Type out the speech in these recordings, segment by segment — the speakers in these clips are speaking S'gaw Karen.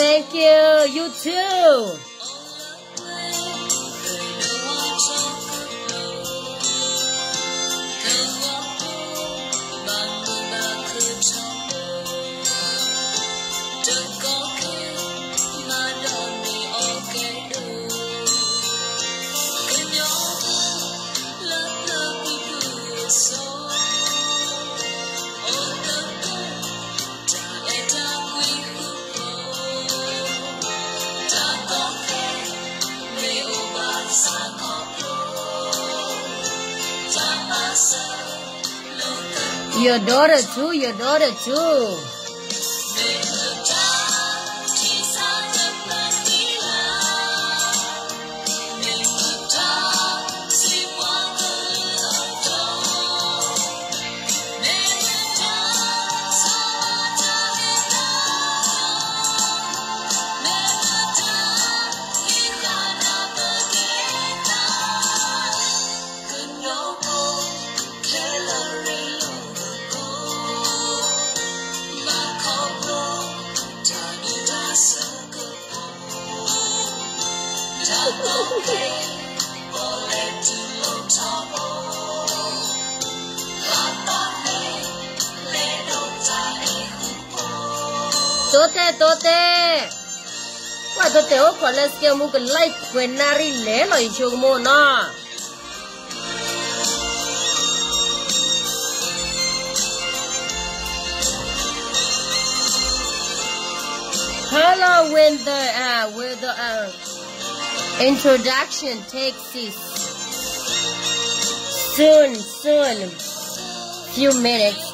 Thank you. You too. Your daughter too, your daughter too. Tote, tote. Wa tote o kole ske mu ke like kwe nari le lo i chuk mo na. Hello, when the uh, when the uh, introduction takes is soon, soon, few minutes.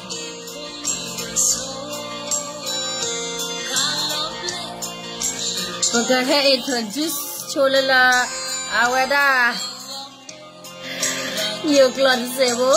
Pwၢ်ကဟဲ introduce ဆိလၢလၢ အဝဲဒၣ် ယိၤကျိာ်တစဲးဖိ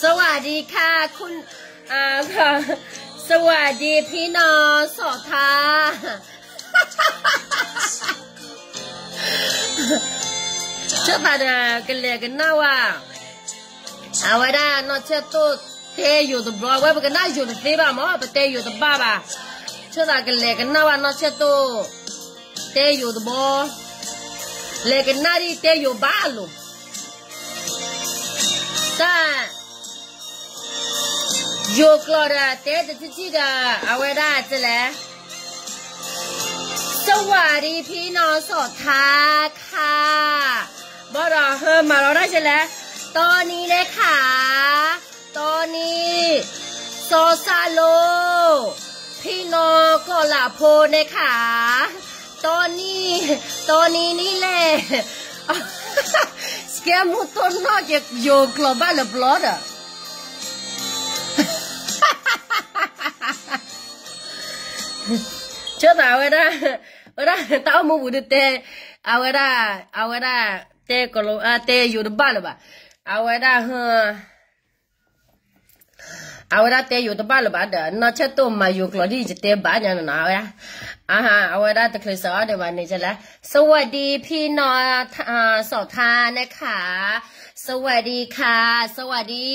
สวัสดีค่ะคุณ อ่า สวัสดีพี่น้องสอทา ဆၢသးဒီး ကလဲၤကနၣ်ဝဲ အဝဲဒၣ်နီၢ်ဆဲၣ်တိၣ် တဲယိၤတဘျီဝဲ ပကနၣ်ယိၤတသ့ဘၣ်မး ပတဲယိၤတဘၣ်ဘၣ် ဆၢသးကလဲၤကနၣ်ဝဲနီၢ်ဆဲၣ်တိၣ် တဲယိၤတဘျီ လဲၤကနၣ်ဒ်တဲယိၤဘၣ်အလိၤ တၢ် ယိၤကျိာ်ဒီး တဲတထံၣ်ထံၣ်ဒီး အဝဲဒၣ်တလဲၣ် สวัสดีพี่น้องสอทาค่ะ ဘၣ်ဒီးဟၢမၤလီၤတၢ်တလဲၣ် ตอนนี้นะคะ ตอนนี้ ซอซาโล พี่น้องกอลาโพนะคะ ตอนนี้ ตอนนี้นี่แหละ စကဲမူတိၢ်နီၢ်က့ၤ ယိၤကျိာ်ဘၣ်လၢပျီဒီး ဆၢသးဝဲဒၣ် ဝဲဒၣ်တၢ်အိၣ်မူပူၤဒုးတဲ အဝဲဒၣ် အဝဲဒၣ် တဲကီၤလီၤ တဲယိၤတဘၣ်လၢၤဘၣ် အဝဲဒၣ် အဝဲဒၣ်တဲယိၤတဘၣ်လၢၤဘၣ်ဒီး နီၢ်ဆဲၣ်တိၣ်မၤယိၤကျိာ်ဒ်ယတဲဘၣ်ညါနီၤ အဝဲ အဝဲဒၣ်တချုးစးအီၤဒံးဘၣ်န့ၣ်လဲၣ် สวัสดีพี่น้อง สอทานะคะ สวัสดีค่ะ สวัสดี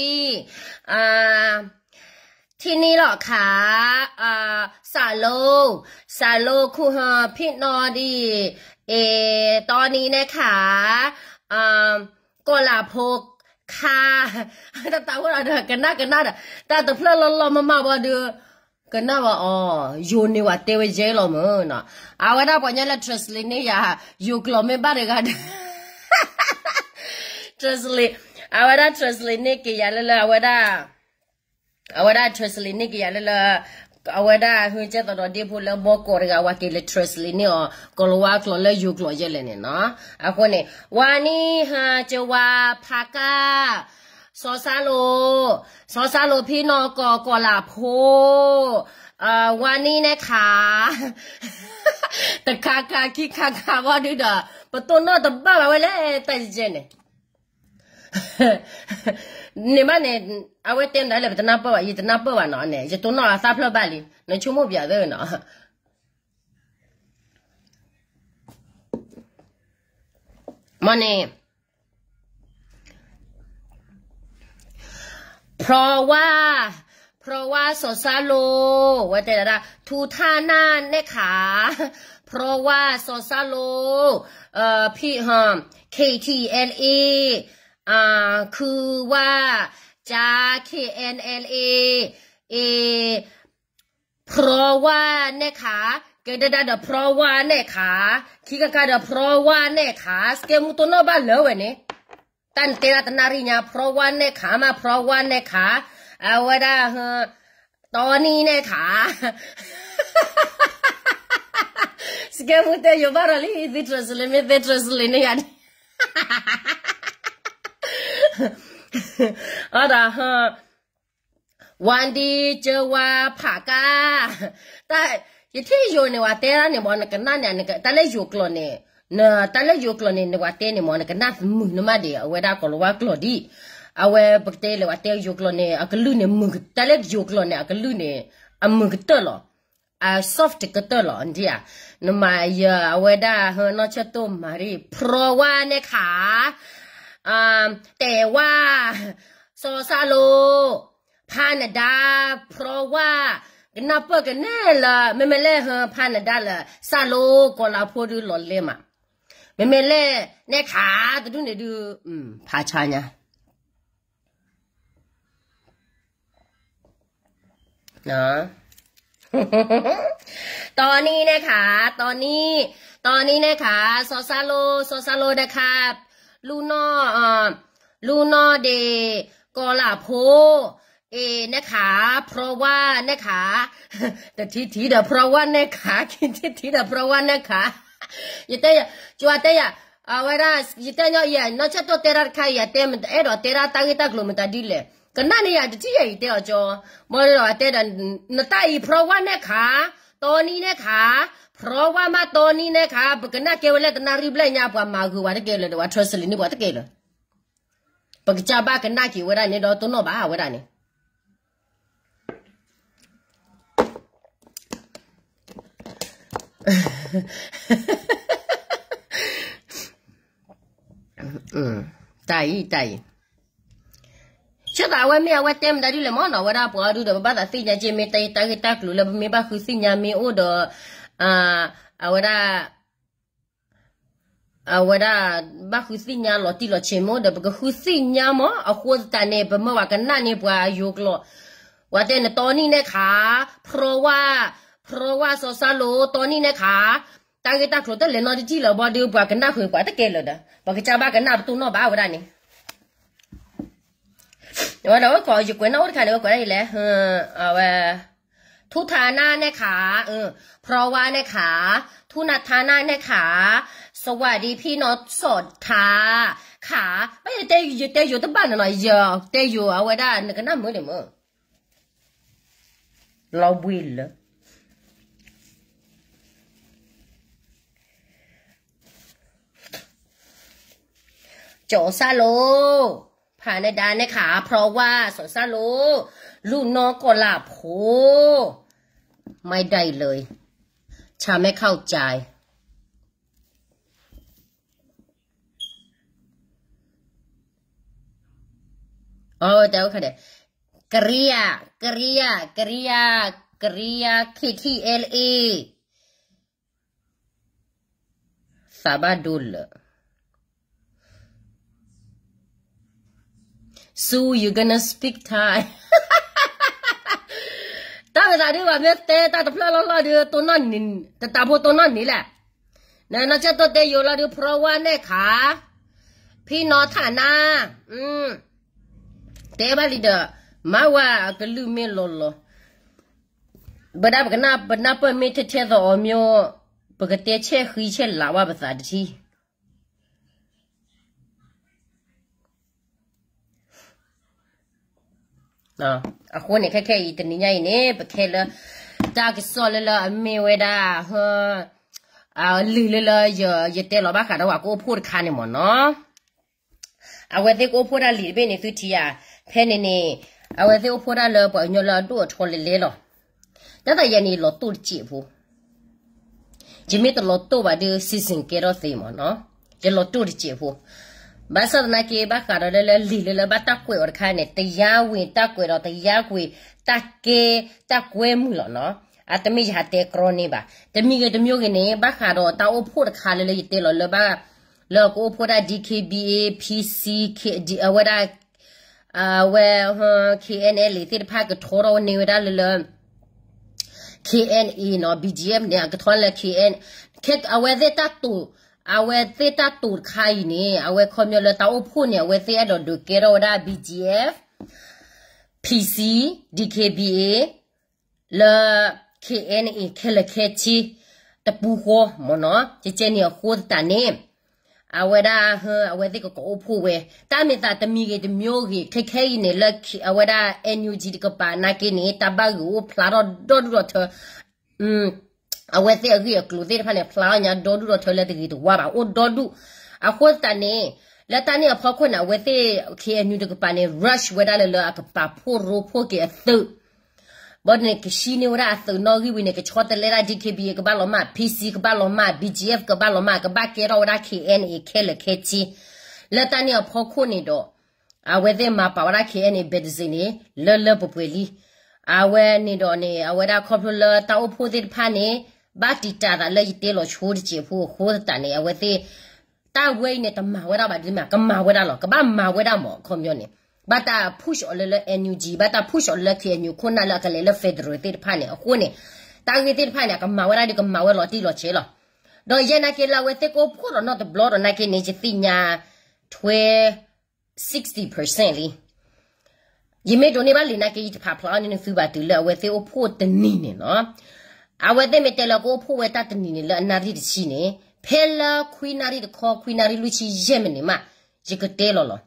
ที่นี่เหรอคะ สาโล สาโล คุณพี่น้องดี เอ ตอนนี้นะคะ กอลาโพค่ะ တၢ်တၢ်အိၣ်ဒီး ကနၣ်ကနၣ်ဒီး တၢ်တဖျၢၣ်လီၤလီၤမးမးဘၣ်ဒီး ကနၣ်ဘၣ်အီၤ ယိၤန့ၢ်ဝဲတဲဝဲယဲလီၤမးနီၤ အဝဲဒၣ်ပှၤညါလၢ translate န့ၣ်ယၤ ယိၤကျိာ်မ့ၢ်ဘၣ်တဂၤဒီး translate, အဝဲဒၣ် translate န့ၢ်က့ၤယၤလၢလၢ အဝဲဒၣ် အဝဲဒၣ် translate န့ၢ်က့ၤယၤလၢလၢ အဝဲဒၣ် ဟၢကဲသိးဒီးဒ့ဖိလၢဘီကီးတဂၤ ဝၤက့ၤလၢ translate န့ၢ်အီၤ ကီၤလၤဝါကျိာ်လၢယိၤကျိာ်ယဲလဲၣ်န့ၣ်နီၤ. အဃိန့ၣ် ဝါနံၣ်ဟါကဝါဖးကၢ် စီၤစၢ်လိၤ, စီၤစၢ်လိၤဖံနီၢ်ကီၢ်ကီၢ်လၢ်ဖိ, ဝါနံၣ်န့ၣ်ခါ, တခါခါခံခါခါဘီဒုဒီး ပတိၢ်နီၣ်တဘၣ်ဘၣ်ဝဲလဲၣ် တၢ်ယဲန့ၣ် န့ၣ်မးန့ၣ်, အဝဲတဲနၤလၢပတနၢ်ပၢၢ်ဘၣ်, ယတနၢ်ပၢၢ်ဘၣ်နီၤန့ၣ်, ယတိၢ်နီၣ်အသၣ်ဖျၢၣ်ဘၣ်လံ, နဆိကမိၣ်ပၠးသၢနီၤ. မ့ၢ်န့ၣ် ဖျီဝါ, ဖျီဝါစီၤစၢ်လိၤ, ဝဲတဲဒၣ် ထူထၣ်နၢ်နဲၣ်ခါ, ဖျီဝါစီၤစၢ်လိၤ, ဖံ, KTLA, ခုဝါ, ကၠါ KNLA, အ့ ဖျီဝါနဲၣ်ခါ, ကဲဒၣ်ဒီး ဖျီဝါနဲၣ်ခါ, ခံခါခါဒီး ဖျီဝါနဲၣ်ခါ, စကဲမူတိၢ်နီၣ်ဘၣ်လၢဝဲန့ၣ်, တၢ်နတဲဒၣ်တနၣ်ရံၣ်ညါ ဖျီဝါနဲၣ်ခါမး ဖျီဝါနဲၣ်ခါ, အဝဲဒၣ် တီနံနဲၣ်ခါ, စကဲမူတဲယိၤဘၣ်ဒီးလံ သ့ translate မ့ၢ်သ့ translate န့ၢ်ယၤန့ၣ်, အဒီး ဝါဒံကဝါဖးကၢ်, တၢ်, ယထံၣ်ယိၤန့ၣ် ဝၤတဲဒၣ်န့ၣ်မ့ၢ် နကနၣ်န့ၣ်, တၢ်လၢယိၤကျိာ်န့ၣ်, တၢ်လၢယိၤကျိာ်န့ၣ် နဝၤတဲန့ၣ်မ့ၢ် နကနၣ်မုာ်န့ၢ်မးဒံး အဝဲဒၣ်ကီၤလၤဝါကျိာ်ဒံး, အဝဲပကတဲလၢဝၤတဲယိၤကျိာ်န့ၣ် အကလုၢ်န့ၣ်မုာ်, တၢ်လၢယိၤကျိာ်န့ၣ် အကလုၢ်န့ၣ် အမုာ်ကတၢၢ်လီၤ, အ soft ကတၢၢ်လီၤ, ဒ်ဧါ, နမၤယၤအဝဲဒၣ် နီၢ်ဆၢၣ်တိၢ်မၤရံၣ် ဖျီဝါနဲၣ်ခါ, တဲဝါ, စီၤစၢ်လိၤ, ဖးနဒါ, ဖျီဝါ, ကနၢ်ပၢၢ်ကနဲၣ်လၢ မ့မ့ၢ်လဲၣ်ဟၢ ဖးနဒါလၢ စၢ်လိၤကီၤလၤဖိဒုးလီၤလဲမး, မ့မ့ၢ်လဲၣ်နဲၣ်ခါတဒူၣ်န့ၣ်ဒုး, ဖးဆါညါ တီနံၤန့ၣ်ခါ, တီနံၤ, တီနံၤန့ၣ်ခါ, စီၤစၢ်လိၤ, စီၤစၢ်လိၤဒဲခါ, လူနီၢ်, လူနီၢ်ဒ့ၣ်, ကီၤလၤဖိ, အ့ၣ်န့ၣ်ခါ, ဖျီဝါနဲၣ်ခါ, တထံၣ်ထံၣ်ဒီးဖျီဝါနဲၣ်ခါ, ခံထံၣ်ထံၣ်ဒီးဖျီဝါနဲၣ်ခါ, ယတဲ, ကၠီတဲယၤ, အဝဲဒၣ်, ယတဲညီယဲ, နီၢ်ဆၢၣ်တိၢ်တဲဒၣ်တခါ ယတဲမတအဲၣ်ဒိးတဲဒၣ်တၢ်ဂ့ၢ်တၢ်ကျိၤမတၤဒ်လဲၣ်, ကနၣ်န့ၢ်ယၤတထံၣ်ယဲ ယတဲအီၤကၠီ, မ့ၢ်ဒီးတဲဒီး, နတၢ်အံၤဖျီဝါနဲၣ်ခါ, တီနံၤနဲၣ်ခါ, ဖျီဝါမးတီနံၤနဲၣ်ခါ, ပကနၣ်ကဲဝဲလၢတနၣ်ရံၣ်ဘျဲၣ်ညါ ပှၤမၤဂုာ်ဝဲတကဲလၢၤဒီး ပှၤ translate န့ၢ်ပှၤတကဲလၢၤ, ပကစၢ်ဘၣ်ကနၣ်က့ၤဝဲဒၣ်န့ၣ်ဒီးတိၢ်နီၣ်ဘၣ်ဝဲဒၣ်န့ၣ် တၢ်အံၤ, တၢ်အံၤ, ဆၢသးအဝဲမ့ၢ်အဝဲတဲမတၤဒ်လဲၣ်မ့ၢ်နီၤ, အဝဲဒၣ်ပှၤအီၤဒုဒီး ပဘၣ်သးသ့ၣ်ညါက့ၤ မ့ၢ်တၢ်ဂ့ၢ်တၢ်ကျိၤလၢပမ့ၢ်ဘၣ်ဃုသ့ၣ်ညါမ့ၢ်အိၣ်ဒီး, အဝဲဒၣ် အဝဲဒၣ် ဘၣ်ဃုသ့ၣ်ညါလီၤတံၢ်လီၤဆဲးမ့ၢ်အိၣ်ဒီး ပကဃုသ့ၣ်ညါမ့ၢ်, အဃိသတးန့ၣ် ပမၢဝဲကနၣ်န့ၢ်ပှၤယိၤကျိာ်, ပှၤတဲနတီနံၤနဲၣ်ခါ, ဖျီဝါ, ဖျီဝါစီၤစၢ်လိၤ တီနံၤနဲၣ်ခါ, တၢ်ဂ့ၢ်တၢ်ကျိၤတလဲၤနီတထံၣ်လၢၤဘီဒုး ပှၤကနၣ်ဃုာ်ပှၤတကဲလၢၤဒီး ပကစၢ်ဘၣ်ကနၣ်ပတိၢ်နီၣ်ဘၣ်ဝဲဒၣ်န့ၣ် ဝဲဒၣ်ဝဲကီး ယကွဲးနီၣ်အိၣ်တခါန့ၣ် ဝဲကွဲးဒၣ်အံၤလဲၣ်, အဝဲ, ထူထါနၢ်နဲၣ်ခါ, ဖျီဝါနဲၣ်ခါ, ထူနထါနၢ်နဲၣ်ခါ, စဝးဒံဖံနီၢ်စီၣ်ထါ, ခါ, ဘၣ်ယတဲယိၤတဘၣ်န့ၣ်နီၤ, ယတဲယိၤအဝဲဒၣ် နကနၣ်မုာ်န့ၣ်မုာ်, လီၤဘှံးလၢ စီၤစၢ်လိၤ, ဖးနဒါနဲၣ်ခါ, ဖျီဝါ, စီၤစၢ်လိၤ, လူၢ်နီၢ်ကီၢ်လၢ်ဖိ, မ့ၢ်ဒၣ်အံၤလၢ, ဆၣ်မဲၣ်ခၢၣ်ကၠါ, အဝဲတဲဝဲခါဒီး, ကရံယါ, ကရံယါ, ကရံယါ, ကရံယါ KTLA သးဘၣ်ဒိလၢာ်, Sue, you gonna speak Thai? တၢ်မၤသးဒုး ပှၤမ့ၢ်တဲတၢ်တဖျၢၣ်လီၢ်လီၢ်ဒုး တတၢ်ဖိတိၢ်နီၣ်န့ၣ်လဲၣ်, နနီၢ်ဆၢၣ်တိၢ်တဲယိၤလီၤဒုး ဖျီဝါနဲၣ်ခါ, ဖံနီၤထၣ်နၤ, တဲဘၣ်လံဒီး မါဝၤအကလုၢ်မ့ၢ်လီၤလီၤ, ဘၣ်ဒၣ်ပကနၢ်ပၢၢ်မ့ၢ်ထဲထဲသိး အီၤမ့ၢ် ပကတဲဆဲၣ်ဃံဆဲၣ်လၤဝဲပသးတထံၣ်. အဃိန့ၣ် ခဲခဲအံၤတနံၤညါအံၤန့ၣ် ပခဲလၢ တၢ်ကစီၣ်လၢလၢအမ့ၢ်ဝဲဒၣ် လံာ်လၢလၢ ယတဲလီၤဘၣ်ဃးဒီးပှၤကအိၣ်ဖှိၣ်တခါန့ၣ်မ့ၢ်နီၤ, အဝဲသ့ၣ်ကအိၣ်ဖှိၣ်တၢ်လံာ်တဘ့ၣ်န့ၣ် သုထံၣ်ဧါ, ဖဲန့ၣ်န့ၣ် အဝဲသ့ၣ်အိၣ်ဖှိၣ်တၢ်လၢပှၤကညီလၢအဒိၣ်အထီလဲၤလဲၤလီၤ. တၢ်သးယဲန့ၣ် ယလီၤတိၢ်တစဲးဖိ ယမ့ၢ်တလီၤတိၢ်ဘၣ်ဒီး စံစ့ၣ်ကဲထီၣ်သ့မ့ၢ်နီၤ, ယလီၤတိၢ်တစဲးဖိ, ဘၣ်ဆၣ်သနာ်က့ ဘၣ်ဃးဒီးလၢလၢလံာ်လၢလၢဘၣ်တၢ်ကွဲးအီၤတခါန့ၣ် တရားဝင် တၢ်ကွဲးဒီးတရားဝင် တၢ်ကဲ တၢ်ကွဲမုာ်လီၤနီၤ, အတမ့ၢ်ယဟးတဲကြီန့ၢ်ဘၣ်, တမံၤဂ့ၤတမံၤဂ့ၤန့ၣ် ဘၣ်ဃးဒီးတၢ်အိၣ်ဖှိၣ်တခါလၢလၢယတဲလီၤလၢဘၣ် လၢကအိၣ်ဖှိၣ်တၢ် DKBA PC အဝဲဒၣ် အဝဲ KNLA သ့ၣ်တဖၣ်ကထီထီၣ်န့ၢ်ဝဲဒၣ်လၢလၢ KNA နီၤ BGF န့ၣ် အကထီလၢ KN အဝဲသ့ၣ်တၢ်တိာ် အဝဲသ့ၣ်တၢ်တိာ်တခါအံၤန့ၣ် အဝဲခီပညီလၢတၢ်အိၣ်ဖှိၣ်န့ၣ် အဝဲသ့ၣ်အဲၣ်ဒိးဒုးကဲထီၣ်ဝဲဒၣ် BGF PC DKBA လၢ KNA ခဲလၢာ်ခဲဆ့ တပူၤဃီမ့ၢ်နီၤ, ကကဲန့ၣ်အဃိသတးန့ၣ် အဝဲဒၣ် အဝဲသ့ၣ်ကကိးအိၣ်ဖှိၣ်ဝဲ တၢ်မ့ၢ်သးတမံၤဂ့ၤတမံၤဂ့ၤ ခဲခဲအံၤန့ၣ် လၢအဝဲဒၣ် NUG တကပၤနာ်က့န့ၣ် တၢ်ဘၣ်ဂ့ၤအိၣ်ဖျါထီၣ်ဒီဒူၣ်ဒီထၢ အဝဲသ့ၣ်အဂ့ၢ်အကျိၤသ့ၣ်တဖၣ်န့ၣ် ဖျါထီၣ်ညါဒီဒူၣ်ဒီထၢလၢတဂ့ၤတဝါဘၣ် အိၣ်ဒီဒူၣ်, အဃိသတးန့ၣ် လၢတၢ်န့ၣ်အဖီခိၣ်န့ၣ် အဝဲသ့ၣ် KNU တကပၤန့ၣ် rush ဝဲဒၣ်လၢလၢအကပာ်ဖှိၣ်ရိဖှိၣ်က့ၤအသုး ဘၣ်န့ၣ် ကဆှံန့ၢ်ဝဲဒၣ်အသုးနီၣ်ဂံၢ်ဝံၤန့ၣ် ကဆီတလဲဒၣ် DKBA ကဘၣ်လီၤမၢ် PC ကဘၣ်လီၤမၢ် BGF ကဘၣ်လီၤမၢ် ကဘၣ်ကဲထီၣ်ဝဲဒၣ် KNA ခဲလၢာ်ခဲဆ့, လၢတၢ်န့ၣ်အဖီခိၣ်န့ၣ်ဒီး အဝဲသ့ၣ်မၤပာ်ဝဲဒၣ် KNA ဘဲးတစ့ၣ်န့ၣ် လၢလၢပှဲၤပှဲၤလံ, အဝဲန့ၣ်ဒီးန့ၣ် အဝဲဒၣ်ခီဖျိလၢတၢ်အိၣ်ဖှိၣ်သ့ၣ်တဖၣ်န့ၣ် ဘၣ်တံာ်တာ်သးလၢယတဲလီၤဆိတစဲးဖိအဃိသတးန့ၣ် အဝဲသ့ၣ် တၢ်ဝဲအံၤန့ၣ် တမၤဝဲဒၣ်ဘၣ်ဒ်မး ကမၤဝဲဒၣ်လီၤ ကဘၣ်မၤဝဲဒၣ်မ့ၢ် အခီပညီန့ၣ် ဘၣ်တၢ် push အီၤလၢလၢ NUG ဘၣ်တၢ် push အီၤလၢ KNU ခိၣ်နၢ်လၢအကလဲၤလၢ federal သ့ၣ်တဖၣ်န့ၣ် အဃိန့ၣ် တၢ်ဂ့ၢ်သ့ၣ်တဖၣ်န့ၣ် အကမၤဝဲဒၣ်ဒီးကမၤဝဲလီၤတံၢ်လီၤဆဲးလီၤ, ဒီးယဲနာ်က့လၢအဝဲသ့ၣ်ကအိၣ်ဖှိၣ်ဒီးနီတဘျီဒီးနာ်က့န့ၣ် ယသ့ၣ်ညါ twelve sixty percent လံ ယမ့ၢ်ဒိးန့ၢ်ဘၣ်လံာ်နာ်က့ ယတဖးဖျါအီၤန့ၣ်နသုဘၣ်တုၤလၢအဝဲသ့ၣ်အိၣ်ဖှိၣ်တနံၤန့ၣ်နီၤ, အဝဲသ့ၣ်မ့ၢ်တဲလၢကအိၣ်ဖှိၣ်ဝဲတၢ်တနံၤန့ၣ် လၢအနၣ်ရံၣ်တဆံန့ၣ် ဖဲလၢခွံနၣ်ရံၣ်တခီ ခွံနၣ်ရံၣ်လွံၢ်ဆံယဲၢ်မံးနံးမး ယကတဲလီၤလီၤ,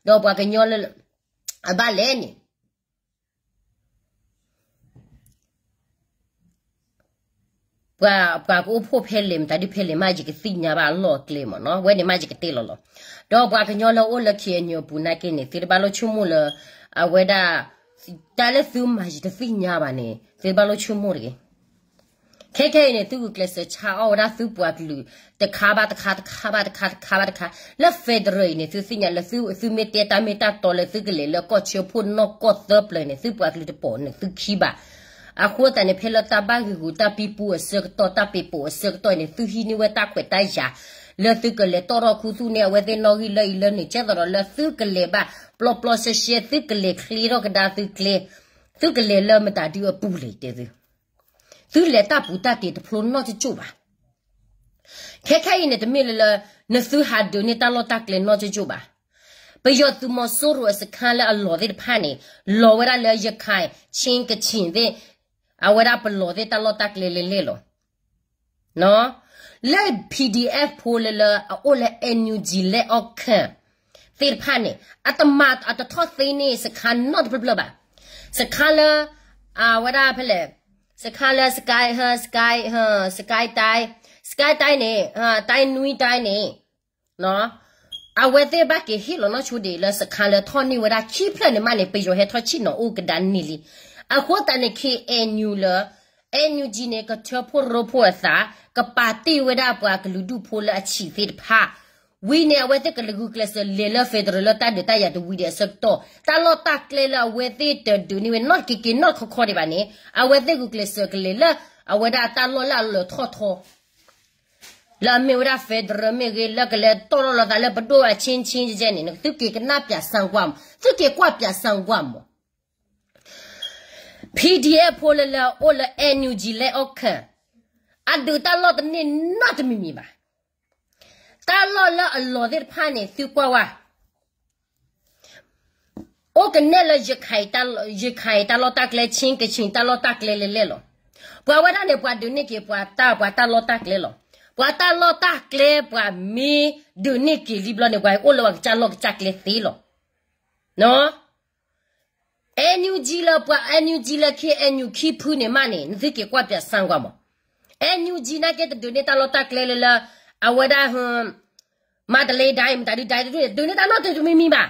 ဒီးပှၤကညီလၢ အဘၣ်လဲၣ်န့ၣ် ပှၤ ပှၤကအိၣ်ဖှိၣ်ဖဲလဲၣ် မတၤဒုဖဲလဲၣ်မး ယကသ့ၣ်ညါဘၣ်အလီၢ်အကျဲမ့ၢ်နီၤ, ဝဲန့ၣ်မးယကတဲလီၤလီၤ, ဒီးပှၤကညီလၢအိၣ်လၢ KNU အပူၤနာ်က့န့ၣ် သုတဘၣ်လိၣ်ဆိကမိၣ်လၢ အဝဲဒၣ် တၢ်လၢသုမၤယတသ့ၣ်ညါဘၣ်န့ၣ် သုတဘၣ်လိၣ်ဆိကမိၣ်တဂ့ၤ, ခဲခဲအံၤန့ၣ် သုဂုာ်ကျဲးစၢးဆါအီၣ်ဝဲဒၣ်သုပှၤကလုာ် တခါဘၣ်တခါ တခါဘၣ်တခါ တခါဘၣ်တခါ လၢ federal အံၤန့ၣ် သုသ့ၣ်ညါလၢ သုမ့ၢ်တဲတၢ်မ့ၢ်တၢ်တီလၢသုကလဲၤလၢကီၢ်ဆၢဖှိၣ်နီၢ်ကီၢ်သၢပျၢၤန့ၣ် သုပှၤကလုာ်တပိာ်န့ၣ်သုခံဘၣ်, အဃိသတးန့ၣ် ဖဲလၢတၢ်ဘၣ်ဂ့ၢ်ဂူာ် တၢ်ပံပူအဆၢကတီၢ် တၢ်ပံပူအဆၢကတီၢ်န့ၣ် သုဟံးန့ၢ်ဝဲတၢ်ခွဲးတၢ်ယာ် လၢသုကလဲၤတီၣ်ထီၣ်ခူသူၣ်န့ၢ်အဝဲသ့ၣ်နီၣ်ဂံၢ်လၢအံၤလၢန့ၣ် ကဲသိးဒီးလၢသုကလဲၤဘၣ် ပျီပျီရှဲရှဲ သုကလဲၤချ့ထီၣ်ကဒါသုကျဲ သုကလဲၤလၢမတၤဒုအပူၤလဲၣ်တဲသု သုလဲၤတၢ်ပူၤတၢ်တ့ၤတဖျိနီၢ်ကၠိၣ်ကၠိၣ်ဘၣ်. ခဲခဲအံၤန့ၣ် တမ့ၢ်လၢလၢ နသုဟးဒုးန့ၢ်တၢ်လီၢ်တၢ်ကျဲနီၢ်ကၠိၣ်ကၠိၣ်ဘၣ်. ပယီၤသုးမီၤစိရိၤအစခန်းလၢအလီၤသ့ၣ်တဖၣ်န့ၣ် လီၤဝဲဒၣ်လၢရခိုင် ချင်း ကချင်သ့ၣ် အဝဲဒၣ်ပလီၤသ့ၣ်တၢ်လီၢ်တၢ်ကျဲလဲၤလဲၤလီၤ. လၢ PDF ဖိလၢလၢအအိၣ်လၢ NUG လၢအီၣ်ခၢၣ် သ့ၣ်တဖၣ်န့ၣ် အတမၤအတထီၣ်သ့န့ၢ်စခန်းနီတဖျၢၣ်ဖျၢၣ်ဘၣ်. စခန်းလၢ အဝဲဒၣ်ဖဲလဲၣ် စခန်းလၢ Sky ဟ Sky ဟ Sky တိုင်း Sky တိုင်းန့ၣ် တိုင်းနွံတိုင်းန့ၣ် အဝဲသ့ၣ်ဘၣ်က့ၤဟ့ၣ်လီၤနီၢ်ဆိဒံးလၢစခန်းလၢထီၣ်န့ၢ်ဝဲဒၣ်ခံဖျၢၣ်န့ၣ်မးန့ၣ် ပယီၤဟဲထီၣ်ဆ့ၣ်နီၤအိၣ်ကဒါန့ၢ်လံ. အဃိသတးန့ၣ် KNU လၢ NUG န့ၣ် ကထၢဖှိၣ်ရိဖှိၣ်အသး ကပာ်တ့ၢ်ဝဲဒၣ်ပှၤကလုာ်ဒူၣ်ဖိလၢအဆံးသ့ၣ်တဖၣ် ဝံၤန့ၣ် အဝဲသ့ၣ်ကဂုာ်ကျဲးစၢးလဲၤလၢ federal လၢတၢ်ဒုးတၢ်ယၤတဝံၤဒံးအဆၢကတီၢ် တၢ်လီၢ်တၢ်ကျဲလၢအဝဲသ့ၣ်တဒုးန့ၢ်ဝဲနီတက့ၤက့ၤနီတခီခီဒံးဘၣ်န့ၣ် အဝဲသ့ၣ်ဂုာ်ကျဲးစၢးကလဲၤလၢ အဝဲဒၣ်တၢ်လီၢ်လၢအလၢာ်ထီၣ်ထီ လၢအမ့ၢ်ဝဲဒၣ် federal မ့ၢ်ဂ့ၤ လၢကလဲၤတီၣ်ထီၣ်လိာ်သးလၢပဒိၣ်အချင်းချင်းကဲန့ၣ် သုက့ၤကနၣ်ပၠးစၣ်ကွၢ်မး သုက့ၤကွၢ်ပၠးစၣ်ကွၢ်မး PDF ဖိလၢလၢအအိၣ်လၢ NUG လၢအီၣ်ခၢၣ် အဒုးတၢ်လီၢ်တန့ၢ်နီတမံၤမံၤဘၣ်. တၢ်လီၢ်လၢအလီၤသ့ၣ်တဖၣ်န့ၣ် သုကွၢ်ဝဲ အိၣ်ကနဲၣ်လၢ ရခိုင်တၢ်လီၢ်တၢ်ကျဲ ချင်း ကချင်တၢ်လီၢ်တၢ်ကျဲလဲၣ်လဲၣ်လီၤ. ပှၤဝဲဒၣ်န့ၣ် ပှၤဒုးန့ၢ်က့ၤပှၤတၢ် ပှၤတၢ်လီၢ်တၢ်ကျဲလီၤ. ပှၤတၢ်လီၢ်တၢ်ကျဲ ပှၤမ့ၢ်ဒုးန့ၢ်က့ၤလံဘျီန့ၣ် ပှၤအိၣ်လၢပှၤကစၢ်လီၢ်ကစၢ်ကျဲသ့လီၤ. နီၣ် NUG လၢပှၤ NUG လၢ KNU ခံဖုန့ၣ်မးန့ၣ် နသုက့ၤကွၢ်ပၠးစၣ်ကွၢ်မး. NUG နာ်က့တဒုးန့ၢ်တၢ်လီၢ်တၢ်ကျဲလၢလၢ အဝဲဒၣ် မၤတလ့ဒၣ်အံၤ မတၤဒုဒၣ်တဒုန့ၣ် ဒုးန့ၢ်တၢ်နီတမံၤမံၤဘၣ်.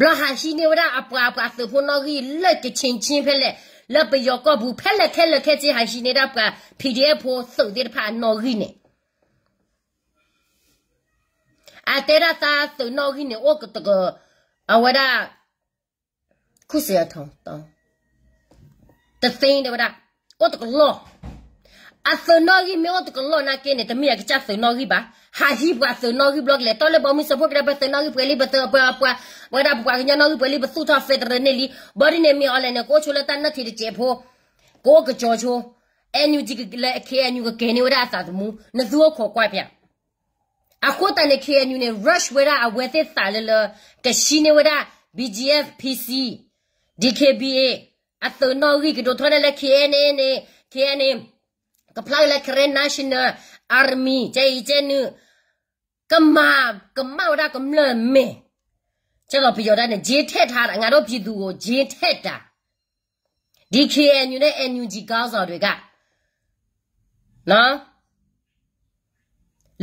ဘျီဟးဟံးန့ၢ်ဝဲဒၣ်အပှၤ အပှၤသုးဖိနီၣ်ဂံၢ်လၢကခ့ၣ်ဆ့ဖဲလဲၣ်, လၢပယီၤကီၢ်ပူၤ ဖဲလဲၣ်ခဲလၢာ်ခဲဆ့ ဟးဟံးန့ၢ်ဒၣ်ပှၤ PDF ဖိသုးသ့ၣ်တဖၣ်အနီၣ်ဂံၢ်န့ၣ် အတဲဒၣ်သးသုးနီၣ်ဂံၢ်န့ၣ် အိၣ်ကတက အဝဲဒၣ် ခူစဲးအထီ တသ့တဲဝဲဒၣ် အိၣ်တကလီၢ်. အသုးနီၣ်ဂံၢ်မ့ၢ်အိၣ်တကလီၢ်နာ်က့န့ၣ် တမ့ၢ်အကစၢ်သုးနီၣ်ဂံၢ်ဘၣ်. ဟးဟံးပှၤသုးနီၣ်ဂံၢ်ဘျီကလဲၤတီၢ်လၢဘီမုၢ်စၢဖှိၣ်ကဒါ ပသုးနီၣ်ဂံၢ်ပှဲၤလံ ပသုးပှၤပှၤ ဝဲဒၣ်ပပှၤကညီနီၣ်ဂံၢ်ပှဲၤလံ ပသူၣ်ထီၣ် federal န့ၣ်လံ. ဘီဒ်န့ၣ်မ့ၢ်အီၤလဲၣ်န့ၣ် ကအိၣ်ဆိလၢတၢ်နၢၣ်ထံတစဲးဖိ, ကအိၣ်ကကၠီဆိ NUG လၢ KNU ကကဲၤန့ၢ်ဝဲဒၣ်အသးသမူ နသုအိၣ်ခိးကွၢ်ပၠး. အဃိသတးန့ၣ် KNU န့ၣ် rush ဝဲဒၣ်အဝဲသ့ၣ်သးလၢလၢ ကဟံးန့ၢ်ဝဲဒၣ် BGF, PC, DKBA အသုးနီၣ်ဂံၢ် ကဒိးထီၣ်ဒၣ်လၢ KNA န့ၣ် KNA ကဖျါက့ၤလၢ Karen National Army ကဲအံၤကဲနုာ် ကမၤ ကမၣ်ဝဲဒၣ်ကမျၢၢ်မဲာ်. ကဲသိးပယီၤဒၣ်န့ၣ် ጄးထဲးတၢ် ငါတို့ပြည်သူကို ጄးထဲးတၢ် ဒ် KNU န့ၣ် NUG ကီၢ်စီၤဒွဲကၣ်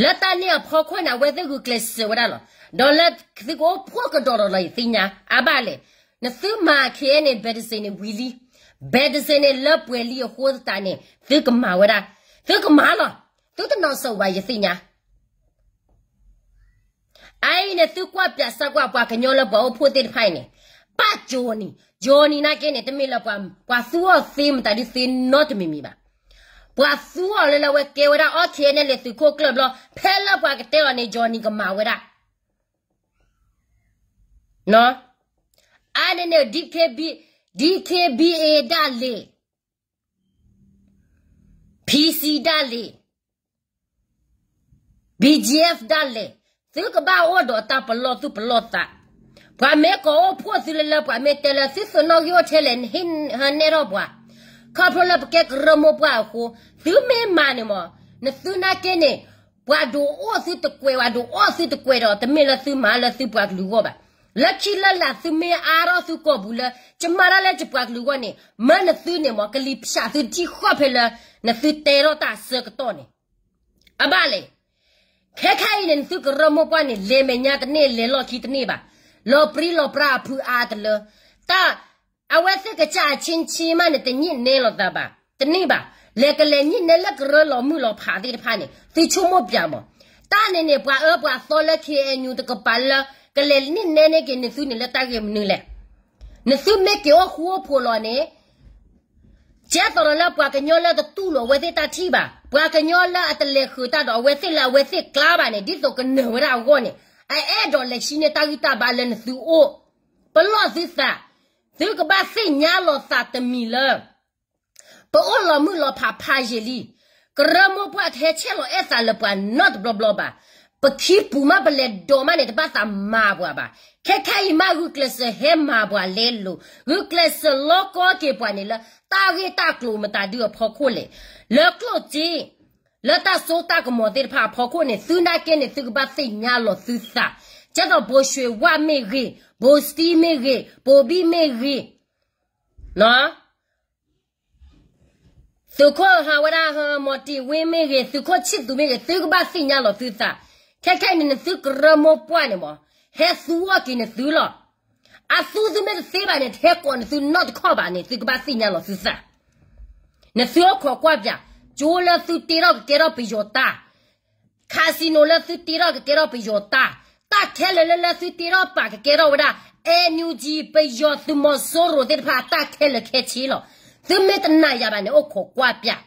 လၢတၢ်န့ၣ်အဖီခိၣ်န့ၣ် အဝဲသ့ၣ်ဂုာ်ကျဲးစၢးဝဲဒၣ်လီၤ. ဒီးလၢသုကအိၣ်ဖှိၣ်ကဒီးဒီးလီၤ ယသ့ၣ်ညါ အါဘၣ်လဲၣ်. နသုမၤ KNA န့ၣ် ဘဲးတစ့းန့ၣ်ဝံၤလံ, ဘဲးတစ့းန့ၣ်လၢပှဲၤလံအဃိသတးန့ၣ် သုကမၤဝဲဒၣ်, သုကမၤလီၤ. သုတနီၤစၢၤဘၣ် ယသ့ၣ်ညါ အအံၤန့ၣ် သုကွၢ်ပၠးစၢ်ကွၢ် ပှၤကညီလၢပှၤအိၣ်ဖှိၣ်သ့ၣ်တဖၣ်အံၤန့ၣ် ပာ်ကၠိနံၤ, ကၠိနံၤနာ်က့န့ၣ် တမ့ၢ်လၢပှၤ ပှၤသူအီၤသ့မတၤဒုသ့နီတမံၤမံၤဘၣ်. ပှၤသူအီၤလၢလၢအဝဲကဲဝဲဒၣ် အီ KNLA သုးခိၣ်ကျၢၢ်ဘျီ ဖဲလၢပှၤကတဲအီၤန့ၣ် ကၠိနံၤကမၤဝဲဒၣ် အါန့ၣ်န့ၣ် DKB, DKBA ဒၣ်လဲာ်, PC ဒၣ်လဲာ်, BGF ဒၣ်လဲာ်, သုကဘၣ်အိၣ်ဒီးတၢ်ပလီၢ်သူၣ်ပလီၢ်သး. ပှၤမ့ၢ်ကိးအိၣ်ဖှိၣ်သုလၢလၢ ပှၤမ့ၢ်တဲလၢသုသုးနီၣ်ဂံၢ်အိၣ်ထဲလဲၣ် နဟ့ၣ်ဟဲနဲၣ်ထီၣ်ပှၤ, ခီဖျိလၢပကဲကရၢမိၢ်ပှၢ်အဃိ, သုမ့ၢ်မၤန့ၣ်မး, နသုနာ်က့န့ၣ် ပှၤဒိးအိၣ်သုတကွဲး ပှၤဒိးအိၣ်သုတကွဲးဒီး တမ့ၢ်လၢသုမၤလၢသုပှၤကလုာ်အဂီၢ်ဘၣ်. လၢခံလၢလာ်သုမ့ၢ်အါထီၣ်သုကိာ်ပူၤလၢ ယမၤတၢ်လၢယပှၤကလုာ်အဂီၢ်န့ၣ် မၢနသုန့ၣ်မး ကလံၤဖၠးသုထံၣ်ဃီၣ်ဖဲလၢ နသုတဲထီၣ်တၢ်အဆၢကတီၢ်န့ၣ် အဘၣ်လဲၣ်. ခဲခါအံၤန့ၣ် နသုကရၢမိၢ်ပှၢ်န့ၣ် လဲၤမဲာ်ညါတန့ၢ် လဲၤလီၢ်ခံတန့ၢ်ဘၣ်. လီၤပြံလီၤပြါအဖုအါတလၢ. တၢ် အဝဲသ့ၣ်ကစၢ်အဆ့ဆ့မးန့ၣ် တညံးနဲလီၤသးဘၣ်. တန့ၢ်ဘၣ်. လဲၤကလဲၤညံးနဲလၢကရၢလီၤမုၢ်လီၤဖးသ့ၣ်တဖၣ်န့ၣ် သုဆိကမိၣ်ပၠးမး. တၢ်န့ၣ်န့ၣ် ပှၤအၢပှၤသီလၢ KNU တကပၤလၢ ကလဲၤန့ၢ်နဲန့ၢ်က့ၤနသုန့ၣ်လၢတၢ်ဂ့ၢ်မနုၤလဲၣ်. နသုမ့ၢ်က့ၤအိၣ်ဃူအိၣ်ဖိးလီၤန့ၣ် ကဲသိးဒီးလၢပှၤကညီလၢတတူၢ်လိာ်အဝဲသ့ၣ်တၢ်ထံၣ်ဘၣ်, ပှၤကညီလၢအတလဲၤဃုာ်တၢ်ဒီးအဝဲသ့ၣ်လၢအဝဲသ့ၣ်ကျါဘၣ်န့ၣ် ဒ်သိးကနၢၤဝဲဒၣ်အဂီၢ်န့ၣ် အအဲၣ်ဒိးလဲၤဟံးန့ၢ်တၢ်ဂံၢ်တၢ်ဘါလၢနသုအိၣ်, ပလီၢ်သုသး, သုကဘၣ်သ့ၣ်ညါလီၤသးတမံၤလၢ ပအိၣ်လီၤမုၢ်လီၤဖးဖးယံာ်လံ. ကရၢမိၢ်ပှၢ်တဟဲဆဲးလီၤအဲၣ်သးလၢပှၤနီတဘျီဘျီဘၣ်. ပခံပူၤမးပလဲၤဒိးမးန့ၣ် တဘၣ်သးမၤပှၤဘၣ်. ခဲခါအံၤမးဂုာ်ကျဲးစၢးဟဲမၤပှၤလဲလိာ်, ဂုာ်ကျဲးစၢးလီကီက့ၤပှၤန့ၣ်လၢ တၢ်ဂ့ၢ်တၢ်ကျိၤမတၤဒုအဖီခိၣ်လဲၣ်. လၢကျိၣ်စ့ လၢတၢ်စိတၢ်ကမီၤသ့ၣ်တဖၣ်အဖီခိၣ်န့ၣ် သုနာ်က့န့ၣ် သုကဘၣ်သ့ၣ်ညါလီၤသုသး, ကဲသိးဘိၣ်ရွှ့ၤဝၣ်မ့ၢ်ဂ့ၤ, ဘိၣ်စတံမ့ၢ်ဂ့ၤ, ဘိၣ်ဘံၣ်မ့ၢ်ဂ့ၤ, သုးခိၣ်ဟးဝဲဒၣ် မီၤတ့ၤဝ့မ့ၢ်ဂ့ၤ, သုးခိၣ်ဆံၣ်သူးမ့ၢ်ဂ့ၤ, သုကဘၣ်သ့ၣ်ညါလီၤသုသး. ခဲခဲအံၤန့ၣ် နသုကရၢမိၢ်ပှၢ်န့ၣ်မး ဟဲသူအီၤက့ၤနသုလီၤ. အသူသုမ့ၢ်တသ့ဘၣ်န့ၣ် တဟဲကိးနသုနီတခီၣ်ဘၣ်န့ၣ် သုကဘၣ်သ့ၣ်ညါလီၤသုသး. နသုအိၣ်ခိးကွၢ်ပၠး, ကၠိလၢသုတ့ထီၣ်ကကဲထီၣ်ပယီၤတၢ် casino လၢသုတ့ထီၣ်ကကဲထီၣ်ပယီၤတၢ်, တၢ်ခဲလၢာ်လၢလၢသုတ့ထီၣ်ပာ်ကကဲထီၣ်ဝဲဒၣ် NUG ပယီၤသုးမီၤစိရိၤသ့ၣ်တဖၣ်အတၢ်ခဲလၢာ်ခဲဆ့လီၤ. သုမ့ၢ်တနာ်ယၤဘၣ်န့ၣ် အိၣ်ခိးကွၢ်ပၠး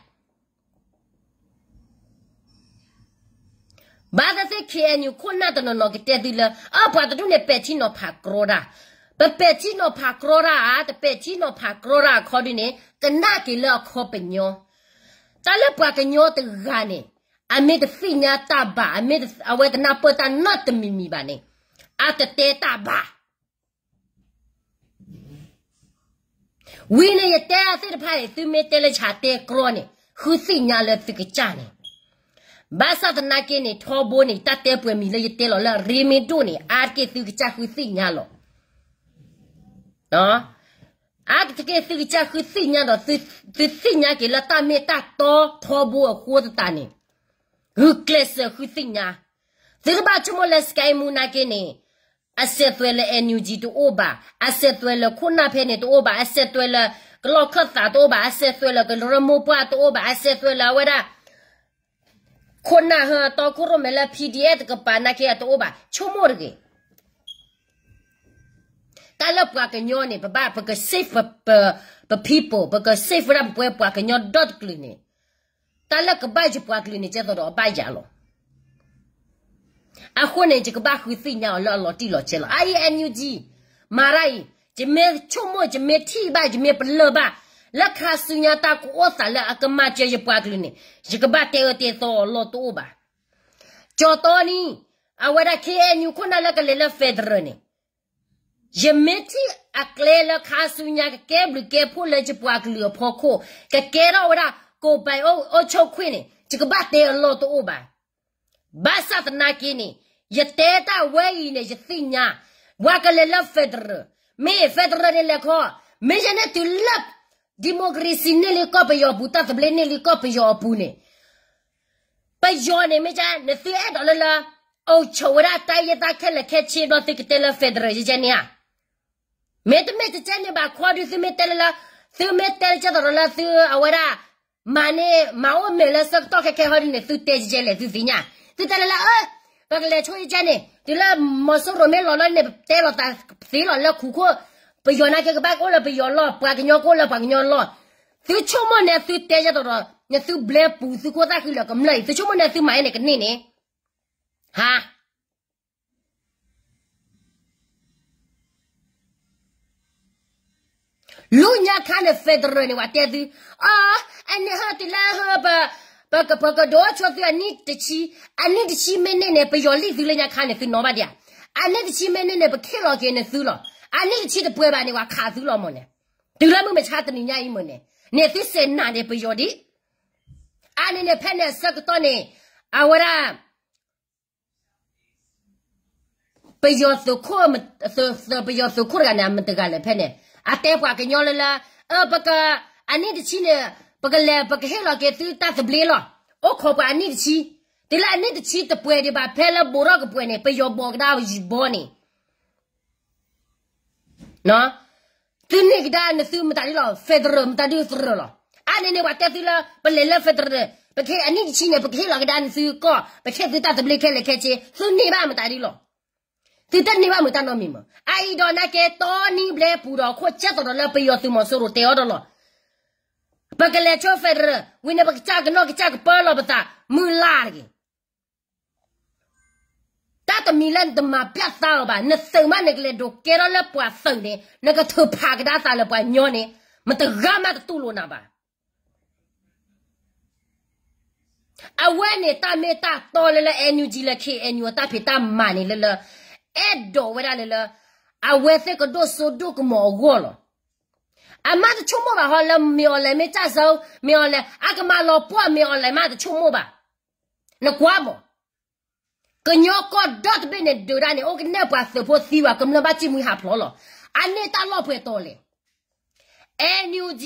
ဘၣ်သ့ၣ်သ့ၣ် KNU ခိၣ်နၢ်တနီၤနီၤကတဲသုလၢ အၢ ပှၤတဒူၣ်န့ၣ် ပဲာ်ထံနီၤဖးကြီတၢ်, ပပဲာ်ထံနီၤဖးကြီတၢ်ဧါ, တပဲာ်ထံနီၤဖးကြီတၢ်အခီဒုန့ၣ် ကနၣ်က့ၤလၢအခီပညီ. တၢ်လၢပှၤကညီတဂၤန့ၣ် အမ့ၢ်တသ့ၣ်ညါတၢ်ဘၣ်, အမ့ၢ်အဝဲတနၢ်ပၢၢ်တၢ်နီတမံၤမံၤဘၣ်န့ၣ်, အတတဲတၢ်ဘၣ်. ဝံၤန့ၣ် ယတဲအသ့ၣ်တဖၣ်အံၤ သုမ့ၢ်တဲလၢဆၣ်တဲကြီန့ၣ် ဃုသ့ၣ်ညါလၢသုကစၢ်န့ၣ်, ဘၣ်ဆၣ်သနာ်က့န့ၣ် ထီဘိန့ၣ် တၢ်တဲပှဲၤမံၤလၢယတဲလီၤလၢအရ့မ့ၢ်ဒိၣ်န့ၣ် အါတက့ၢ်သုကစၢ်ဃုသ့ၣ်ညါလီၤ. အါတက့ၢ်သုကစၢ်ဃုသ့ၣ်ညါဒီး သုသ့ၣ်ညါက့ၤလၢတၢ်မ့ၢ်တၢ်တီထီဘိအဃိသတးန့ၣ်, ဂုာ်ကျဲးစၢးဃုသ့ၣ်ညါ. သုတဘၣ်ဆိကမိၣ်လၢ Sky Moo နာ်က့န့ၣ် အစဲးသွဲးလၢ NUG တအိၣ်ဘၣ်, အစဲးသွဲးလၢခိၣ်နၢ်ဖဲန့ၣ်တအိၣ်ဘၣ်, အစဲးသွဲးလၢကလီၢ်ခၢၣ်သးတအိၣ်ဘၣ်, အစဲးသွဲးလၢကရၢမိၢ်ပှၢ်တအိၣ်ဘၣ်, အစဲးသွဲးလၢအဝဲဒၣ် ခိၣ်နၢ်ဟၢတီခိၣ်ရိၣ်မဲလၢ PDF တကပၤနာ်က့အတအိၣ်ဘၣ်, ဆိကမိၣ်တဂ့ၤ. တၢ်လၢပှၤကညီန့ၣ် ပဘၣ်ပက save ပ ပ ပ people, ပက save ဝဲဒၣ်ပဝဲပှၤကညီဒီတကလုာ်န့ၣ်, တၢ်လၢကဘၣ်ယပှၤကလုာ်န့ၣ် ကဲသိးဒီးအဘၣ်ယၤလီၤ. အဃိန့ၣ် ယကဘၣ်ဃုသ့ၣ်ညါအီၤလၢအလီၤတံၢ်လီၤဆဲးလီၤ. အအံၤ NUG မၤတၢ်အံၤ, ယမ့ၢ်ဆိကမိၣ် ယမ့ၢ်ထံၣ်ဘၣ် ယမ့ၢ်ပလၢၢ်ဘၣ် လၢခါဆူညါတၢ်ကအိၣ်သးလၢအကမၤစၢၤယပှၤကလုာ်န့ၣ် ယကဘၣ်တဲအၢတဲသီအီၤလီၢ်တအိၣ်ဘၣ်. ကၠီတီနံၤ, အဝဲဒၣ် KNU ခိၣ်နၢ်လၢကလဲၤလၢ federal န့ၣ်, ယမ့ၢ်ထံၣ်အကျဲလၢခါဆူညါကကဲဘျုးကဲဖှိၣ်လၢယပှၤကလုာ်အဖီခိၣ်, ကကဲထီၣ်ဝဲဒၣ် ကိုယ်ပိုင်အုပ်ချုပ်ခွင့် န့ၣ် ယကဘၣ်တဲအလီၢ်တအိၣ်ဘၣ်. ဘၣ်ဆၣ်သနာ်က့န့ၣ် ယတဲတၢ်ဝဲအံၤန့ၣ် ယသ့ၣ်ညါ, ဝဲကလဲၤလၢ federal, မ့ၢ် federal န့ၣ်လဲၤခီ, မ့ၢ်ယဲန့ၣ်တုၤလၢ democracy န့ၢ်လံကီၢ်ပယီၤအပူၤ, တၢ်သဘျ့န့ၢ်လံကီၢ်ပယီၤအပူၤန့ၣ် ပယီၤန့ၣ်မ့ၢ်က နသုအဲၣ်ဒိးလၢလၢ အုပ်ချုပ် ဝဲဒၣ် တိုင်းရင်းသား ခဲလၢာ်ခဲဆ့ဘျီ သုကတဲလၢ federal ယကဲန့ၣ်ဧါ. မ့တမ့ၢ်တကဲန့ၣ်ဘၣ်ခီဒုး သုမ့ၢ်တဲလၢလၢ, သုမ့ၢ်တဲလၢကဲသိးဒီးလၢသုအဝဲဒၣ် မၤန့ၢ် မၤအိၣ်မဲာ်လၢဆၢကတီၢ်ခဲခဲဟီဒ်န့ၣ် သုတဲကဲလဲၣ်သုသ့ၣ်ညါ, သုတဲလၢလၢ အၢ ပကလဲၤဆိယကဲန့ၣ် တုၤလၢမီၤစိရိၤမ့ၢ်လီၤလီၤန့ၣ် ပတဲလီၤသးသ့လီၤလၢခူခိၣ်, ပယီၤနာ်က့ကဘၣ်ကအိၣ်လၢပယီၤလီၢ်, ပှၤကညီကအိၣ်လၢပှၤကညီလီၢ်, သုဆိကမိၣ်န့ၣ်သုတဲကဲသိးဒီး နသုဘျဲပူၤသုခိၣ်သၣ်ဃံလၢာ်ကမျၢၢ်အံၤ သုဆိကမိၣ်န့ၣ်သုမၤန့ၣ်ကန့ၢ်န့ၣ်, ဟါ လၢညါခါန့ၣ် federal န့ၣ် ပှၤတဲသု, အ အန့ၣ်ဟၢတုၤလၢဟၢ ပ ပကဒိးအိၣ်ဆိသုအနံၣ်တဆံ, အနံၣ်တဆံမ့ၢ်န့ၢ်န့ၣ် ပယီၤလံၣ်သုလၢညါခါန့ၣ် သုနီၣ်ဘၣ်ဒံးဧါ, အနံၣ်တဆံမ့ၢ်န့ၢ်န့ၣ် ပခ့ၣ်လီၤက့ၤနသုလီၤ, အနံၣ်တဆံတပှဲၤဘၣ်န့ၣ် ပှၤခးသုလီၤမ့ၢ်န့ၣ်, တုၤလၢမုၢ်မဆါတနံၤညါအံၤမ့ၢ်န့ၣ်, န့ၣ်သုစဲးနၤန့ၣ်ပယီၤဒံး, အန့ၣ်န့ၣ် ဖဲန့ၣ်အဆၢကတီၢ်န့ၣ်, အဝဲဒၣ် ပယီၤသုးခိၣ်, ပယီၤသုးခိၣ်တဂၤန့ၣ် အမတဂၤလဲၣ်ဖဲန့ၣ်, အတဲပှၤကညီလၢလၢ, အ ပက, အနံၣ်တဆံန့ၣ်, ပကလဲၤ ပကဟ့ၣ်လီၤက့ၤသုတၢ်သဘျ့လီၤ, အိၣ်ခိးပှၤအနံၣ်တဆံ, တုၤလၢအနံၣ်တဆံတပှဲၤဒံးဘၣ် ဖဲလၢဘိးထီၣ်ကပှဲၤန့ၣ် ပယီၤဘီၣ်ကဒါယဘီန့ၣ် သုန့ၢ်ကဒါနသုမတၤဒ်လီၤ, federal မတၤဒ် federal လီၤ, အါန့ၢ်န့ၣ်ပှၤတဲသုလၢ ပလဲၤလၢ federal, ပကဟ့ၣ်အနံၣ်တဆံန့ၣ် ပကဟ့ၣ်လီၤကဒါနသုကီၢ်, ပကဟ့ၣ်သုတၢ်သဘျ့ခဲလၢာ်ခဲဆ့, သုန့ၢ်ဘၣ်မတၤဒ်လီၤ, သုတန့ၢ်ဘၣ်မတၤနီတမံၤမး, အအံၤဒီးနာ်က့ တီနံၤဘျဲပူၤဒီးခိၣ်ကဲသိးဒီးလၢပယီၤသုးမီၤစိရိၤတဲအီၤဒီးလီၤ, ပကလဲၤဆိ federal, ဝံၤန့ၣ်ပကစၢ်ကနီၣ်ကစၢ်ကပၢလီၤပသး, မုၢ်လၢ်တဂ့ၤ တၢ်တမံၤလၢနတမၤပျဲၢ်သါအီၤဘၣ်, နသုးမးနကလဲၤဒိးကဲထီၣ်လၢပှၤသုးန့ၣ် နကထုးဖးကဒါသးလၢပှၤကညီန့ၣ်, မတဂၤမးတတူၢ်လိာ်နၤဘၣ်. အဝဲန့ၣ်တၢ်မ့ၢ်တၢ်တီလၢလၢ NUG လၢ KNU အတၢ်ဖံးတၢ်မၤန့ၣ်လၢလၢ, အဲၣ်ဒိးဝဲဒၣ်လၢလၢ, အဝဲသ့ၣ်ကဒိၣ်စိဒိၣ်ကမီၤအဂီၢ်လီၤ. အမးတဆိကမိၣ်ဘၣ်ဟီလၢ မင်းအောင်လှိုင် မ့ၢ်ကၢ်စၢ်, မင်းအောင်လှိုင် အကမၤလီၤပှီၢ် မင်းအောင်လှိုင် မးတဆိကမိၣ်ဘၣ်. နကွၢ်မး, ကညီကီၢ်ဒီတဘ့ၣ်န့ၣ်ဒုးဒၣ်န့ၣ် အိၣ်ကနဲၣ်ပှၤသုးဖိသံဝဲ ကမျၢၢ်ဘၣ်စံၣ်မှံဟးဖျိးလီၤ. အန့ၣ်တၢ်လီၢ်ပှဲၤတီလဲၣ်. NUG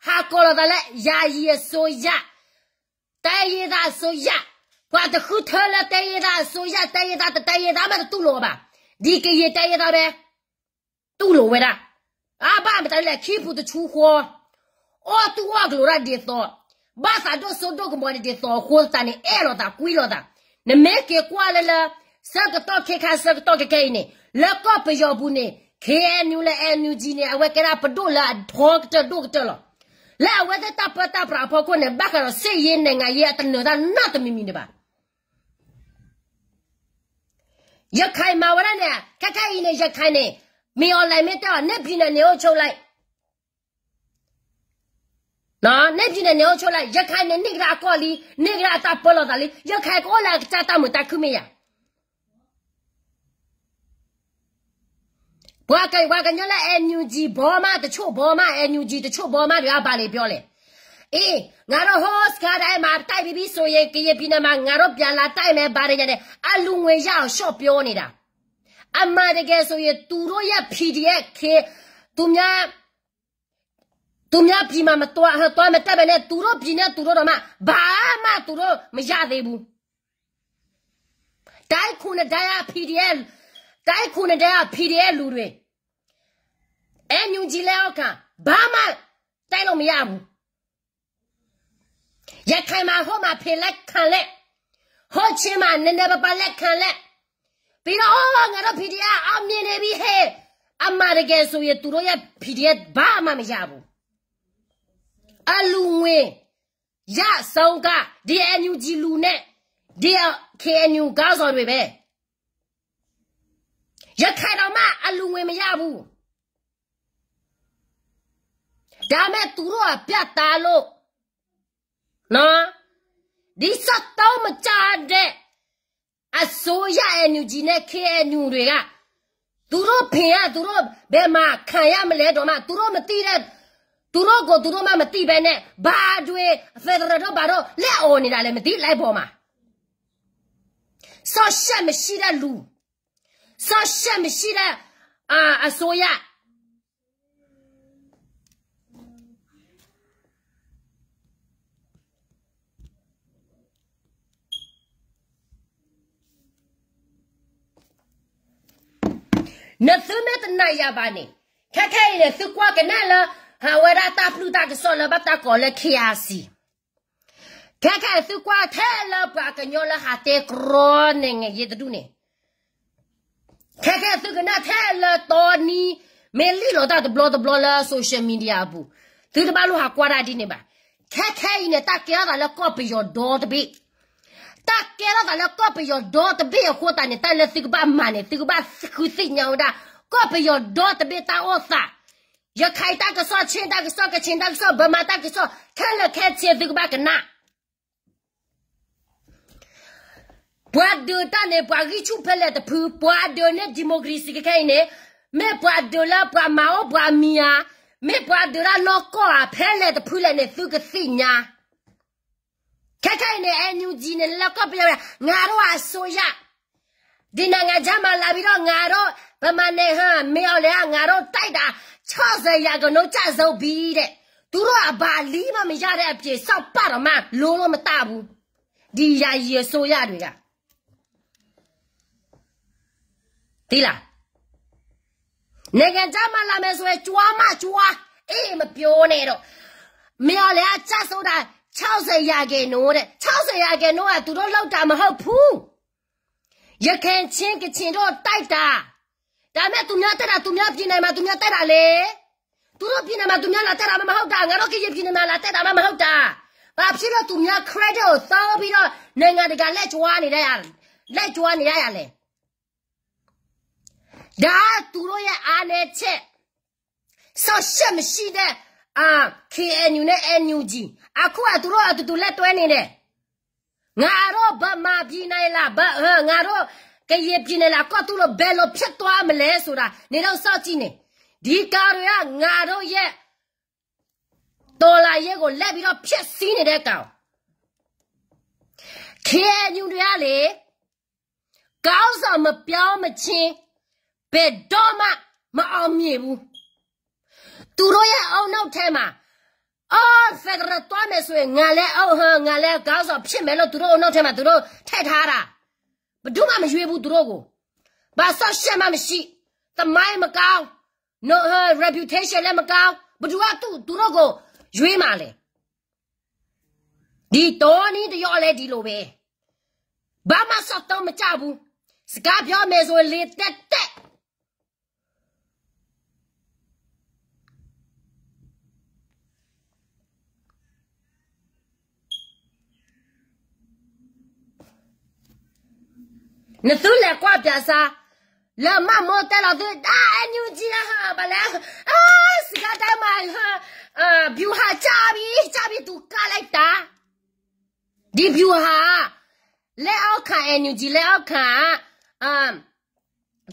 ဟးကိးလိာ်သးလၢ ယာယီအစိုးရ, တိုင်းရင်းသားအစိုးရ, ပှၤတဃုထၢလၢ တိုင်းရင်းသားအစိုးရ, တိုင်းရင်းသားတ တိုင်းရင်းသား မးတတူၢ်လိာ်အီၤဘၣ်. ဒ်ကယဲၢ် တိုင်းရင်းသား ပဲ တူၢ်လိာ်ဝဲဒၣ်. အဘၣ်မတၤလဲၣ် ခံပူၤတဆူဃီ, အီၣ်တူၢ်အီၣ်ကလိာ်ဒၣ်ဒ်သိး, ဘၣ်သးဒိၣ်စိဒိၣ်ကမီၤဒ်သိးအဃိသတးန့ၣ် အဲၣ်လိာ်သးကွံလိာ်သး. နမ့ၢ်က့ၤကွၢ်လၢလၢ ဆၢကတီၢ်ခဲခါဆၢကတီၢ်ခဲခဲအံၤန့ၣ် လၢကီၢ်ပယီၤပူၤန့ၣ် KNU လၢ NUG န့ၣ် အဝဲကဲဒၣ်ပဒိၣ်လၢအထီကတၢၢ်ဒိၣ်ကတၢၢ်လီၤ. လၢအဝဲသ့ၣ်တၢ်ပၢတၢ်ပြးအဖီခိၣ်န့ၣ် ဘၣ်ဃးဒီး စစ်ရေး နိုင်ငံရေး အတနၢၤတၢ်နီတမံၤမံၤန့ၣ်ဘၣ်. ရခိုင်မၤဝဲဒၣ်န့ၣ် ခဲခဲအံၤန့ၣ် ရခိုင်န့ၣ် မင်းအောင်လှိုင် မ့ၢ်တဲအီၤ နှစ်ပြည်နယ် နေအုပ်ချုပ်လိုက်, န့ၣ်ဖံန့ၣ်န့ၣ်အိၣ်ဆိးလၢ ရခိုင်န့ၣ်န့ၢ်ကဒါအကီၢ်လံ, န့ၢ်ကဒါအတၢ်ပၢလီၤသးလံ, ရခိုင်ကအိၣ်လၢအကစၢ်တၢ်မုာ်တၢ်ခုၣ်မ့ၢ်ယၤ. ပှၤကညီလၢ NUG ဘီမးတဆိၣ်ဘီမး, NUG တဆိၣ်ဘီမးဒီးအဘၣ်လံပျီလဲၣ်. အ့, ငါတို့ဟိစခါဒၣ်မၤတၢ်ဘံဘံစိၤယဲ ကယဲၢ်ပံၤန့ၣ်မး ငါတို့ပြန်လာတိုက်မယ် ဘာတညာန့ၣ် အလူငွေရအောင်ရှော့ပြောနေတာ. အမှန်တကယ်ဆိုရင် သူတို့ရဲ့ PDF ခ့, သူများ သူများပြည်မှာ မသွား, သွားမတက်ပဲနဲ့ သူတို့ပြည်နဲ့ သူတို့တောင်မှ ဘာမှ သူတို့ မရသေးဘူး. တိုင်းခုနှစ်တိုင်းက PDF, တိုင်းခုနှစ်တိုင်းက PDF လူတွေ, NUG လက်အောက်ခံ, ဘာမှ တိုက်လို့မရဘူး. ရခိုင်မှာ ဟိုမှာ ဖယ်လက်ခံလိုက်, ဟိုချင်းမှာ နည်းနည်းပါးပါး လက်ခံလိုက်, ပြီးတော့ အိုး ငါတို့ PDF အောင်မြင်နေပြီ ဟဲ့. အမှန်တကယ်ဆိုရင် သူတို့ရဲ့ PDF ဘာမှမရဘူး. အလူငွေ ရဆုံးက ဒီ NUG လူနဲ့ ဒီ KNU ခေါင်းဆောင်တွေပဲ. ရခိုင်တောင်မှ အလူငွေမရဘူး. ဒါပေမဲ့ သူတို့က ပြတ်သားလို့, နော်, ဒီ ဆယ့်သုံး မကျတဲ့ အစိုးရ NUG နဲ့ KNU တွေက သူတို့ဖင်က သူတို့ဘယ်မှာ ခံရမလဲတော့မှ သူတို့မသိတဲ့, သူတို့ကိုယ်သူတို့မှ မသိပဲနဲ့ ဘာတွေ ဖယ်ဒရယ်တို့ ဘာတို့ လက်အော်နေတာလဲ မသိ လိုက်ပေါ်မှာ. စောင့်ရှက်မရှိတဲ့လူ, စောင့်ရှက်မရှိတဲ့ အာ, အစိုးရ. နသုမ့ၢ်တနာ်ယၤဘၣ်န့ၣ်, ခဲခဲအံၤန့ၣ် သုကွၢ်ကနၣ်လၢ ဟးဝဲဒၣ်တၢ်ပျုၢ်တၢ်ကစီၣ်လၢဘၣ်တၢ်ကိးလၢ KRC. ခဲခဲအံၤသုကွၢ်ထဲလၢပှၤကညီလၢဟးတဲကြီ နိုင်ငံရေး တဒူၣ်န့ၣ်, ခဲခဲသုကနၣ်ထဲလၢတီနံၤ မ့ၢ်လံၣ်လီၤတၢ်တဘျီတဘျီလၢ social media အပူၤ, သုတဘၣ်လိၣ်ဟးကွၢ်တၢ်ဒ်န့ၣ်ဘၣ်. ခဲခဲအံၤန့ၣ် တၢ်ကဲထီၣ်သးလၢကီၢ်ပယီၤဒီတဘ့ၣ်, တၢ်ကဲထီၣ်သးလၢကီၢ်ပယီၤဒီတဘ့ၣ်အဃိသတးန့ၣ် တၢ်လၢသုကဘၣ်မၤန့ၣ် သုကဘၣ်ဃုသ့ၣ်ညါဝဲဒၣ် ကီၢ်ပယီၤဒီတဘ့ၣ်တၢ်အိၣ်သး, ရခိုင်တၢ်ကစီၣ်, ချင်းတၢ်ကစီၣ်, ကချင်တၢ်ကစီၣ်, ဗမာတၢ်ကစီၣ် ခဲလၢာ်ခဲဆ့သုကဘၣ်ကနၣ်. ပှၤဒုးတၢ်န့ၣ် ပှၤဂံၢ်ဆူၣ်ဖဲလဲၣ်တဖု, ပှၤဒုးန့ၢ် democracy ခဲခဲအံၤန့ၣ်, မ့ၢ်ပှၤဒုးလၢပှၤမၤအိၣ်ပှၤမံၤဧါ, မ့ၢ်ပှၤဒုးတၢ်နီၢ်ကီၢ်ဧါ, ဖဲလဲၣ်တဖုလဲၣ်န့ၣ် သုကသ့ၣ်ညါ. ခဲခဲအံၤန့ၣ် NUG န့ၣ် လၢကီၢ်ပယီၤ, ငါတို့အစိုးရ, ဒီနိုင်ငံခြားမှာလာပြီးတော့ ငါတို့ ဗမာနိုင်ငံ မင်းအောင်လှိုင်က ငါတို့တိုက်တာ ခြောက်ဆယ်ရာခိုင်နှုန်းကျဆုံးပြီတဲ့. သူတို့အဘါလံမ့ၢ်မရတဲ့အပြင် စောက်ပၢ်တောင်မှ လိုလို့မတတ်ဘူး. ဒီယာယီအစိုးရတွေက သိလား. နိုင်ငံခြားမှာလာမယ်ဆိုရင် ကြွားမှကြွား, အေး မပြောနဲ့တော့. မင်းအောင်လှိုင်က ကျဆုံးတာ ခြောက်ဆယ်ရာခိုင်နှုန်းတဲ့. ခြောက်ဆယ်ရာခိုင်နှုန်းက သူတို့လုပ်တာမဟုတ်ဘူး. ရခိုင် ချင်း ကချင်တို့တိုက်တာ. ဒါပေမဲ့ သူများတိုက်တာ သူများပြည်နယ်မှာ သူများတိုက်တာလေ. သူတို့ပြည်နယ်မှာ သူများလာတိုက်တာမှ မဟုတ်တာ. ငါတို့ ကရင်ပြည်နယ်မှာ လာတိုက်တာမှ မဟုတ်တာ. ဘာဖြစ်လို့ သူများ credit ကို သုံးပြီးတော့ နိုင်ငံတကာ လက်ကျွမ်းနေရလဲ. ဒါက သူတို့ရဲ့ အားနည်းချက်. စောင့်ရှက်မရှိတဲ့ အာ, KNU နဲ့ NUG. အခုက သူတို့ အတူတူ လက်တွဲနေတယ်. ငါတို့ ဗမာပြည်နယ်လား, ဗ, ငါတို့ ကရင်ပြည်နယ်လား, ကော့သို့လို့ ဘယ်လိုဖြစ်သွားမလဲဆိုတာ နင်တို့ စောင့်ကြည့်နေ. ဒီကောင်တွေက ငါတို့ရဲ့ တော်လှန်ရေးကို လိုက်ပြီးတော့ ဖျက်ဆီးနေတဲ့ကောင်. KNU တွေကလေ, ခေါင်းဆောင်မပြောင်းမချင်း ဘယ်တော့မှ မအောင်မြင်ဘူး. သူတို့ရဲ့ အုပ်နောက်ထဲမှာ, အော်, ဖယ်ဒရယ်သွားမယ်ဆိုရင် ငါလည်း အုပ်, ငါလည်း ခေါင်းဆောင်ဖြစ်မယ်လို့ သူတို့ အုပ်နောက်ထဲမှာ သူတို့ ထည့်ထားတာ. ဘယ်သူမှ မရွေးဘူး သူတို့ကို. ဘာစောင့်ရှက်မှ မရှိ. သမိုင်းမကောင်း, နော်, reputation လည်းမကောင်း. ဘယ်သူက သူ, သူတို့ကို ရွေးမှာလဲ. ဒီတောနည်းတယောက်လည်း ဒီလိုပဲ. ဘာမှ စောင့်သုံးမကြဘူး. စကားပြောမယ်ဆိုရင် လေတက်တက်. နသုလဲၤကွၢ်ပြၢစါ, လၢမၤမိၢ်တဲလီၤသု, ဒါ NUG ဟး, ဘၣ်လဲၣ်, အါ, စကၤတဲမၤဟး, ဗျူဟာကျပြီ ကျပြီ သူကလိုက်တာ ဒီဗျူဟာ လက်အောက်ခံ NUG လက်အောက်ခံ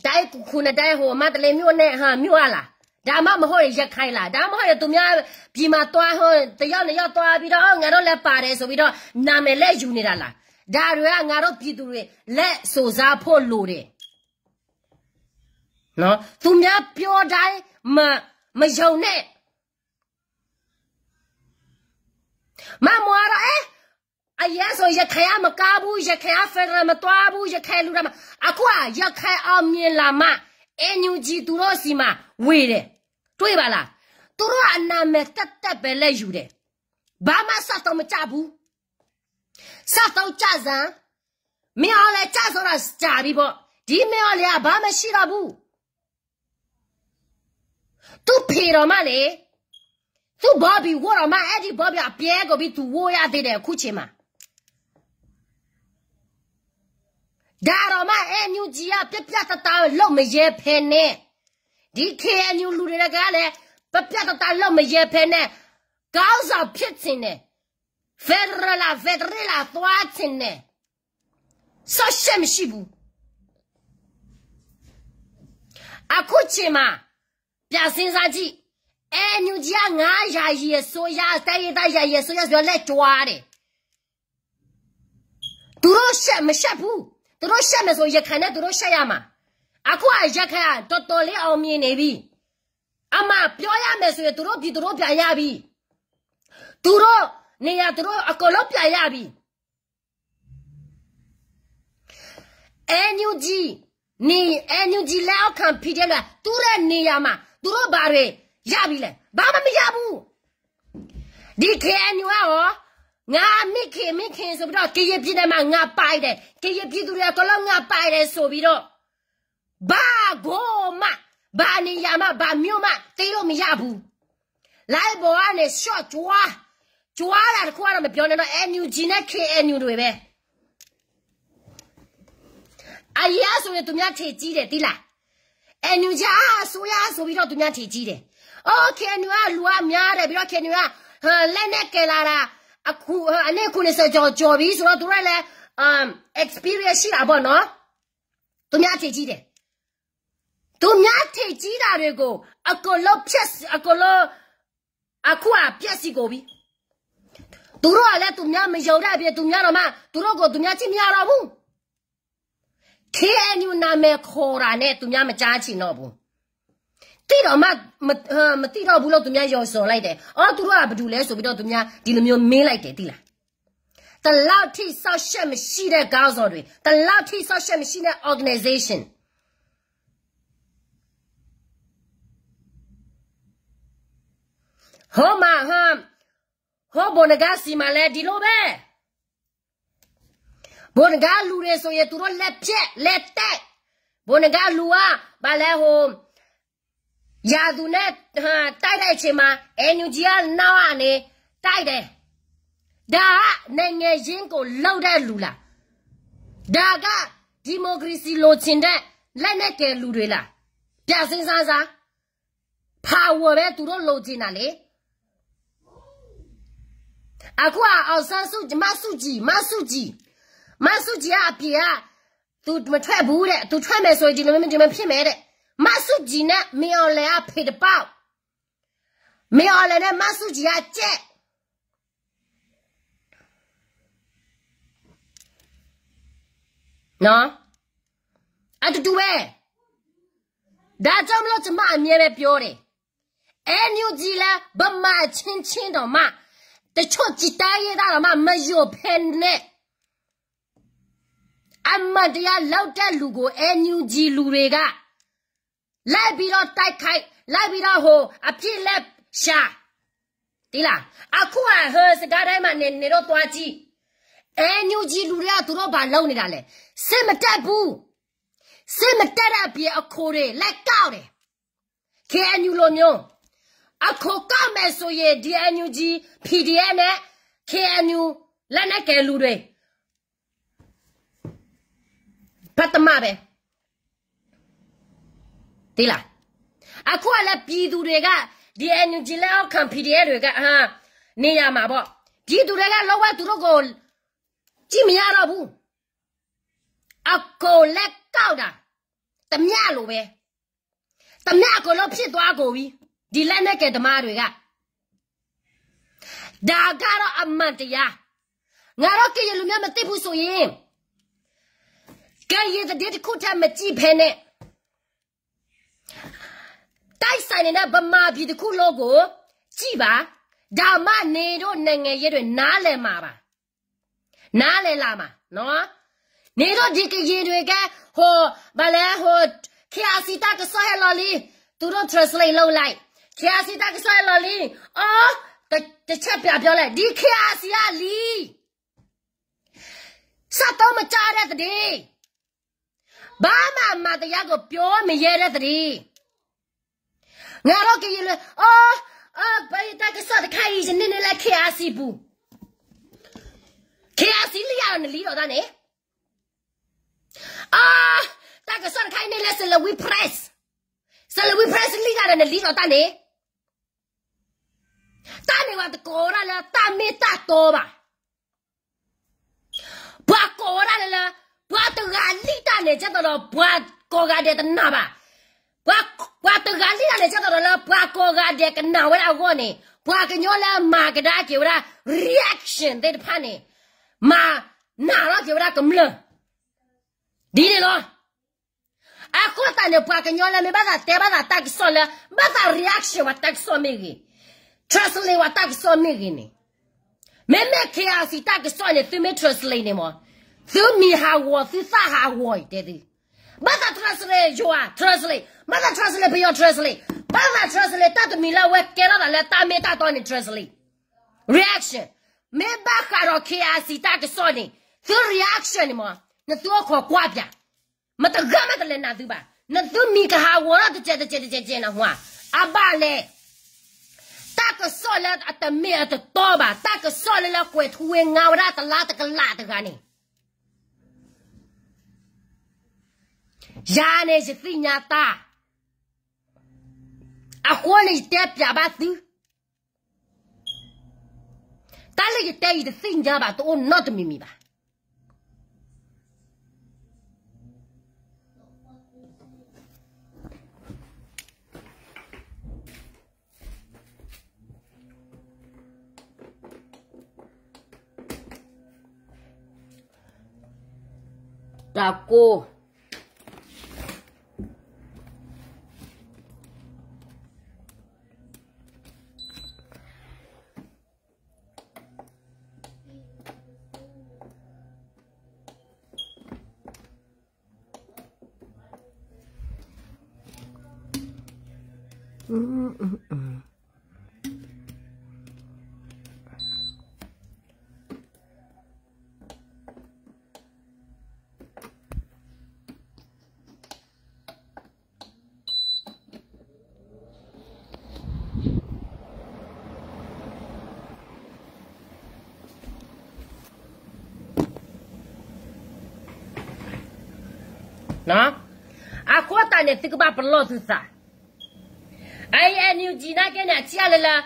တိုင်းခုနတိုင်းဟို မန္တလေးမြို့နဲ့ ဟာ မြို့အလား ဒါမှမဟုတ်ရင် ရခိုင်လား ဒါမှမဟုတ်ရင် သူများပြည်မှာသွား ဟို တယောက်နှစ်ယောက်သွားပြီးတော့ ငါတို့လည်းပါတယ်ဆိုပြီးတော့ နာမည်လည်းယူနေတာလား ဒါတွေက ငါတို့ပြည်သူတွေ လက်စုပ်စားဖို့လိုတယ် နော် သူများပြောတိုင်း မ မယုံနဲ့ မမွာတော့ အဲ အရင်ဆို ရခိုင်ကမကဘူး ရခိုင်က federal မသွားဘူး ရခိုင်လူတန်းမ အခုက ရခိုင်အောင်မြင်လာမှ NUG သူတို့ဆီမှာ ဝင်တယ် တွေ့ပါလား သူတို့အနာမည်သက်သက်ပဲ လက်ယူတယ် ဘာမှ စက်သုံး မကျဘူး စက်သုံး ကျစမ်း မင်းအောင်လှိုင် ကျဆိုတာ ကြာပြီပေါ့ ဒီမင်းအောင်လှိုင်က ဘာမှ မရှိတော့ဘူး သူ့ဖေတော်မှလေ သူ့ Bobby ဝတ်တော်မှ အဲ့ဒီ Bobby အပြဲကိုပြီး သူဝတ်ရသေးတယ် အခုချိန်မှာ ဒါတော့မှ NUG က ပြတ်ပြတ်သားသား လုပ်မရဲဖဲနဲ့ ဒီ KNU လူတွေကလည်း ပြတ်ပြတ်သားသား လုပ်မရဲဖဲနဲ့ ခေါင်းဆောင်ဖြစ်ချင်တယ် federal လား federal လား သွားချင်တယ် စောင့်ရှက်မရှိဘူး အခုချိန်မှာ ပြန်စဉ်းစားကြည့် NUG က ငါး ယာယီအစိုးရ တိုင်းရင်းသား ယာယီအစိုးရဆိုတော့ လက်ကြွားတယ် သူတို့ရှက်မရှက်ဘူး သူတို့ရှက်မယ်ဆို ရခိုင်နဲ့ သူတို့ရှက်ရမှာ အခုက ရခိုင်က တော်တော်လေး အောင်မြင်နေပြီ အမှန်ပြောရမယ်ဆိုရင် သူတို့ပြည် သူတို့ပြန်ရပြီ သူတို့နေရာ သူတို့အကုန်လုံးပြန်ရပြီ NUG နေ NUG လက်အောက်ခံ PDF လဲ သူတို့နေရာမှာ သူတို့ဘာတွေရပြီလဲ ဘာမှမရဘူး ဒီ KNU ကရော ငါ မင်းခင် မင်းခင် ဆိုပြီးတော့ ကရင်ပြည်နယ်မှာ ငါပိုင်တယ် ကရင်ပြည်သူတွေအကုန်လုံး ငါပိုင်တယ်ဆိုပြီးတော့ ဘာကိုမှ ဘာနေရာမှ ဘာမြို့မှ သိမ်းလို့မရဘူး လိုင်းပေါ်ကနေ ရှော့ကြွား ကြွားတာတစ်ခုကတော့ မပြောနဲ့တော့ NUG နဲ့ KNU တွေပဲ အရင်ကဆိုရင် သူများထင်ကြီးတယ် သိလား NUG အစိုးရဆိုပြီးတော့ သူများထင်ကြီးတယ် OK NUG က လူကများတယ် ပြီးတော့ KNU က ဟို လက်နက်ကိုင်လာတာ အခု ဟို အနှစ် ခုနှစ်ဆယ်ကျော် ကျော်ပြီဆိုတော့ သူတို့လည်း experience ရှိတာပေါ့နော် သူများထင်ကြီးတယ် သူများထင်ကြီးတာတွေကို အကုန်လုံးဖျက်ဆီး အကုန်လုံး အခုက ဖျက်ဆီးကုန်ပြီ သူတို့ကလည်း သူများမယုံတဲ့အပြင် သူများတောင်မှ သူတို့ကို သူများကြည့်မရတော့ဘူး KNU နာမည်ခေါ်တာနဲ့ သူများမကြားချင်တော့ဘူး သိတော့မှ မ မသိတော့ဘူးလို့ သူများ ယုံစော်လိုက်တယ် အော် သူတို့က ဘယ်သူလဲဆိုပြီးတော့ သူများ ဒီလိုမျိုး မေးလိုက်တယ် သိလား ဒီလောက်ထိ စောင့်ရှက်မရှိတဲ့ ခေါင်းဆောင်တွေ ဒီလောက်ထိ စောင့်ရှက်မရှိတဲ့ organization ဟိုမှာ ဟို ဟို ဗိုလ်နဂါဆီမှာလည်း ဒီလိုပဲ ဗိုလ်နဂါလူတွေဆိုရင် သူတို့လက်ဖြတ် လက်တိုက် ဗိုလ်နဂါလူက ဘာလဲ ဟို ရန်သူနဲ့ ဟို တိုက်တဲ့အချိန်မှာ NUG က နောက်ကနေ တိုက်တယ် ဒါက နိုင်ငံရေးကို လုပ်တဲ့လူလား ဒါက ဒီမိုကရေစီ လိုချင်တဲ့ လက်နက်ကိုင်လူတွေလား ပြန်စဉ်းစားစမ်း power ပဲ သူတို့ လိုချင်တာလေ အခုက အောင်ဆန်းစုကြည် မဆုကြည် မဆုကြည် မဆုကြည်က အပြင်က သူမထွက်ဘူးတဲ့ သူထွက်မယ်ဆိုရင် ဒီလိုမျိုး ဒီလိုမျိုးဖြစ်မယ်တဲ့ မဆုကြည်နဲ့ မင်းအောင်လှိုင်က ဖေတပေါက် မင်းအောင်လှိုင်နဲ့ မဆုကြည်က ကြက် နော် အတူတူပဲ ဒါကြောင့်မလို့ ကျွန်မ အမြဲပဲပြောတယ် NUG လည်း ဗမာအချင်းချင်းတောင်မှ တချို့ ကျီတိုင်းရင်းသားတောင်မှ မယုံဖဲနဲ့ အမှန်တရားလုပ်တဲ့လူကို NUG လူတွေက လိုက်ပြီးတော့ တိုက်ခိုက် လိုက်ပြီးတော့ ဟို အပြစ်လဲရှာ သိလား အခုက ဟို စစ်ကိုင်းတိုင်းမှာ နေ နေတော့ သွားကြည့် NUG လူတွေက သူတို့ ဘာလုပ်နေတာလဲ စစ်မတက်ဘူး စစ်မတက်တဲ့အပြင် အခွန်တွေ လိုက်ကောက်တယ် KNU လိုမျိုး အခွန်ကောက်မယ်ဆိုရင် ဒီ NUG PDF နဲ့ KNU လက်နက်ကိုင်လူတွေ ပထမပဲ သိလား အခုကလည်း ပြည်သူတွေက ဒ် NUG လၢ Arkhan PDF တဂၤ န့ၢ်ယၤမးဘၣ်. ပြည်သူတွေက လုံးဝသူတို့ကို ကြည့်မရတော့ဘူး. အကုန်လဲကောက်တာ. တမျှလို့ပဲ. တမျှအကုန်လုံးဖြစ်သွားကုန်ပြီ. ဒီလက်နက်ကိုင်သမားတွေက ဒါကတော့အမှန်တရား. ငါတို့ကရင်လူမျိုးမသိဘူးဆိုရင် ကရင်သတင်းတစ်ခုတည်းမကြည့်ဖဲနဲ့ တိုက်ဆိုင်နေတဲ့ဗမာပြည်တစ်ခုလုံးကိုကြည့်ပါ. ဒါမှနေတို့နိုင်ငံရေးတွေနားလည်မှာပါ. နားလည်လာမှာနော်. နေတို့ဒီကရင်တွေက ဟို ဘာလဲ ဟို KRC တၢ်ကစီၣ်ဟဲလီၤလံ. သူတို့ translate လုပ်လိုက်. KRC တၢ်ကစီၣ်ဟဲလီၤလံ. အော် တ တစ်ချက်ပြန်ပြောလိုက်. ဒီ KRC ကလံ စက်သုံးမကျတဲ့သတင်း. ဘာမှအမှန်တရားကိုပြောမရဲတဲ့သတင်း. ငါတို့ကရင်လူ အော် အော် ပတၢ်ကစီၣ်တခါအံၤ ယန့ၢ်န့ၢ်လၢ KRC ပူၤ. KRC လံယၤဒီးနလံဒီးတၢ်န့ၣ်. အၢ တၢ်ကစီၣ်တခါအံၤန့ၢ်လၢ Salween Press. Salween Press လံယၤဒီးနလံဒီးတၢ်န့ၣ်. တၢ်န့ၣ်ပှၤတကိးဝဲဒၣ်လၢတၢ်မ့ၢ်တၢ်တီဘၣ်. ပှၤကိးဝဲဒၣ်လၢ ပှၤတဂၤလံတၢ်န့ၣ် ကဲသိးဒီး ပှၤကိးဂၤဒဲးတနာ်ဘၣ်. ပှၤ ပှၤတဂၤလံတၢ်န့ၣ် ကဲသိးဒီးလၢ ပှၤကိးဂၤဒဲးကနာ်ဝဲဒၣ်အဂီၢ်န့ၣ် ပှၤကညီလၢမၤကဒါက့ၤဝဲဒၣ် reaction သ့ၣ်တဖၣ်န့ၣ် မၤနာ်ထီၣ်က့ၤဝဲဒၣ်ကမျၢၢ် ဒ်န့ၣ်လီၤ. အဃိသတးန့ၣ် ပှၤကညီလၢမ့ၢ်ဘၣ်သးတဲဘၣ်သးတၢ်ကစီၣ်လၢ ဘၣ်သး reaction ဝဲတၢ်ကစီၣ်မ့ၢ်ဂ့ၤ, translate ဝဲတၢ်ကစီၣ်မ့ၢ်ဂ့ၤန့ၣ်, မ့မ့ၢ် KRC တၢ်ကစီၣ်န့ၣ် သုမ့ၢ် translate န့ၣ်မး, သုမံၤဟးဂီၤ သုသၣ်ဟးဂီၤအံၤတဲသု, ဘၣ်သး translate ယွၤ translate, ဘၣ်သး translate ပယီၤ translate, ဘၣ်သး translate တၢ်တမံၤလၢအဝဲကဲထီၣ်သးလၢတၢ်မ့ၢ်တၢ်တီန့ၣ် translate, reaction, မ့ၢ်ဘၣ်ဃးဒီး KRC တၢ်ကစီၣ်န့ၣ် သု reaction န့ၣ်မး နသုအိၣ်ခိးကွၢ်ပၠး မတဂၤမးတလဲၤနာ်သုဘၣ်, နသုမံၤကဟးဂီၤထီၣ်တစဲးတစဲးတစဲးတစဲးနဟါ, အဘၣ်လဲၣ်, တၢ်ကစီၣ်လၢအတမ့ၢ်အတတီဘၣ်, တၢ်ကစီၣ်လၢလၢကွဲးထူဝ့ငါဝဲဒၣ်တလါတကလးတဂၤန့ၣ်, ယၤန့ၣ်ယသ့ၣ်ညါတၢ်, အဃိန့ၣ် ယတဲပၠးဘၣ်သု တၢ်လၢယတဲယတသ့ၣ်ညါဘၣ် တအိၣ်နီတမံၤမံၤဘၣ်. တၢ်ကိၢ် အဃိသတးန့ၣ် သုကဘၣ်ပလီၢ်သုသး, အအံၤ NUG နာ်က့န့ၣ် အထံၣ်လၢလၢ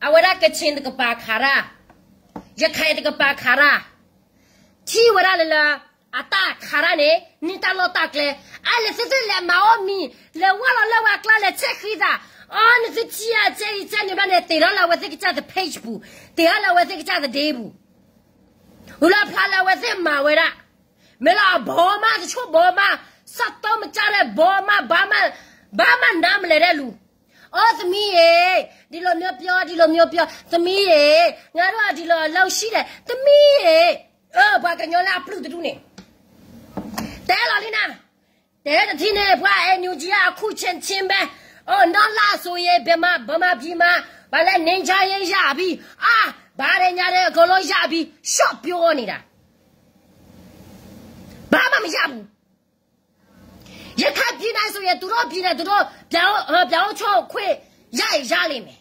အဝဲဒၣ်ကချ့ၣ်တကပၤခးတၢ်, ရခဲၣ်တကပၤခးတၢ်, ထံၣ်ဝဲဒၣ်လၢလၢ အတၢ်ခးတၢ်န့ၣ် န့ၢ်တၢ်လီၢ်တၢ်ကျဲ, အလဲၤသုသုလဲၤမၤအီၣ်မံၤ လဲၤဝဲလီၤလၢဝဲအကျါလဲၤဆဲးဃံသး, အီ နသုထံၣ်အကဲအံၤကဲန့ၣ်ဘျီန့ၣ် သ့ၣ်ထီၣ်လၢအဝဲသ့ၣ်ကစၢ်သ page ပူၤ, သ့ၣ်ထီၣ်လၢအဝဲသ့ၣ်ကစၢ်သဒ့ပူၤ, ဝံၤလီၤဖျါလၢအဝဲသ့ၣ်မၤဝဲဒၣ်, မ့ၢ်လၢအဘီမး တဆိကမိၣ်ဘီမး, စက်သုံးမကျတဲ့ ဘီမး, ဘီမး, ဘာမှနားမလည်တဲ့လူ, အိ သမီးရေ, ဒီလိုမျိုးပြော, ဒီလိုမျိုးပြော, သမီးရေ, ငါတို့ကဒီလိုအလုပ်ရှိတယ်, သမီးရေ, အိ ပှၤကညီလၢအပျုၢ်တဒူၣ်န့ၣ်, တဲလီၤလံနၤ, တဲတထံၣ်န့ၣ် ပှၤ NUG ကအခုၣ်ဆ့ဆ့ဘဲ, အိ နောက်လဆိုရင် ဗမာပြည်မှာ ဘာလဲ ငြိမ်းချမ်းရေးရပြီ, အာ, ဘာလဲ ညာတယ် အကုန်လုံးရပြီ, ရှော့ပြောနေတာ ဘာမှမရဘူး. ရခိုင်ပြည်နယ်ဆိုရင် သူတို့ပြည်နယ် သူတို့ ပြန်အုပ်, ပြန်အုပ်ချုပ်ခွင့်ရရင်ရလိမ့်မယ်.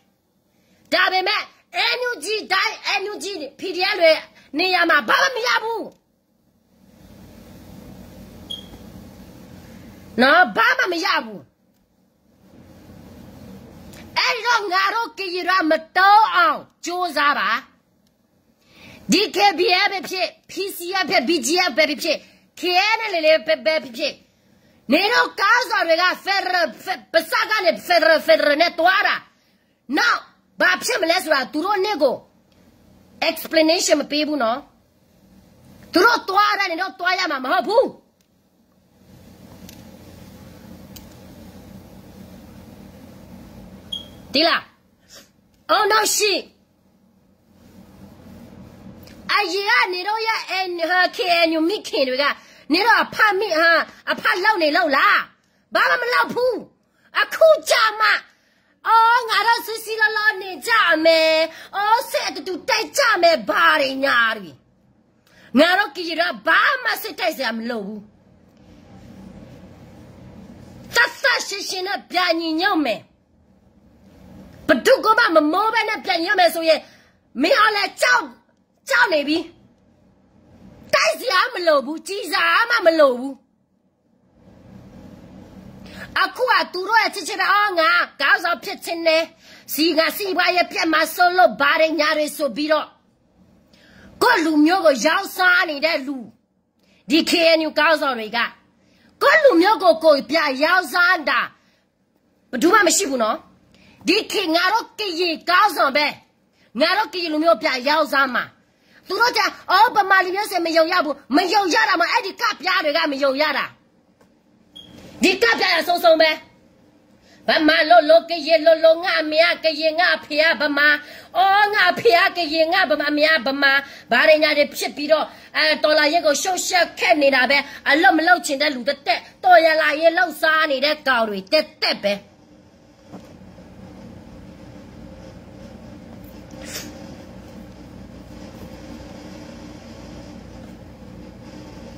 ဒါပေမဲ့ NUG တိုင်း NUG PDF တွေနေရာမှာ ဘာမှမရဘူး. နော်, ဘာမှမရဘူး. အဲၣ်ဒိး ငါတို့ကရင်တွေ မတုံ့အောင်ကြိုးစားပါ. DKBA ပဲဖြစ်ဖြစ်, PC ပဲဖြစ်ဖြစ်, BGF ပဲဖြစ်ဖြစ်, KNLA ပဲဖြစ်ဖြစ်, နင်တို့ခေါင်းဆောင်တွေက federal ပစကနဲ့ federal federal နဲ့တွားတာ, နောက်ဘာဖြစ်မလဲဆိုတာ သူတို့နဲ့ကို explanation မပေးဘူးနော်. သူတို့တွားတာ နင်တို့တွားရမှာမဟုတ်ဘူး. သိလား? အောင်နောက်ရှိ အရင်က နင်တို့ရဲ့ KNU မိခင်တွေက နင်တို့အဖမီး အဖလုပ်နေလို့လား? ဘာမှမလုပ်ဘူး. အခုကျမှ အော် ငါတို့စူးစူးလောလောနေကြမယ်, အော် စိတ်အတူတူတိုက်ကြမယ်, ဘာတွေညာတွေ. ငါတို့ကရင်တွေက ဘာမှစိတ်တိုက်စရာမလိုဘူး. သတ်သတ်ရှင်းရှင်းနဲ့ ပြန်ညီညွတ်မယ်. ဘယ်သူကမှမမောဘဲနဲ့ ပြန်ညီညွတ်မယ်ဆိုရင် မင်းအောင်လှိုင်ကြောက်, ကြောက်နေပြီ. တိုက်စရာမလိုဘူး, ကျည်စရာမှမလိုဘူး. အခုက သူတို့ရဲ့ ချစ်ချစ်ပဲ အော် ငါ ခေါင်းဆောင်ဖြစ်ချင်တယ်, စီ ငါ စီးပွားရေး ပြတ်မှာစိုးလို့ ဘာတွေညာတွေဆိုပြီးတော့ ကိုယ့်လူမျိုးကို ရောင်းစားနေတဲ့လူ, ဒီ KNU ခေါင်းဆောင်တွေက ကိုယ့်လူမျိုးကို ကိုယ်ပြန်ရောင်းစားတာ ဘယ်သူမှမရှိဘူးနော်. ဒီ K ငါတို့ကရင်ခေါင်းဆောင်ပဲ, ငါတို့ကရင်လူမျိုး ပြန်ရောင်းစားမှာ. သူတို့က အော် ဗမာလူမျိုးဆို မယုံရဘူး, မယုံရတာမဟုတ်, အဲ့ဒီကပ်ပြားတွေက မယုံရတာ. ဒီကပ်ပြားအဆုံးဆုံးပဲ. ဗမာလို့လို့ ကရင်လို့လို့ ငါအမေကကရင်, ငါအဖေကဗမာ, အော် ငါအဖေကကရင်, ငါဗမာ, အမေကဗမာ, ဘာတွေညာတွေဖြစ်ပြီးတော့ အဲ တော်လှန်ရေးကို ရှုပ်ရှက်ခက်နေတာပဲ, အလုပ်မလုပ်ချင်တဲ့လူသက်သက်, တော်လှန်ရေးလုပ်စားနေတဲ့ကောင်တွေသက်သက်ပဲ.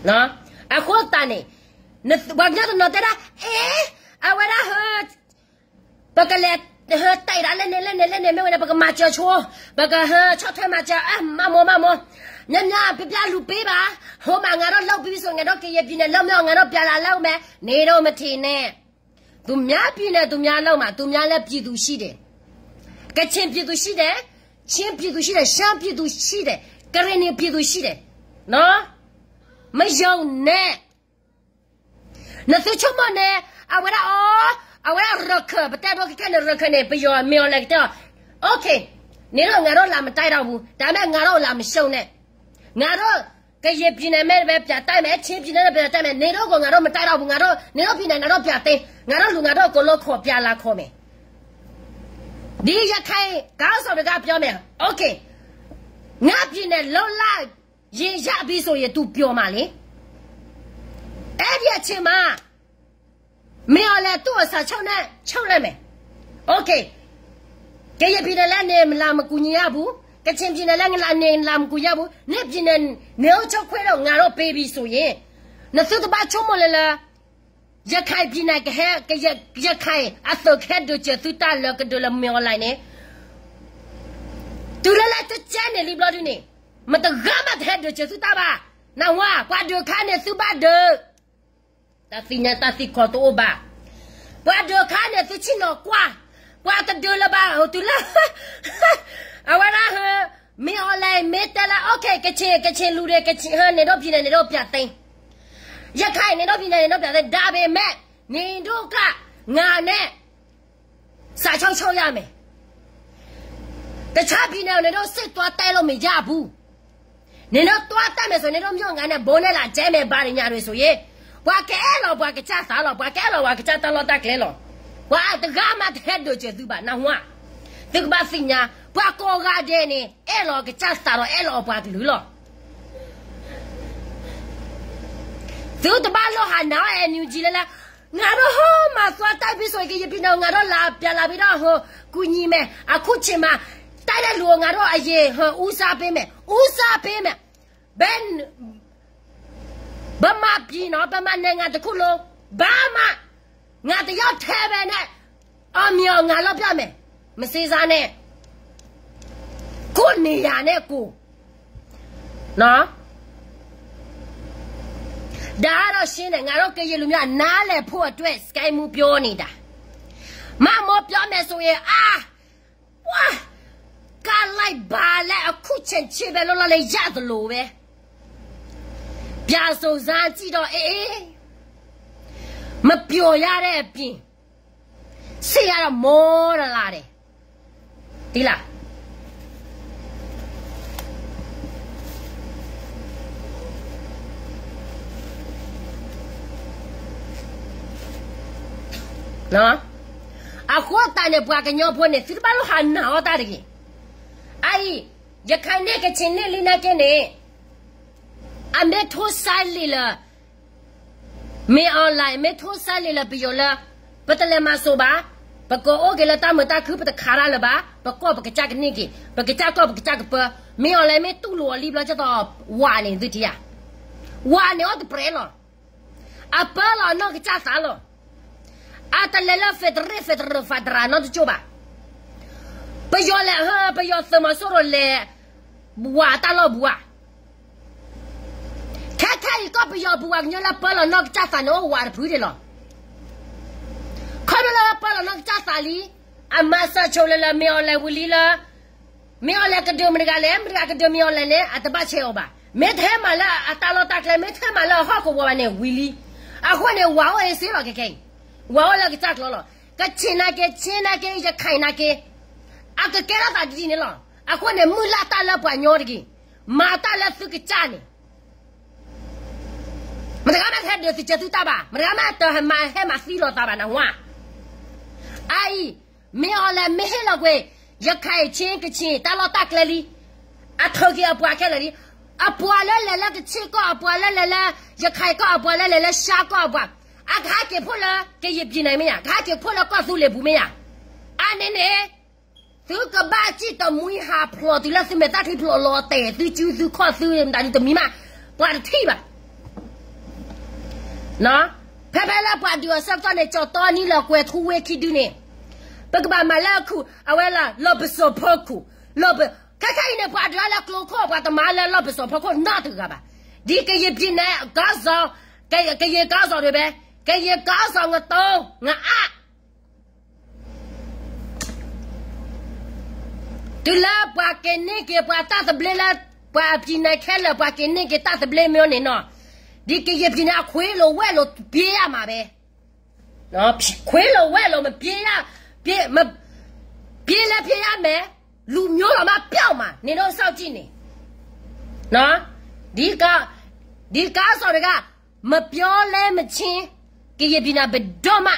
နော်, အဃိသတးန့ၣ် န ပှၤကညီတနီၤတဲဒၣ်, အဲ အဝဲဒၣ်ဟၢ ပကလဲၤ ဟၢ တဲဒၣ်လဲၣ်န့ၣ် လဲၣ်န့ၣ် လဲၣ်န့ၣ် မ့ၢ်ဝဲန့ၣ် ပကမၤစၢၤဆိ, ပကဟၢ ဆီၣ်ထွဲမၤစၢၤ, အ မၤမိၢ် မၤမိၢ်, များများ ပြပြလူပေးပါ, ဟိုမှာ ငါတို့လုပ်ပြီးဆို ငါတို့ကရင်ပြည်နယ် လွတ်မြောက်အောင် ငါတို့ ပြန်လာလုပ်မယ်, နေတော့ မထင်နဲ့. သူများပြည်နယ် သူများလုပ်မှာ, သူများလည်း ပြည်သူရှိတယ်, ကချင်ပြည်သူရှိတယ်, ချင်းပြည်သူရှိတယ်, ရှမ်းပြည်သူရှိတယ်, ကရင်နီပြည်သူရှိတယ်, နော်, မယုံနဲ့. နသုဆိကမိၣ်န့ၣ် အဝဲဒၣ်အီၤ, အဝဲဒၣ်ရခၢၣ်, ပတဲဒိခဲကဲန့ၣ် ရခၢၣ်န့ၣ် ပယီၤမ့ၢ်အီၤလဲၣ်ကတဲအီၤ, OK, နင်တို့ ငါတို့ လာမတိုက်တော့ဘူး, ဒါပေမဲ့ ငါတို့ လာမရှုံးနဲ့, ငါတို့ ကရင်ပြည်နယ် မဲပဲ ပြန်တိုက်မယ်, ချင်းပြည်နယ် ပဲ ပြန်တိုက်မယ်, နင်တို့ကို ငါတို့ မတိုက်တော့ဘူး, ငါတို့ နင်တို့ ပြည်နယ် ငါတို့ ပြန်သိမ်း, ငါတို့ လူ ငါတို့ အကုန်လုံး ခေါ် ပြန်လာခေါ်မယ်. ဒီရခိုင်ခေါင်းဆောင်တွေက ပြောမယ်, OK, ငါ့ပြည်နယ် လွတ်လပ်ရေး ရပြီဆိုရင် သူ ပျော်မှာလေ. အဲ့ဒီအချိန်မှာ မင်းအောင်လှိုင် သူ့အစာချုပ်နဲ့ ချုပ်လိုက်မယ်. OK, ကရင်ပြည်နယ်လည်း နင် လာမကူညီရဘူး, ကချင်ပြည်နယ်လည်း နင် လာ နင် လာမကူညီရဘူး, နင့်ပြည်နယ် နင်အုပ်ချုပ်ခွင့်တော့ ငါတို့ ပေးပြီဆိုရင်, နသုတဘၣ်ဆိကမိၣ်လၢလၢ ရခိုင်ပြည်နယ် ကဟဲ ကရ ရခိုင်အသုးကဟဲဒုးစၢၤသုတၢ် လၢကဒုးလၢ မင်းအောင်လှိုင် န့ၣ်, တုၤလၢလၢတကဲန့ၣ် လံဘျီဒုန့ၣ်, မတဂၤမး တဟဲဒုးစၢၤသုတၢ်ဘၣ်. နဝၤ ပှၤဒုးခါန့ၣ် သုဘၣ်ဒုး, တၢ်သ့ၣ်ညါတၢ်သံကွၢ်တအိၣ်ဘၣ်. ပှၤဒုးခါန့ၣ် သုဆ့ၣ်နီၤကွၢ်, ပှၤတဒုးလၢၤဘၣ် တုၤလၢ အဝဲဒၣ်ဟၢ မင်းအောင်လှိုင် မ့ၢ်တဲလၢ OK, ကချင် ကချင်လူတွေ ကချင် ဟၢ နင်တို့ပြည်နယ် နင်တို့ ပြန်သိမ်း, ရခိုင် နင်တို့ပြည်နယ် နင်တို့ ပြန်သိမ်း, ဒါပေမဲ့ နင်တို့က ငါနဲ့ စာချုပ် ချုပ်ရမယ်. တခြားပြည်နယ်ကို နင်တို့ စစ်သွားတိုက်လို့ မရဘူး. နင်တို့ သွားတိုက်မယ်ဆို နင်တို့ မြို့ငါနဲ့ ဗုံးနဲ့ လာကျဲမယ် ဘာတွေညာတွေဆိုရင်, ပှၤကအဲၣ်လီၤ ပှၤကစၢ်သးလီၤ, ပှၤကအဲၣ်လီၤ ပှၤကစၢ်တၢ်လီၢ်တၢ်ကျဲလီၤ. ပှၤတဂၤမး တဟဲဒုးစၢၤသုဘၣ် နဝၤ. သုကဘၣ်သ့ၣ်ညါ, ပှၤကိးဂၤဒဲးန့ၣ် အဲၣ်လီၤကစၢ်သးဒီး အဲၣ်လီၤပှၤကလုာ်လီၤ. သုတဘၣ်လိၣ်ဟးနၤ NUG လၢလၢ, ငါတို့ဟိုမှာ သွားတိုက်ပြီးဆိုရင် ကရင်ပြည်နယ်ကို ငါတို့ လာ ပြန်လာပြီးတော့ ဟို ကူညီမယ်, အခုချိန်မှာ တိုက်တဲ့လူကို ငါတို့ အရင် ဟို ဦးစားပေးမယ်, ဦးစားပေးမယ်. ဗမာပြည်နော်, ဗမာနိုင်ငံတစ်ခုလုံး, ဘာမှ ငါတစ်ယောက်ထဲပဲနဲ့ အောင်မြင်အောင် ငါလုပ်ပြမယ်. မစင်စားနဲ့. ကိုယ့်နေရာနဲ့ကိုယ်. နော်. ဒါကတော့ရှင်းတယ်, ငါတို့ကရင်လူမျိုးက နားလည်ဖို့အတွက် စကဲမူပြောနေတာ. မ့ၢ်မိၢ်ပျီမဲာ်ဆိၣ်ဂ့ၤအါ, ပှၤ, ကၢ်လၢ်ဘၣ်လၢအခုၣ်ဆ့ၣ်ဆ့ဘဲလိလီၤလၢယၢ်သလိၤဝဲ, ပျၢ်စိၣ်စၢ်စံၣ်ဒီးအ့ၣ်အ့ၣ်, မပျီၢ်ယါဒဲးအပျ့ၤ, ဆ့ၣ်ယါဒီးမိၢ်တလးဒဲး, တံလၢ အဃိသတးန့ၣ် ပှၤကညီဖိန့ၣ် သုတဘၣ်လိၣ်ဟးနာ်အီၣ်တၢ်တဂ့ၤ. အအံၤ, ရခိုင်န့ၣ်ကချင်န့ၣ်လံနာ်က့န့ၣ်, အမ့ၢ်ထိၣ်စဲလံာ်လၢ မ့ၢ်အီၤလဲၣ် မ့ၢ်ထိၣ်စဲလံာ်လၢပယီၤလၢ ပတလဲၤမၤစိးဘၣ်, ပကအိၣ်က့ၤလၢတၢ်မုာ်တၢ်ခုၣ် ပတခးတၢ်လၢၤဘၣ်, ပကီၢ်ပကစၢ်ကန့ၢ်က့ၤ, ပကစၢ်ကီၢ်ပကစၢ်ကပၢ, မ့ၢ်အီၤလဲၣ်မ့ၢ်တူၢ်လိာ်အီၤလံဘျီကသိး, ဝၤန့ၣ်သုထံၣ်ဧါ, ဝၤန့ၣ်အီၣ်တပြဲးလီၤ. အပၢလီၤနီၢ်ကစၢ်သးလီၤ. အတလဲၤလၢ federal federal federal နီတကၠိၢ်ဘၣ်. ပယီၤလဲၤဟၢ ပယီၤသုးမီၤစိရိၤလဲၤ ဝၤတၢ်လီၢ်ပူၤဧါ. ခဲခဲအံၤကီၢ်ပယီၤပူၤပှၤကညီလၢပၢလီၤနီၢ်ကစၢ်သးန့ၣ် အိၣ်ဝၤတဖုဒံးလီၤ. ခီဖျိလၢပၢလီၤနီၢ်ကစၢ်သးလံ, အမၤစၢၤဆိလၢလၢမ့ၢ်အီၤလဲၣ်ဝံၤလံလၢ မ့ၢ်အီၤလဲၣ်ကဒုးမတၤတဂၤလဲၣ်, မတၤတဂၤကဒုးမ့ၢ်အီၤလဲၣ်န့ၣ် အတဘၣ်ဆဲးအီၤဘၣ်. မ့ၢ်ထဲမၤလၢအတၢ်လီၢ်တၢ်ကျဲ မ့ၢ်ထဲမၤလၢအဟီၣ်ကဝီၤဘၣ်န့ၣ်ဝံၤလံ. အဃိန့ၣ် ဝၤအိၣ်အ့စ့လီၤခဲခဲအံၤ, ဝၤအိၣ်လၢကစၢ်ကျိၤလီၤ. ကချ့ၣ်နာ်က့ ချ့ၣ်နာ်က့ ရခိုင်နာ်က့, အကကဲထီၣ်သးဒ်န့ၣ်လီၤ. အဃိန့ၣ် မုၢ်လၢ်တၢ်လၢပှၤကညီတဂ့ၤ, မၤတၢ်လၢသုကစၢ်န့ၣ် မတဂၤမးတဟဲဒုးသုကသုတၢ်ဘၣ်, မတဂၤမးတဟဲမၤဟဲမၤသံလီၤသးဘၣ်နဝါ. အအံၤ, မ့ၢ်အီၤလဲၣ်မ့ၢ်ဟ့ၣ်လီၤကွံာ် ရခိုင် ချင်း ကချ့ၣ် တၢ်လီၢ်တၢ်ကျဲလံ, အထုးက့ၤအပှၤခဲလၢာ်လံ, အပှၤလၢလဲၤလၢကချ့ၣ်ကီၢ် အပှၤလၢလဲၤလၢ ရခိုင်ကီၢ် အပှၤလၢလဲၤလၢ ရှမ်းကီၢ်အပှၤ, အကဟဲက့ၤဖှိၣ်လၢ ကရင်ပြည်နယ် မ့ၢ်ဧါ, ကဟဲက့ၤဖှိၣ်လၢကီၢ်သူလ့ၤပူၤ မ့ၢ်ဧါ. အန့ၣ်န့ၣ် သုကဘၣ်စံၣ်တမှံဟးဖျိးတုၤလၢသုမဲာ်သၣ်ချံဖျိးလီၤတဲာ် သုစုသုခီၣ်သုမတၤဒုးတမံၤမး, ပှၤတထံၣ်ဘၣ်. ဖဲဖဲလၢပှၤဒုးအီၤဆၢကတီၢ်န့ၣ် ကၠီၣ်တီနံလၢကွဲၤထူဝ့ခံဒုန့ၣ်, ပကဘၣ်မၤလၢအခုၣ် အဝဲလၢ လီၢ်ပစိာ်ဖီခိၣ်, လီၢ်ပ, ခဲခဲအံၤန့ၣ် ပှၤဒုးအီၤလၢကျိခိၣ် ပှၤတမၤလၢလီၢ်ပစိာ်ဖီခိၣ်နီတဂၤဘၣ်. ဒ်ကရင်ပြည်နယ် ကရင်ခေါင်းဆောင်, ကရင်ခေါင်းဆောင်တွေပဲ, ကရင်ခေါင်းဆောင် ငတိ, ငအါ တုၤလၢပှၤက့ၤန့ၢ်က့ၤပှၤတၢ်သဘျ့လၢ ပှၤအပျံၤန့ၣ်ခဲလၢာ် ပှၤက့ၤန့ၢ်က့ၤတၢ်သဘျ့မ့ၢ်န့ၣ်နီၤ, ဒ်ကရင်ပြည်နယ် အခွ့လိာ်ဝဲလိာ် ပြေးရမှာပဲ, ခွ့လိာ်ဝဲလိာ် မပြေးရ, ပြေး, မ, ပြေးလည်း ပြေးရမယ်, လူမျိုးတော့မှ ပျောက်မှာ, နင်တို့စောင့်ကြည့်နေ, ဒီက, ဒီခေါင်းဆောင်တွေက မပြောလဲမချင်း ကရင်ပြည်နယ် ဘယ်တော့မှ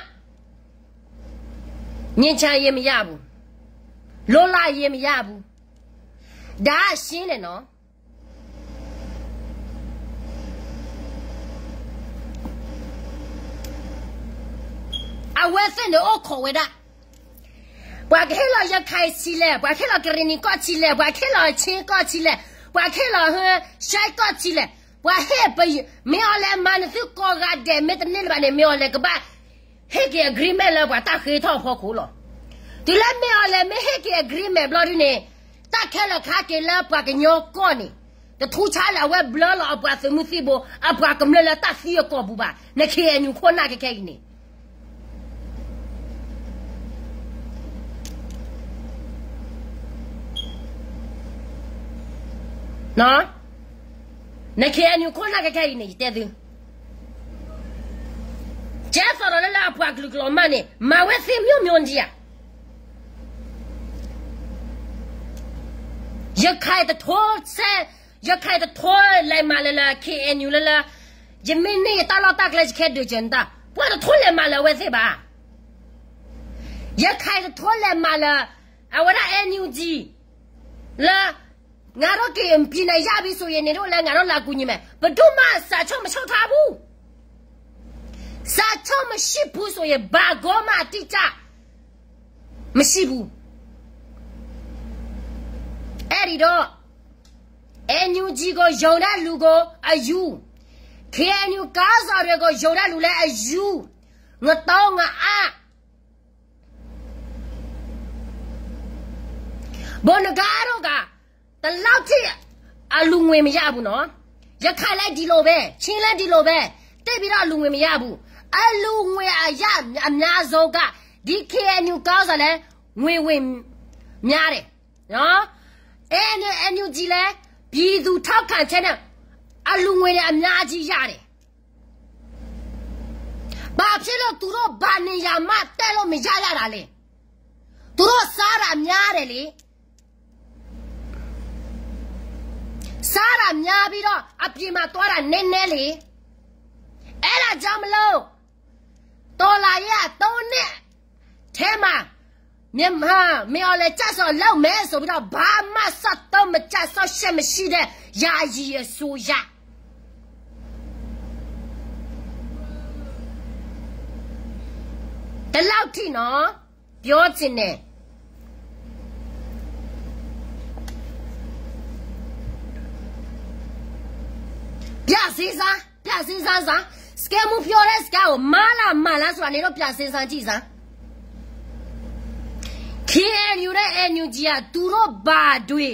ငြိမ်းချမ်းရေး မရဘူး, လွတ်လပ်ရေး မရဘူး, ဒါရှင်းတယ်နော်. အဝဲသ့ၣ်န့ၣ်အိၣ်ခိးဝဲဒၣ်, ပှၤကဟ့ၣ်လီၤရခိုင်ဆံးလဲၣ်, ပှၤကဟ့ၣ်လီၤကရင်နီကီၢ်ဆံးလဲၣ်, ပှၤကဟ့ၣ်လီၤချင်းကီၢ်ဆံးလဲၣ်, ပှၤကဟ့ၣ်လီၤရှမ်းကီၢ်ဆံးလဲၣ်, ပှၤဟ့ၣ်ပ, မ့ၢ်အီၤလဲၣ်မၤနသုကိးဂၤဒဲး မ့ၢ်တန့ၢ်လၢၤဘၣ်န့ၣ် မ့ၢ်အီၤလဲၣ်ကဘၣ် ဟ့ၣ်က့ၤ agreement လၢပှၤတၢ်ဃ့ထီၣ်အဖီခိၣ်လီၤ. တုၤလၢမ့ၢ်အီၤလဲၣ် မ့ၢ်ဟ့ၣ်က့ၤ agreement ဘျီဒုန့ၣ်, တၢ်ခဲလၢာ်ခါက့ၤလၢပှၤကညီကီၢ်န့ၣ်, တထူဆါလၢအဝဲဘျၢလီၤအပှၤသုးမုၢ်သံၣ်ဘိ, အပှၤကမျၢၢ်လၢတၢ်သံအကိာ်ပူၤဘၣ်, န KNU ခိၣ်နၢ်ခဲခဲအံၤန့ၣ် န KNU ခိၣ်နၢ်ခဲခဲအံၤန့ၣ် ယတဲသု, ကဲသိးဒီးလၢလၢအပှၤကလုာ်ကလီၤမၢ်န့ၣ် မၤဝဲသ့ၣ်မျိာ်မျိာ်ဒံးဧါ. ရခိုင်တထိဆဲ, ရခိုင်တထိလဲၤမၤလၢလၢ KNU လၢလၢ, ယမ့ၢ်န့ၢ်ယတၢ်လီၢ်တၢ်ကျဲ ယကဟဲဒုးကၢၤနတၢ်, ပှၤတထိလဲၤမၤလၢအဝဲသ့ၣ်ဘၣ်. ရခိုင်တထိလဲၤမၤလၢ အဝဲဒၣ် NUG လၢ ငါတို့ကရင်ပြည်နယ်ရပြီဆိုရင် နင်တို့လည်း ငါတို့လာကူညီမယ်, ဘယ်သူမှ စာချုပ်မချုပ်ထားဘူး. စာချုပ်မရှိဘူးဆိုရင် ဘာမှ အတိအကျ မရှိဘူး. အဲ့ဒီတော့ NUG ကို ယုံတဲ့လူကို အယူ, KNU ခေါင်းဆောင်တွေကို ယုံတဲ့လူလည်း အယူ, ငတုံးငအါ ဘိုနဂါတို့က ဒီလောက်ထိ အလူငွေမရဘူးနော်. ရခိုင်လည်းဒီလိုပဲ, ချင်းလည်းဒီလိုပဲ, သိပ်ပြီးတော့ အလူငွေမရဘူး. အလူငွေအရ အများဆုံးက ဒီး KNU ကီၢ်စဲၣ်လဲၣ် ငွေဝင်များတယ်, အဲ NUG လဲၣ် ပြည်သူထောက်ခံချက်နဲ့ အလူငွေတွေအများကြီးရတယ်. ဘာဖြစ်လို့သူတို့ဘယ်နေရာမှ တက်လို့မရရတာလဲ? သူတို့စားတာများတယ်လေ. စားတာများပြီးတော့ အပြင်မှာသွားတာနည်းနည်းလေ. အဲ့ဒါကြောင့်မလို့ တော်လှန်ရေးအသုံးနှစ်ထဲမှာ မြန်မာမင်းအောင်လှိုင်ကျဆုံးလုပ်မယ်ဆိုပြီးတော့ ဘာမှဆက်သုံးမကျဆုံးရှက်မရှိတဲ့ယာယီအစိုးရ ဒီလောက်ထိနော် ပြောချင်တယ်. ပြန်စဉ်းစား, ပြန်စဉ်းစားစမ်း. စကဲမူပြောတဲ့စကားကို မှားလား မှန်လားဆိုတာ နင်တို့ပြန်စဉ်းစားကြည့်စမ်း. KNU နဲ့ NUG က သူတို့ဘာတွေ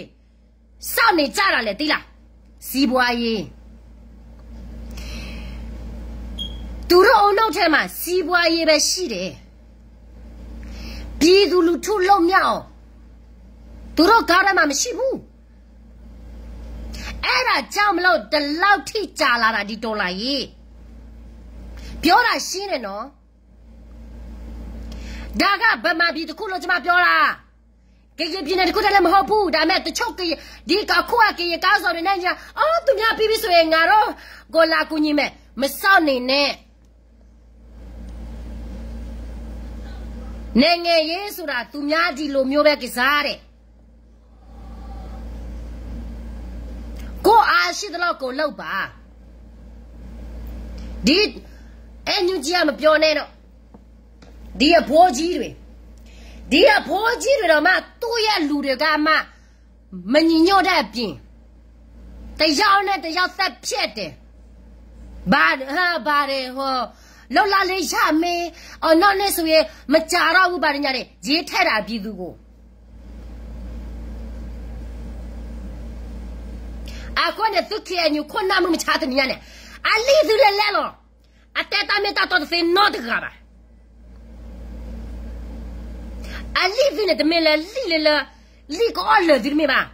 စောင့်နေကြတာလဲ သိလား? စီးပွားရေး. သူတို့အုပ်စုထဲမှာ စီးပွားရေးပဲရှိတယ်. ပြည်သူလူထုလွတ်မြောက်အောင် သူတို့ခေါင်းထဲမှာ မရှိဘူး. အဲ့ဒါကြောင့်မလို့ ဒီလောက်ထိကြာလာတာ ဒီတော်လှန်ရေး. ပြောတာရှင်းတယ်နော်. ဒါကဗမာပြည်တစ်ခုလုံး ကျွန်မပြောတာ. ကရင်ပြည်နယ်တစ်ခုတည်းလည်းမဟုတ်ဘူး. ဒါပေမဲ့တချို့ကရင်, ဒီကခုကကရင်ကောင်းဆောင်တွေနဲ့ညာ, အော် သူများပြီးပြီဆိုရင် ငါတို့ကိုလာကူညီမယ်. မစောင့်နေနဲ့. နိုင်ငံရေးဆိုတာ သူများဒီလိုမျိုးပဲကစားတယ်. ကိုယ့်အားရှိသလောက်ကိုလုပ်ပါ. ဒီ NUG ကမပြောနဲ့တော့. ဒီအဖိကြီးတွေ, ဒီအဖိကြီးတွေတောင်မှ သူ့ရဲ့လူတွေကမှ မညီညွတ်တဲ့အပြင် တစ်ယောက်နဲ့တစ်ယောက်သတ်ဖြတ်တယ်. ဘာ, ဘာတွေ, ဟို, လုပ်လာလေရမင်း, အော်, နောက်နေ့ဆိုရင် မကြာတော့ဘူး ဘာတွေညာတွေ ရေးထည့်တာ ပြည်သူကို. အဃိန့ၣ် သု KNU ခိၣ်နၢ်မုၢ်မဆါတနံၤညါန့ၣ် အလံၣ်သုလဲၤလဲၤလီၤ. အတဲတၢ်မ့ၢ်တၢ်တီတသ့နီတဂၤဘၣ်. အလံၣ်သုန့ၣ် တမ့ၢ်လၢလံၣ်လၢလၢ, လံၣ်ကအီၣ်လၢာ်သုတမ့ၢ်ဘၣ်.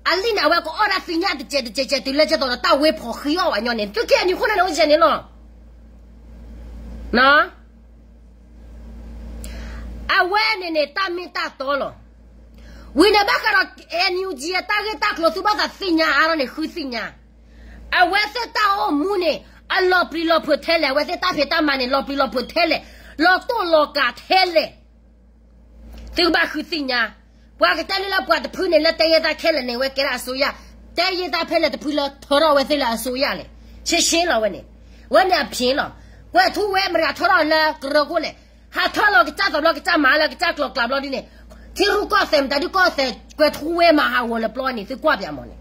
အလံၣ်န့ၣ် အဝဲကအီၣ်ဒၣ်သ့ၣ်ညါတစဲးတစဲးစဲး တုၤလၢကဲသိးဒီးတၢ်ဝဲဖီၣ်ဃံအီၣ်ဝဲညီန့ၣ် သု KNU ခိၣ်နၢ်န့ၣ် အိၣ်ကဲန့ၣ်လီၤ. အဝဲန့ၣ်န့ၣ် တၢ်မ့ၢ်တၢ်တီလီၤ. ဝံၤန့ၣ်ဘၣ်ဃးဒီး NUG အတၢ်ဂ့ၢ်တၢ်ကျိၤ သုဘၣ်သးသ့ၣ်ညါအါထီၣ်န့ၣ် ဃုသ့ၣ်ညါ. အဝဲသ့ၣ်တၢ်အိၣ်မူန့ၣ် အလီၤပျံၤလီၤဖုးထဲလဲၣ်, အဝဲသ့ၣ်တၢ်ဖံးတၢ်မၤန့ၣ် လီၤပျံၤလီၤဖုးထဲလဲၣ်, လီၤတိၢ်လီၤကၤထဲလဲၣ်. သုကဘၣ်ဃုသ့ၣ်ညါ. ပှၤကတဲလၢလၢပှၤတဖုန့ၣ် လၢတဲယဲၢ်တၢ်ခဲလၢာ်န့ၣ် ဝဲကဲဒၣ်အစိုးရ, တဲယဲၢ်တၢ်ဖဲလဲၣ်တဖုလၢထီထီၣ်ဝဲသ့ၣ်လၢအစိုးရလဲၣ်. ရှင်းရှင်းလီၤဝဲန့ၣ်. ဝဲန့ၣ်အဖျ့လီၤ. ကွဲးထူဝဲမတၤထီထီၣ်လၢကရၢခိၣ်လဲၣ်. ဟးထီၣ်လီၤကစၢ်သးဘျီ ကစၢ်မၤလၢကစၢ်ကျိၤကျါဘျီဒ်န့ၣ်, ထံရူၢ်ကီၢ်သဲး မတၤဒုးကီၢ်သဲး ကွဲးထူဝဲမၤဟးဂီၤလၢပျီန့ၣ် သုကွၢ်ပၠးမးန့ၣ်.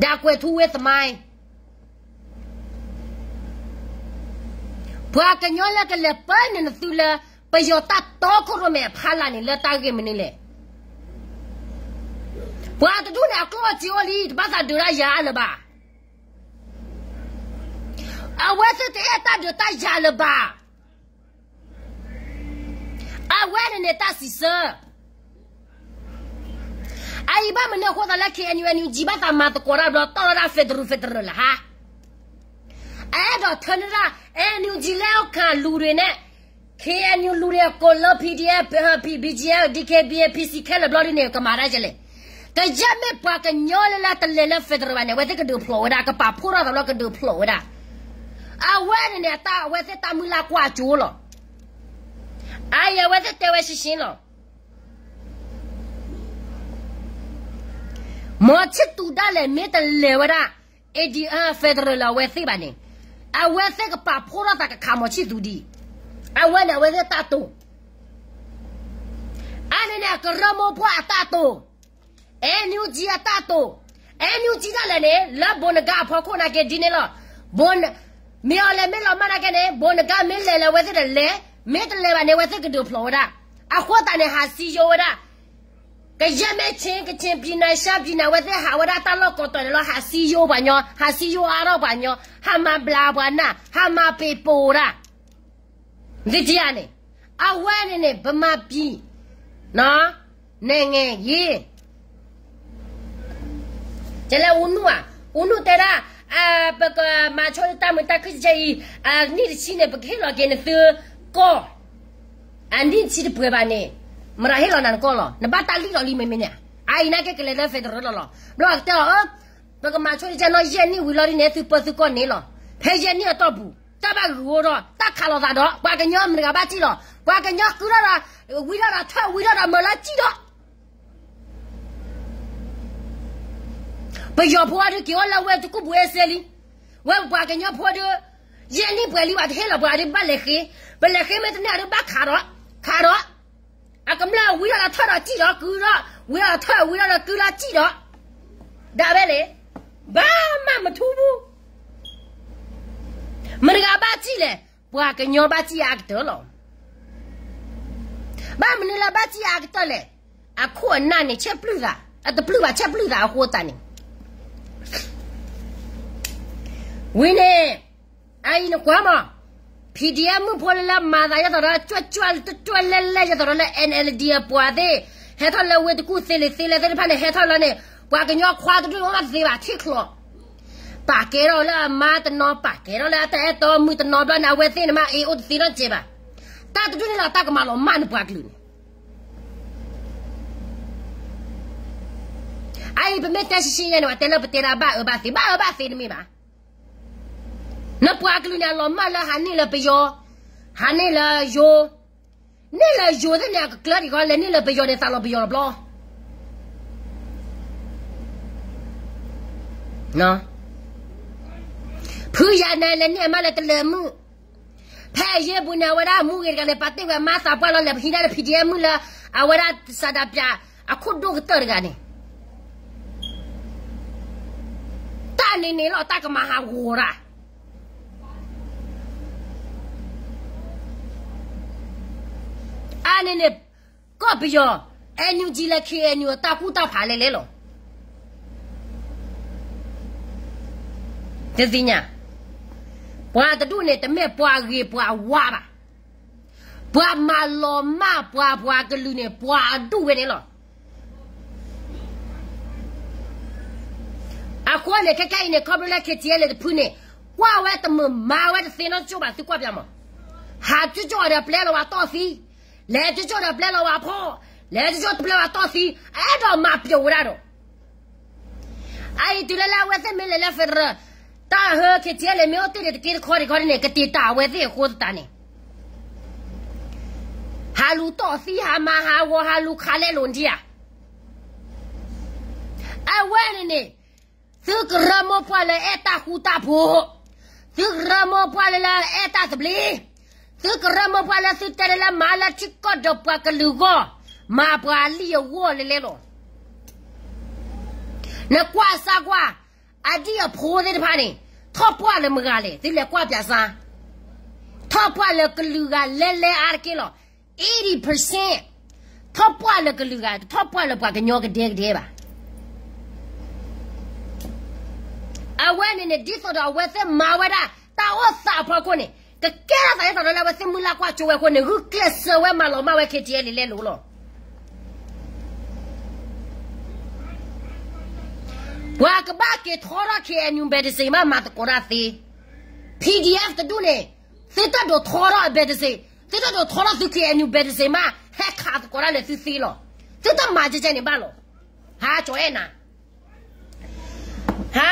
ဒီးကွဲးထူဝဲသမိုင်း ပှၤကညီလၢကလဲၤပၢနုာ်နသုလၢ ပယီၤတၢ်တီခိၣ်ရိၣ်မဲအဖီလာ်န့ၣ် လၢတၢ်ဂ့ၢ်မနုၤလဲၣ်. ပှၤတဒူၣ်န့ၣ် အကျိၣ်အစ့အိၣ်လံ တဘၣ်သးဒုးတၢ်ယၤလၢၤဘၣ်. အဝဲသ့ၣ်တအဲၣ်တၢ်ဒုးတၢ်ယၤလၢၤဘၣ်. အဝဲန့ၣ်န့ၣ်တၢ်စံးဆၢ အအံၤဘၣ်မနုၤအဃိသတးလၢ KNU NUG ဘၣ်သးမၤသကိးတၢ်ဘျီ တီၢ်ထီၣ်ဒၣ် federal federal လၢၤဟါ. အအဲၣ်ဒိးထၢန့ၢ်ဒၣ် NUG လၢအီၣ်ခးလူၤရ့ၤန့ၣ် KNU လူၤရ့ၤအကိးလၢ PDF, BGF, DKBA, PC ခဲလၢာ်ဘျီဒ်န့ၣ် ကမၤတၢ်ကလဲၣ်. ကယဲၢ်မ့ၢ်ပှၤကညီလၢလၢတလဲၤလၢ federal ဘၣ်န့ၣ် အဝဲသ့ၣ်ကဒုးဖျိးဝဲဒၣ် ကပာ်ဖှိၣ်ထီၣ်သးဘျီကဒုးဖျိးဝဲဒၣ်. အဝဲန့ၣ်န့ၣ် အတၢ်အဝဲသ့ၣ်တၢ်မုၢ်လၢ်ကွၢ်ကၠိလီၤ. အအံၤအဝဲသ့ၣ်တဲဝဲရှင်းရှင်းလီၤ. မောင်ချစ်သူဒၣ်လဲာ်မ့ၢ်တလဲၤဝဲဒၣ် ADR federal လၢအဝဲသ့ၣ်ဘၣ်န့ၣ် အဝဲသ့ၣ်ကပာ်ဖှိၣ်ထီၣ်သးကခး မောင်ချစ်သူ ဒံး. အဝဲန့ၣ် အဝဲသ့ၣ်တၢ်တိာ် အန့ၣ်န့ၣ် ကရၢမိၢ်ပှၢ်အတၢ်တိာ်, NUG အတၢ်တိာ်, NUG ဒၣ်လဲာ်န့ၣ် လၢဘိနဂါအဖီခိၣ်နာ်က့ဒ်န့ၣ်လီၤ. မ့ၢ်အီၤလဲၤမ့ၢ်လီၤမၢ်နာ်က့န့ၣ် ဘိနဂါမ့ၢ်လဲၤလၢအဝဲသ့ၣ်တလဲၤ, မ့ၢ်တလဲၤဘၣ်န့ၣ် အဝဲသ့ၣ်ကဒုးဖျိးဝဲဒၣ်. အဃိသတးန့ၣ် ဟးစံယိဝဲဒၣ် ကယဲၢ်မ့ၢ် ချင်း, ကချင်ပြည်နယ်, ရှမ်းပြည်နယ် အဝဲသ့ၣ်ဟးဝဲဒၣ်တၢ်လီၢ်ကိးတီၤန့ၣ်လီၤ. ဟးစံယိပှၤညီ, ဟးစံယိအါထီၣ်ပှၤညီ, ဟးမၤဘျးပှၤနၢ်, ဟးမၤပ့ၤပိာ်ဒၣ်. သုထံၣ်ဧါန့ၣ်, အဝဲန့ၣ်န့ၣ် ဗမာပြည် နိုင်ငံရေး ကလဲၤ ဦးနု ဧါ, ဦးနု တဲဒၣ် ပကမၤဆိတၢ်မုာ်တၢ်ခုၣ်ကဲအံၤ အနံၣ်တဆံန့ၣ် ပကဟ့ၣ်လီၤက့ၤနသုကီၢ်, အနံၣ်တဆံတပှဲၤဘၣ်န့ၣ် မတၤဟ့ၣ်လီၤနၤနကီၢ်လီၤ, နဘၣ်တၢ်လံၣ်လီၤလံမ့မ့ၢ်န့ၣ်, အအံၤနာ်က့ကလဲၤလၢ federal လီၤလီၤ, ဘျီကတဲလီၤ ပကမၤဆိကဲနီၢ်ယဲၢ်နံၣ်ဝံၤလီၤဒ်န့ၣ် သုပၢသုကီၢ်န့ၣ်လီၤ, ဖဲယဲၢ်နံၣ်အတီၢ်ပူၤ တၢ်ဘၣ်ဂုာ်အိၣ်ဒီး တၢ်ခးလိာ်သးဒီး ပှၤကညီမတၤတဂၤဘၣ်စံၣ်လီၤ, ပှၤကညီကုထီၣ်ဒီး ဝံထီၣ်ဒီးထၢၣ်ဝံထီၣ်ဒီးမၤလၢစံၣ်ဒီး ပယီၤဖိအဒုးက့ၤအိၣ်လၢဝဲတကူၣ်ပူၤအ့စ့လံ, ဝဲပပှၤကညီဖိဒုး ယဲၢ်နံၣ်ပှဲၤလံဘၣ်တဟ့ၣ်လီၤပှၤဒုးဘၣ်လဲၤဃ့, ပလဲၤဃ့မ့ၢ်တန့ၢ်အဒုးဘၣ်ခးဒီး, ခးဒီး, အကမျၢၢ်ဝံထီၣ်ဒီးထၢၣ်ဒီးစံၣ်ဒီး ကုဒီး, ဝံထီၣ်ဒီးထၢၣ်ဝံထီၣ်ဒီးကုလီၤစံၣ်ဒီး, ဒၣ်ဝဲလဲၣ်, ဘၣ်မၤမထူဘူး မတၤတဂၤဘၣ်စံၣ်လဲၣ်, ပှၤကညီဘၣ်စံၣ်အါကတၢၢ်လီၤ, ဘၣ်မနုၤလၢဘၣ်စံၣ်အါကတၢၢ်လဲၣ်, အခိၣ်အနၢ်န့ၣ် ဆဲးပျုၢ်သး, အတပျုၢ်ဘၣ်ဆဲးပျုၢ်သးအဃိသတးန့ၣ် ဝံၤန့ၣ်, အအံၤနကွၢ်မး, PDF မုၣ်ဖိလၢလၢမၤသးယဲၢ်သိးဒီး ကွကွတကွလဲလဲယဲၢ်သိးဒီးလၢ NLD အပှၤသ့ၣ်, ဟဲထီၣ်လၢဝ့ၢ်တကူၣ်သ့လံာ်သ့လဲၣ်သ့ၣ်တဖၣ်န့ၣ် ဟဲထီၣ်လီၤန့ၣ် ပှၤကညီခွါတဒူၣ်အိၣ်မးတသ့ဘၣ်ထံၣ်ချီၣ်, ပာ်ကဲထီၣ်လၢအမါတနီၤ ပာ်ကဲထီၣ်လၢအတၢ်အဲၣ်တီမုၢ်တနီၤဘျီန့ၣ် အဝဲသ့ၣ်န့ၣ်မးအ့ၣ်အိၣ်တသ့နီတစဲးဘၣ်, တၢ်တဒူၣ်န့ၣ်လီၤတၢ်ကမၤလီၤမၢ်နပှၤကလုာ်န့ၣ် အအံၤပမ့ၢ်တဲရှဲရှဲယဲၢ်န့ၣ် ပှၤတဲလၢပတဲဒၣ်ဘၣ်အၢဘၣ်သီ, ဘၣ်အၢဘၣ်သီတမ့ၢ်ဘၣ်, နပှၤကလုာ်န့ၣ် အလီၤမၢ်လၢဟးန့ၢ်လၢပယီၤ, ဟးန့ၢ်လၢယိၤ, န့ၢ်လၢယိၤသ့ၣ်န့ၣ် အကကျၢၤဒံးဃီ လဲၤန့ၢ်လၢပယီၤန့ၣ် သးလီၤပယီၤတဘျီ ဖုယၤန့ၣ် လဲၤန့ၢ်အမါလၢတလၢၤမုၣ်, ဖဲအယ့ၢ်ပူၤန့ၣ် အဝဲဒၣ်မူဂ့ၤတဂၤန့ၣ် ပာ်တ့ၢ်ဝဲအမါသးပှၢ်လီၤ လဲၤပဟံးဒၣ်လၢ PDF မုၣ်လၢ အဝဲဒၣ်စၤဒၤပၠး အခိၣ်ဒိၣ်ကတၢၢ်တဂၤန့ၣ်, တၢ်န့ၣ်န့ၣ်လီၤ တၢ်ကမၤဟးဂီၤတၢ် အါန့ၣ်န့ၣ် ကီၢ်ပယီၤ NUG လၢ KNU အတၢ်ကူၣ်တၢ်ဖးလဲၣ်လဲၣ်လီၤ. တသ့ၣ်ညါ, ပှၤတဒူၣ်န့ၣ် တမ့ၢ်ပှၤဂ့ၤပှၤဝါဘၣ်. ပှၤမၤလီၤမၢ်ပှၤပှၤကလုာ်န့ၣ် ပှၤအဒူၣ်ဝဲန့ၣ်လီၤ. အဃိန့ၣ် ခဲခဲအံၤန့ၣ် ခီဖျိလၢ KTLA တဖုန့ၣ် ကွၢ်ဝဲတမုာ်မၤဝဲတသ့နီတကၠိၢ်ဘၣ် သုကွၢ်ပၠးမး, ဟးကၠိၢ်ကၠိၢ်ဒီးပျဲလီၤဝဲတီၢ်သံ, လဲၤကၠိၢ်ကၠိၢ်ဒီးပျဲလီၤဝဲဖီ, လဲၤကၠိၢ်ကၠိၢ်ပျဲလီၤဝဲတီၢ်သံ အဲၣ်ဒိးမၤပျိာ်ဝဲဒၣ်ဒီး အအံၤတုၤလၢလၢအဝဲသ့ၣ်မ့ၢ်လဲၤလၢ federal တၢ်ဟၢ KTLA မ့ၢ်အိၣ်တ့ၢ်န့ၣ် တက့တခီတခီန့ၣ် ကတ့ၢ်တၢ်အဝဲသ့ၣ်အဃိသတးန့ၣ် ဟးလူၤတီၢ်သံ ဟးမၤဟးဂီၤ ဟးလူၤခးလဲလိာ်ထံဧါ. အဝဲန့ၣ်န့ၣ် သုကရၢမိၢ်ပှၢ်လၢအဲၣ်တၢ်ဃူတၢ်ဖိး, သုကရၢမိၢ်ပှၢ်လၢလၢအဲၣ်တၢ်သဘျ့, သုကရၢမိၢ်ပှၢ်လၢသုတဲလၢလၢမၤလၢထံကီၢ်ဒီးပှၤကလုာ်အဂီၢ်, မၤပှၤလံၣ်အဂီၢ်လဲလဲလီၤ. နကွၢ်စၢ်ကွၢ်, အဒံၣ်အဖိသ့ၣ်တဖၣ်န့ၣ် ထီၣ်ပှၢ်လၢမဂၤလဲၣ် သုလဲၤကွၢ်ပၠးစၢ်, ထီၣ်ပှၢ်လၢကလုာ်ဂၤလဲလဲအါတက့ၢ်လီၤ. eighty percent ထီၣ်ပှၢ်လၢကလုာ်ဂၤ တထီၣ်ပှၢ်လၢပှၤကညီကဒဲကဒဲဘၣ်. အဝဲန့ၣ်န့ၣ် ဒ်သိးဒီးအဝဲသ့ၣ်မၤဝဲဒၣ် တၢ်အိၣ်သးအဖီခိၣ်န့ၣ် ကကဲထီၣ်သးဒ်သိးဒီးလၢအဝဲသ့ၣ်မုၢ်လၢ်ကွၢ်ကၠိဝဲအဃိန့ၣ် ဂုာ်ကျဲးစၢးဝဲမၤလီၤမၢ်ဝဲ KTLA လဲလဲလီၤ. ပှၤကဘၣ်က့ၤထီထီၣ် KNU ဘဲတစ့းမး မၤသကိးတၢ်သ့, PDF တဒူၣ်န့ၣ် သုတၢ်ဒိးထီထီၣ်အဘဲတစ့း, သုတၢ်ဒိးထီထီၣ်သု KNU ဘဲတစ့းမး ဟဲခးသကိးတၢ်လၢသုသ့လီၤ. သုတၢ်မၤကဲကဲန့ၣ်ဘၣ်လီၤ. ဟါ ကၠီၤအဲၣ်နၤ, ဟါ,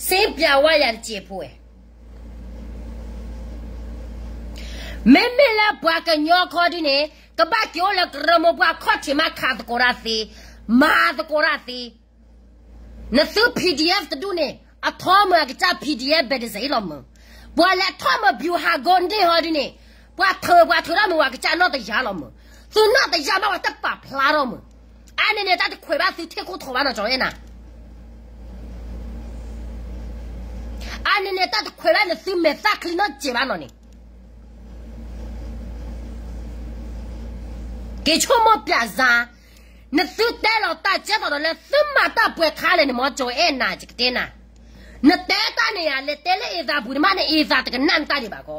စ့ပျးဝါယၤတစဲးဖိဝဲ မ့မ့ၢ်လၢပှၤကညီခီဒုန့ၣ် ကဘၣ်က့ၤအိၣ်လၢကရၢမိၢ်ပှၢ်ခီၣ်ထံးမး ခးသကိးတၢ်သ့, မၤသကိးတၢ်သ့. နသု PDF တဒူၣ်န့ၣ် အထီမုၢ်အကစၢ် PDF ဘဲတစ့းလီၤမုၢ်, ပှၤလဲၤထီၣ်မုၢ် ဗျူဟာကုန်း ဟီဒုန့ၣ် ပှၤထုးပှၤထုးထီၣ်မုၢ် ပှၤကစၢ်နီၢ်တယၢ်လီၤမုၢ်, သုနီၢ်တယၢ်မး ပှၤတပာ်ဖျါထီၣ်မုၢ်. အါန့ၣ်န့ၣ် တၢ်တခွဲးဘၣ်သုထံၣ်ခိၣ်ထိးဘၣ်နီၤ ကၠီၤအဲၣ်နၤ အါန့ၣ်န့ၣ် တၢ်တခွဲးဘၣ်န့ၣ် သုမဲာ်သၣ်ချံနီတစဲးဘၣ်နီၤန့ၣ်, က့ၤဆိကမိၣ်ပျးစၢ်, နသုတဲလီၤတၢ်ကဲသိးဒီးလၢသုမၤတၢ်ပှဲၤခါလဲၣ်န့ၣ် မ်ကၠီၤအဲၣ်နၤ ယကတဲနၤ, နတဲတၢ်န့ၣ်ယၤ လဲၤတဲလၢအ့သးပူၤန့ၣ်မး နအ့သးတကနၣ်နတၢ်ဒံးဘၣ်ကီ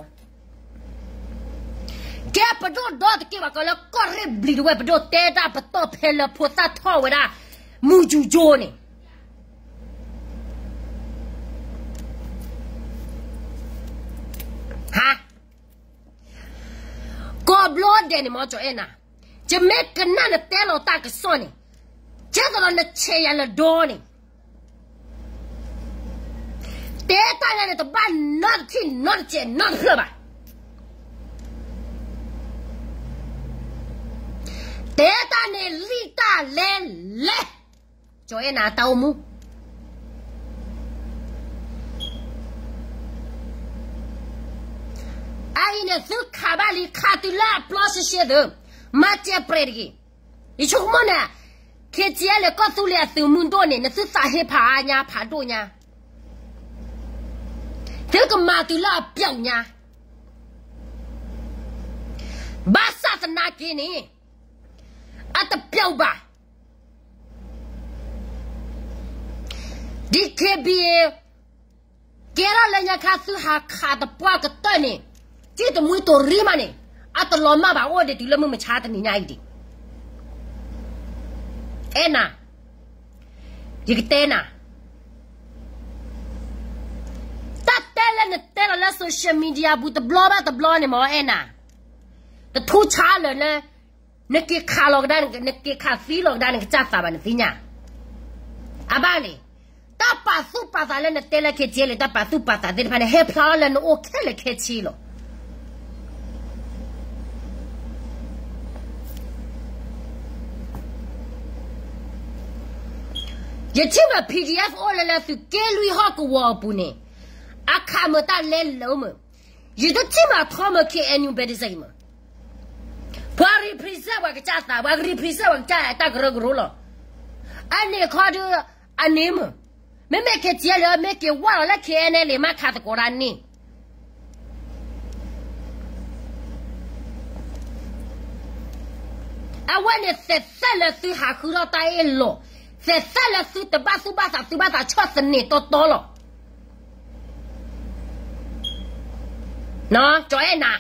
ကဲပဒိၣ်ဒီတက့ၢ်ဘၣ်ကီးလၢကီၢ်ရ့ၣ်ဘျံၤတဝဲၢ် ပဒိၣ်တဲတၢ်ပတီၢ်ဖဲလၢဖိသၣ်ထီၣ်ဝဲဒၣ် မူယူၤကၠိန့ၣ် ဟါ, ကိးဘျီဒဲးန့ၣ်မ့ၢ်ကၠီၤအဲၣ်နၤ, ယမ့ၢ်ကနၣ်နတဲလီၤတၢ်ကစီၣ်န့ၣ်, ကဲသိးဒီးနဆဲးယၤလၢဒီန့ၣ်, တဲတၢ်ညါန့ၣ် တဘၣ်နီတထံၣ်နီတစဲးနီတဖျၢၣ်ဘၣ်. တဲတၢ်န့ၣ်လံၣ်တၢ်လဲလဲၣ်, ကၠီၤအဲၣ်နၤတၢ်အိၣ်မူ အအံၤန့ၣ် သုခးဘၣ်လံခးတုၤလၢအပျီရှဲရှဲသၢ, မၤစဲးပြဲးတဂ့ၤ. ယဆိကမိၣ်န့ၣ်, ခ့ကၠီလဲၣ် ကီၢ်သူလ့ၤအသုးမုၢ်ဒိၣ်န့ၣ် နသုသးဟ့ဖးအါညါဖးဒိၣ်ညါ, သုကမၤတုၤလၢအပျီညါ, ဘၣ်ဆၣ်သနာ်က့န့ၣ်, အတပျီဘၣ် DKBA ကဲထီၣ်လၢညါခါသုဟးခးသပှၢ်ကတၢၢ်န့ၣ်, စံၣ်တမှံတိၤရံမးန့ၣ်, အတလီၤမၢ်ဘၣ်အိၣ်ဒံးတုၤလၢမုၢ်မဆါတနံၤညါအံၤဒံး, အဲၣ်နၤ, ယကတဲနၤ, တၢ်တဲလၢနတဲလီၤလၢ social media ပူၤတဘျီဘၣ်တဘျီန့ၣ်မ့ၢ်အဲၣ်နၤ, တထူဆါလၢာ်လၢ နက့ၤခးလီၤကဒါ, နက့ၤခးသံလီၤကဒါ နကစၢ်သးဘၣ်နသ့ၣ်ညါ, အဘၣ်န့ၣ်, တၢ်ပာ်သူၣ်ပာ်သးလၢနတဲလၢခဲဆ့လံ တၢ်ပာ်သူၣ်ပာ်သးသ့ၣ်တဖၣ်န့ၣ် ဟဲဖျါလၢနအိၣ်ခဲလၢာ်ခဲဆ့လီၤ. ယထံၣ်မး PDF အိၣ်လၢလၢသုးက့လွံၢ်ဟီၣ်ကဝီၤအပူၤန့ၣ်, အခးမုာ်တၢ်လဲလဲၣ်မုာ်, ယတထံၣ်မးထီမုာ် KNU ဘဲဒစဲမုာ်, ပှၤ represent ပှၤကစၢ်သး ပှၤ represent ပှၤကစၢ်တၢ်ကရၢကရိလီၤ. အန့ၣ်ခီဒုး, အန့ၣ်မုာ်, မ့မ့ၢ်ခဲဆ့လံ မ့ၢ်က့ၤဝၢ်လီၤလၢ KNLA မ့ၢ်ခးသကိးတၢ်န့ၣ် အဝဲန့ၣ်သဲးသၣ်လၢသုဟးဃုထီၣ်တၢ်အ့ၣ်လိာ်, သဲးသၣ်လၢသုတဘၣ်သူၣ်ဘၣ်သး သုဘၣ်သးဆီၣ်သနံးတီတီလီၤ. ကၠီၤအဲၣ်နၤ,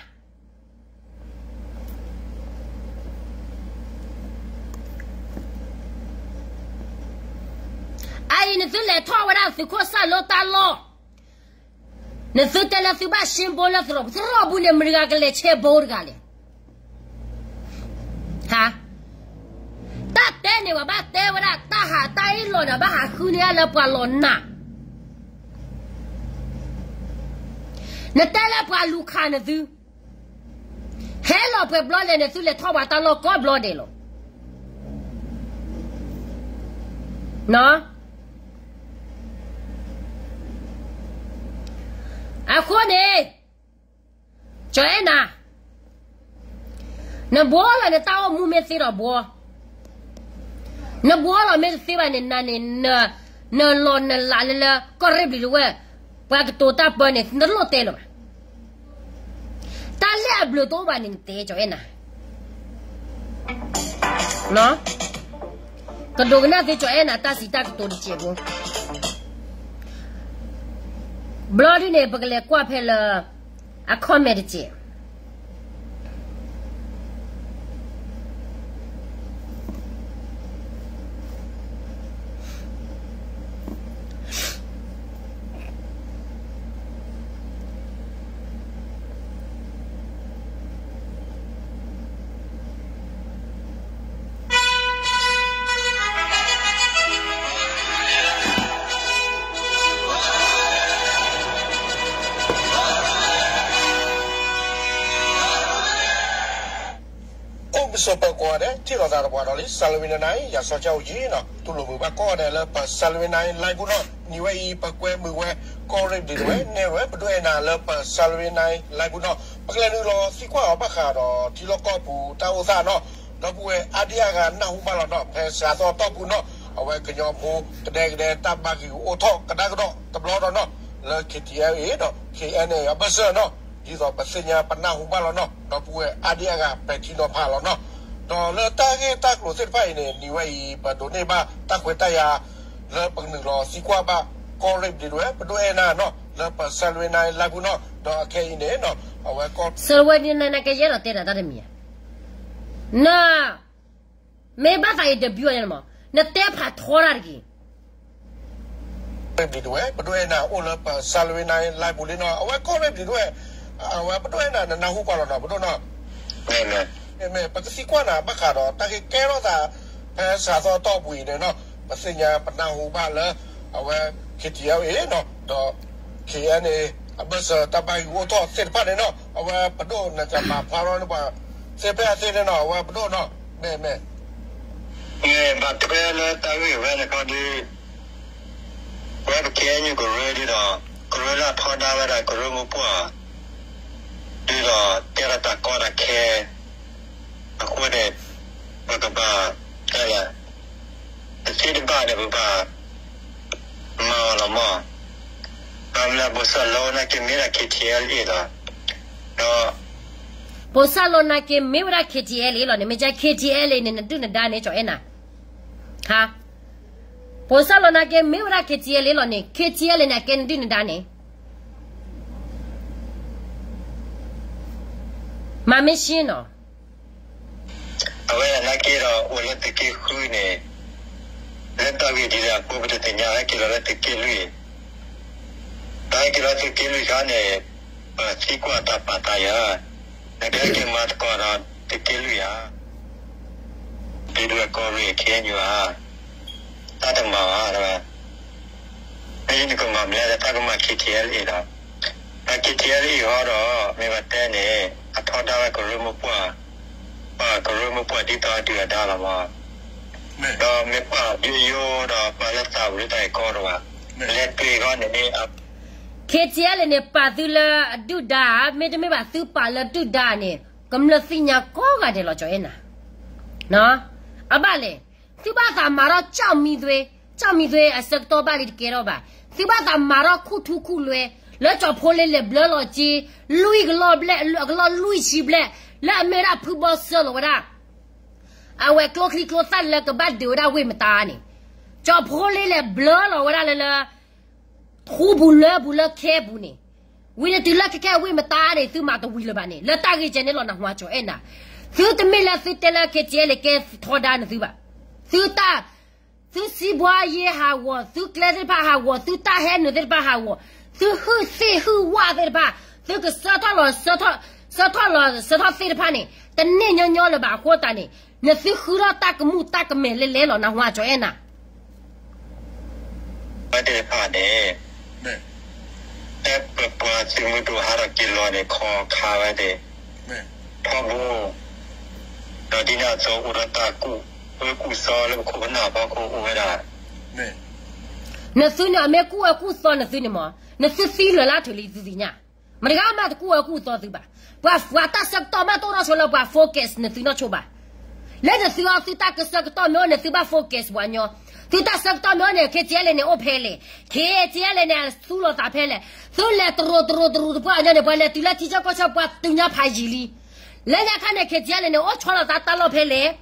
အအံၤနသုလဲၤထီၣ်ဝဲဒၣ်သုးခိၣ်စၢ်လိတၢ်လီၢ်, နသုတဲလၢသုဘၣ်ရှ့ဘိလၢသရိာ်ပူၤ, သရိာ်ပူၤန့ၣ် မတၤတဂၤကလဲၤဆဲဘိတဂၤလဲၣ်. ဟါ, တၢ်တဲန့ၣ် ပှၤဘၣ်တဲဝဲဒၣ် တၢ်ဟးတၢ်အ့ၣ်လိာ်န့ၣ် ဘၣ်ဟးဃုန့ၢ်လၢပှၤလီၤနး, နတဲလၢပှၤလူၤခးနသု, ဟဲလီၤပှဲၤဘျီလဲၣ်န့ၣ် သုလဲၤထီၣ်ပှၤတၢ်လီၢ်ကိးဘျီဒဲးလီၤ. အဃိန့ၣ်, ကၠီၤအဲၣ်နၤ, နဘှီလီၤန့ၣ် တၢ်အိၣ်မူမ့ၢ်သ့ဒီးဘှီ, နဘှီလီၤမ့ၢ်တသ့ဘၣ်န့ၣ် နၤန့ၣ်, နလီၤနလးလၢလၢ ကီၢ်ရ့ၣ်ဘျံၤတဝဲၢ်, ပှၤကတိၤတၢ်ပၢန့ၣ် နတလိၣ်တဲလၢၤဘၣ်. တၢ်လၢအဘျုးတအိၣ်ဘၣ်န့ၣ် နတဲကၠီၤအဲၣ်နၤ, ကဒိကနၣ်သ့ကၠီၤအဲၣ်နၤ တၢ်စံးတၢ်ကတိၤတစဲးဖိ, ဘျီဒ်န့ၣ် ပကလဲၤကွၢ်ဖဲလၢ အ comment တစဲး အိၣ်မုာ်ဆိးပၢၤကိးဂၤဒဲး ထံၣ်လိာ်သးဒီးပှၤဒီးလံ Salween Night ယၤစီၤကၠီအိၣ်ကံနီၤ တူၢ်လိာ်မုာ်ဘၣ်ကိးဂၤဒဲးလၢပ Salween Night live ပူၤနီၤ နံၤဝဲအံၤ ပကွဲမုာ်ဝဲ ကီၢ်ရ့ၣ်ဘျံၤတဝဲၢ် နဲၣ်ရွဲၣ် ပဒိၣ်အဲၣ်နၤလၢပ Salween Night live ပူၤနီၤ ပကလဲၤနုာ်လီၤသံကွၢ်အီၤဘၣ်ဃးဒီးထံလီၢ်ကီၢ်ပူၤတၢ်အိၣ်သးနီၤ ဒီပုၢ်ဝဲၢ်အါဒံအါဂၤနၢ်ဟူဘၣ်လီၤနီၤ ဖဲစှၤသီအတီၢ်ပူၤနီၤ အဝဲကညီဖိကဒဲကဒဲတၢ်ဘၣ်ဂံာ်အိၣ်ထီၣ်ကဒါကဒီးတဘျီဒီးနီၤ လၢ K T L A ဒီး K N A အဘၢၣ်စၢၤနီၤ ဒ်သိးပသ့ၣ်ညါပနၢ်ဟူဘၣ်လီၤနီၤ ဒီပုၢ်ဝဲၢ်အါဒံအါဂၤပဲာ်ထံနီၤဖးလီၤနီၤ ဒီးလၢတၢ်ဂ့ၢ်တၢ်ကျိၤသ့ၣ်တဖၣ်အံၤန့ၣ် နံၤဝဲအံၤ ပဒိးန့ၢ်ဘၣ်တၢ်ခွဲးတၢ်ယာ် လၢပကနုာ်လီၤသံကွၢ်ဘၣ် ကီၢ်ရ့ၣ်ပဒုးဝဲ ပဒိၣ်အဲၣ်နၤနီၤ လၢပဆၢလွဲနၤလၢပူၤနီၤ ဒီးအခဲအံၤန့ၣ်နီၤ အဝဲကီၢ် ဆၢလွဲနၤ နကယဲၢ်ဒီးတဲဒၣ်တၢ်တမံၤဧါ, န မ့ၢ်ဘၣ်သးအံၤ တဘျီညါလီၤမး နတဲဖးထီတၢ်တဂ့ၤ ရ့ၣ်ပဒုးဝဲ ပဒိၣ်အဲၣ်နၤအိၣ်လၢပဆၢလွဲနၤလၢပူၤလံနီၤ အဝဲကီၢ်ရ့ၣ်ပဒုးဝဲ အဝဲပဒိၣ်အဲၣ်နၤ နနၢ်ဟူပှၤလီၤနီၤ ပဒိၣ်နီၤ မ့မ့ၢ် ပကသံကွၢ်နၤဘၣ်ဃးဒီး တၢ်ဂ့ၢ်ကဲထီၣ်သး ဖဲစှၤသီတီၢ်ပူၤအံၤန့ၣ်နီၤ ပသ့ၣ်ညါပနၢ်ဟူဘၣ်လၢ အဝဲ K T L A နီၤ ဒီး K N A အဘၢၣ်စၢၤတၢ်ဘၣ်ဂံၢ်အိၣ်ထီၣ်သ့ၣ်တဖၣ်န့ၣ်နီၤ အဝဲပဒိၣ်နကမၤဖျါထီၣ်န့ၢ်ပှၤ သ့ၣ်ဖဲအသ့ၣ်န့ၣ်နီၤ အဝဲပဒိၣ်နီၤ မ့မ့ၢ် မ့ၢ်ဘၣ်ထွဲလၢတၢ်ဂ့ၢ်ဝဲန့ၣ်ခီဒီး ဝဲပ K N U ကရၢဒ်ဒီး ကရၢလၢအထီဒါဝဲဒၣ်ကရၢမိၢ်ပှၢ် ဒ်ဒီးတဲလီၤတၢ်ကီတၢ်ခဲ အဃိန့ၣ် ပကဘၣ် တဲလဲၣ် တသ့တဘၣ်န့ၣ် ပဘၣ် မၤအီၤလီၤမး ဘၣ်မနုၤ ဘိၣ်စၢ်လီၤနာ်က့မ့ၢ်ဒၣ် K T L A လီၤ ဒီး ဘိၣ်စၢ်လီၤနာ်က့မ့ၢ်ဝဲဒၣ် K T L A လီၤန့ၣ် မ့ၢ်က K T L A န့ၣ် နဒုၣ်နဒါန့ၣ် ကၠီၤအဲၣ်နၤ ဟါ ဘိၣ်စၢ်လီၤနာ်က့မ့ၢ်ဝဲဒၣ် K T L A လီၤန့ၣ် K T L A န့ၣ် အကဲနဒုၣ်နဒါန့ၣ် မၤမ့ၢ်ရှင်းနီၤ အဝဲနာ်က့ဒီး အိၣ်လၢသုးက့ဃုန့ၣ် လၢတၢ်ဂ့ၢ်ဒ်လဲၣ်အဃိ ပတသ့ၣ်ညါ ဟဲက့ၤလီၤလၢသုးက့လွံၢ် တၢ်ဟဲက့ၤလီၤသုးက့လွံၢ်ခါန့ၣ် ပသံကွၢ်တၢ်ပာ်သးယၤ နကဟဲက့ၤမၤသကိးဒီးသုးက့လွံၢ်ဧါ ဒ်ဒီးကီၢ်ရ့ၣ် K N U ဧါ တၢ်တမၤဘၣ် မ့ၢ်နကမၤမလဲၣ် တၢ်ကမၤ K T L A လီၤ ဒီး K T L A ဟီဒီး မ့ၢ်ဘၣ်တဲန့ၣ် အထီဒါဝဲကရၢမိၢ်ပှၢ် ပှၤကရၢမိၢ်ပှၢ်ဒ်သိးအဒုၣ်အဒါလီၤမး ဒီးမ့ၢ်ပှၤဒုးယိဒီးပှၤလၢသးဝံၤလၢတၢ်အံၤကီဒီးဘၣ် လဲၤတ့ၢ်ဃီန့ၣ် K T L A န့ၣ် ပာ်သုလၢအဒုၣ်ဒါ မ့တမ့ၢ်ဘၣ်သုပာ်လၢဒုၣ်ဒါန့ၣ် ကမျၢၢ်သ့ၣ်ညါကိးဂၤဒဲးလီၤ ကၠီၤအဲၣ်နၤ အဘၣ်လဲၣ် သုဘၣ်သးမၤထီၣ်ကၠီၣ်မံသွ့ ကၠီၣ်မံသွ့အဆၢကတီၢ်ဘၣ်လံတကဲထီၣ်ဘၣ် သုဘၣ်သးမၤထီၣ်ခူၣ်ထူခူၣ်လွဲ လၢကၠီၤဖိလ့လဲၤဘျၢလီၤက့ လွံၢ်ကလီၢ်ဘျဲၣ် ကလီၢ်လွံၢ်ဆံဘျဲၣ် လၢအမ့ၢ်ဒၣ်ဖုဘီဆၢလီၤဝဲဒၣ် အဝဲၤကျိချံကျိသၣ်လၢကဘၣ်ဒုးဝဲဒၣ်ဝ့ၢ်မတါန့ၣ် ကၠီၤဖိလ့လဲၤဘျၢလီၤဝဲဒၣ်လၢလၢ ထူပူၤလၢပူၤလၢခဲပူၤန့ၣ် ဝံၤန့ၣ်တုၤလၢခဲခဲဝ့ၢ်မတါန့ၣ် သုမၤတဝံၤလၢၤဘၣ်န့ၣ် လၢတၢ်ဂ့ၢ်ကဲန့ၣ်လီၤ နၢ်ဟူကၠီၤအဲၣ်နၤ သုတမ့ၢ်လၢသုတဲလၢ K T L A ကဲထီဒါနသုဘၣ် သုတၢ် သုစံးဘှါယ့ဟးဂီၤ သုကျဲသ့ၣ်တဖၣ်ဟးဂီၤ သုတၢ်ဟဲနုာ်သ့ၣ်တဖၣ်ဟးဂီၤ သုဟုၣ်သ့ၣ်ဟုၣ်ဝၣ်သ့ၣ်တဖၣ် သုကဆၢထီၣ်လီၤ ဆၢထီၣ်လီၤ ဆၢထီၣ်သ့ၣ်တဖၣ်န့ၣ် တန့ၢ်ညီညီလၢၤဘၣ်အဃိသတးန့ၣ် နသုဃုထီၣ်တၢ်ကမူၣ်တၢ်ကမဲာ်လဲၤလဲၤလီၤ နၢ်ဟူကၠီၤအဲၣ်နၤ ဝဲသ့ၣ်တဖၣ်န့ၣ် ဖဲပပှၤသုးမုၢ်ဒိၣ်ဟးထီၣ်က့ၤလီၤန့ၣ် ခီခါဝဲသ့ၣ် ထီဘိ ဒီးဒ်န့ၣ်အသိးအိၣ်ဒီးတၢ်ကူၣ်အၢကူၣ်သီလၢပခိၣ်ပနၢ်ဖီခိၣ်အိၣ်ဝဲဒၣ် နသုန့ၣ်အမ့ၢ်ကူၣ်အၢကူၣ်သီနသုန့ၣ်မး နသုသံလၢာ်လၢထုးလံသုသ့ၣ်ညါ မတဂၤမးတကူၣ်အၢကူၣ်သီသုဘၣ်. ပှၤ ပှၤတၢ်ဆၢကတီၢ်မးတအိၣ်နီၢ်ဆိလၢပှၤ focus နသုနီၢ်ဆိဘၣ်. လၢနသုအီၤသုတၢ်ကဆၢကတီၢ်မ့ၢ်အိၣ်န့ၣ် သုဘၣ် focus ပှၤညီ. သုတၢ်ဆၢကတီၢ်မ့ၢ်အိၣ်န့ၣ် K T L A န့ၣ်အိၣ်ဖဲလဲၣ်. K T L A န့ၣ် သူလီၤသးဖဲလဲၣ်. သုလဲၤတရူးတရူးတရူးတပှၢ်ညီန့ၣ် ပှၤလဲၤတုၤလၢထံဆၢကီၢ်ဆၢပှၤတုၤညါဖးယံာ်လံ. လၢညါခါန့ၣ် K T L A န့ၣ် အိၣ်ဆီလီၤသးတၢ်လီၢ်ဖဲလဲၣ်.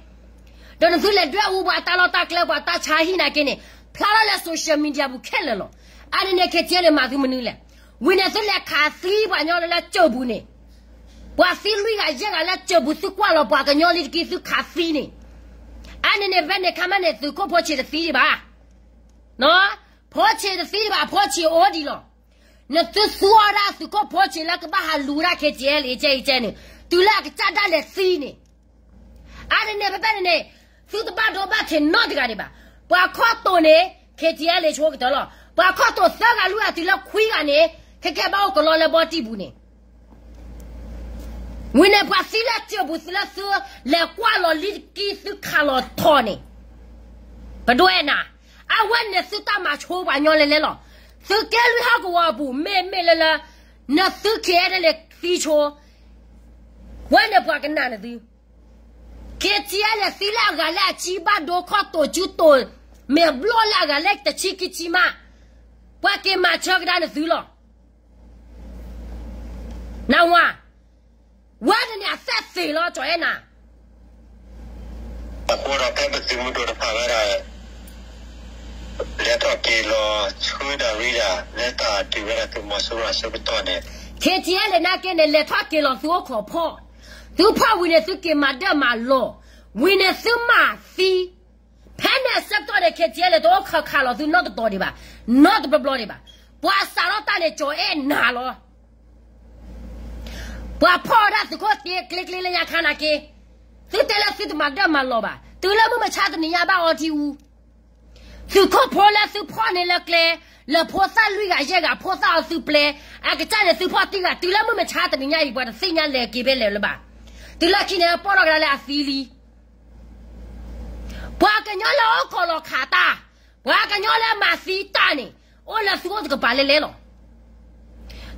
ဒီးနသုလဲၤဒွဲၣ်အူပှၤတၢ်လီၢ်တၢ်ကျဲ ပှၤတၢ်ဆါဟံၣ်နာ်က့န့ၣ် ဖျါထီၣ်လၢ social media ပူၤခဲလၢာ်လီၤ. အါန့ၣ်န့ၣ် K T L A န့ၣ် မၤသုမနုၤလဲၣ်. ဝံၤန့ၣ် သုလဲၤခးသံပှၤညီလၢလၢကၠိပူၤန့ၣ် ပှၤသံလွံၢ်ဂၤယဲၢ်ဂၤလၢကၠိပူၤ သုကွၢ်လီၤပှၤကညီလံတက့ၢ် သုခးသံန့ၣ်. အါန့ၣ်န့ၣ် ဖဲန့ၣ်ခါမးန့ၣ် သုးခိၣ်ဖိဆံးတသံဒံးဘၣ်. ဖိဆံးတသံဒံးဘၣ် ဖိဆံးအိၣ်ဒံးလီၤ. နသုသူအီၤဒၣ်သုးခိၣ်ဖိဆံးလၢကဘၣ်ဟးလူၤဒၣ် K T L A အကဲအံၤကဲန့ၣ် တုၤလၢအကစၢ်ဒၣ်လဲာ်သံန့ၣ်. အါန့ၣ်န့ၣ် ဖဲဖဲန့ၣ်န့ၣ် သုတဘၣ်ဒိဘၣ်ထံးနီတဂၤဒံးဘၣ်. ပှၤခီၣ်တိာ်န့ၣ် K T L A ဆိကတၢၢ်လီၤ. ပှၤခီၣ်တိာ်သၢဂၤလွံၢ်ဂၤတုၤလၢခွံဂၤန့ၣ် ခဲကဲဘၣ်အိၣ်ကလီလၢဘီတံၢ်ပူၤန့ၣ် ဝံၤန့ၣ် ပှၤသံလၢကၠိပူၤ သုလၢသုလဲၤကွၢ်လီၤလံတက့ၢ် သုခးလီၤထီၣ်န့ၣ် ပဒိၣ်အဲၣ်နၤ, အဝဲန့ၣ်သုတၢ်မၤဆိပှၤညီလဲၤလဲၤလီၤ. သုကဲလွံၢ်ဟီၣ်ကဝီၤအပူၤ မ့မ့ၢ်လၢလၢ နသု K T L A န့ၣ်သံဆိ ဝဲန့ၣ်ပှၤကနၣ်နသု K T L A န့ၣ်သံလၢအဂၤလၢအဆံဘၣ်ဒိခီၣ်တိာ်စုတိာ် မ့ၢ်အဘျီလၢအဂၤလၢတဆံခံဆံမး ပှၤက့ၤမၤဆၢကဒါနသုလီၤ. နဝၤ, ဝဲန့ၣ်န့ၣ် အသဲသ့ၣ်လီၤ ကၠီၤအဲၣ်နၤ. အဃိဒီးဖဲပသုးမုၢ်ဒိၣ်တဖၣ်ဝဲဒၣ် လဲၤထီၣ်က့ၤလီၤဆှၢဒၣ်ရံဒၣ် လၢတၢ်ဒုးဝဲဒၣ်သုးမီၤစိရိၤအဆၢကတီၢ်န့ၣ် ခ့ၣ်ထံၣ်အဲၣ်လ့ၣ်နာ်က့န့ၣ် လဲၤထီၣ်က့ၤလီၤသုအိၣ်ခိးဖီၣ်, သုဖီၣ်ဝံၤန့ၣ် သုက့ၤမၤဒၢၣ်မၤလီၤ, ဝံၤန့ၣ်သုမၤသံ, ဖဲန့ၣ်အဆၢကတီၢ်န့ၣ် ခ့ၣ်ထံၣ်အဲၣ်လ့ၣ်တအိၣ်ခိးခးလီၤသုနီတတီၤဒံးဘၣ်, နီတဘျီဘျီဒံးဘၣ်, ပှၤစးထီၣ်တၢ်န့ၣ်ကၠီၤအဲၣ်နၤလီၤ. ပှၤဖီၣ်ဝဲဒၣ်သုးခိၣ်သ့ကျ့ကျ့လၢညါခါနာ်က့, သုတဲလၢသုတမၤဒၢၣ်မၤလီၤဘၣ်, တုၤလၢမုၢ်မဆါတနံၤညါဘၣ်အီထံအူ, သုးခိၣ်ဖိလၢသုဖီၣ်န့ၢ်လၢကျဲ, လၢဖိသၣ်လွံၢ်ဂၤယဲၢ်ဂၤ ဖိသၣ်အီၤသုပျဲ, အကစၢ်န့ၣ်သုဖီၣ်တံၢ်ဂၤ တုၤလၢမုၢ်မဆါတနံၤညါအံၤ ပှၤတသ့ၣ်ညါလဲၤက့ၤဖဲလဲၣ်လၢၤဘၣ်, တုၤလၢခံန့ၣ်ပီၢ်ထီၣ်ကဒါလၢအသံလံ ပှၤကညီလၢအိၣ်ခိးလီၤခးတၢ်, ပှၤကညီလၢမၤသံတၢ်န့ၣ် အိၣ်လၢသုအိၣ်တကပၤလဲၤလဲၤလီၤ.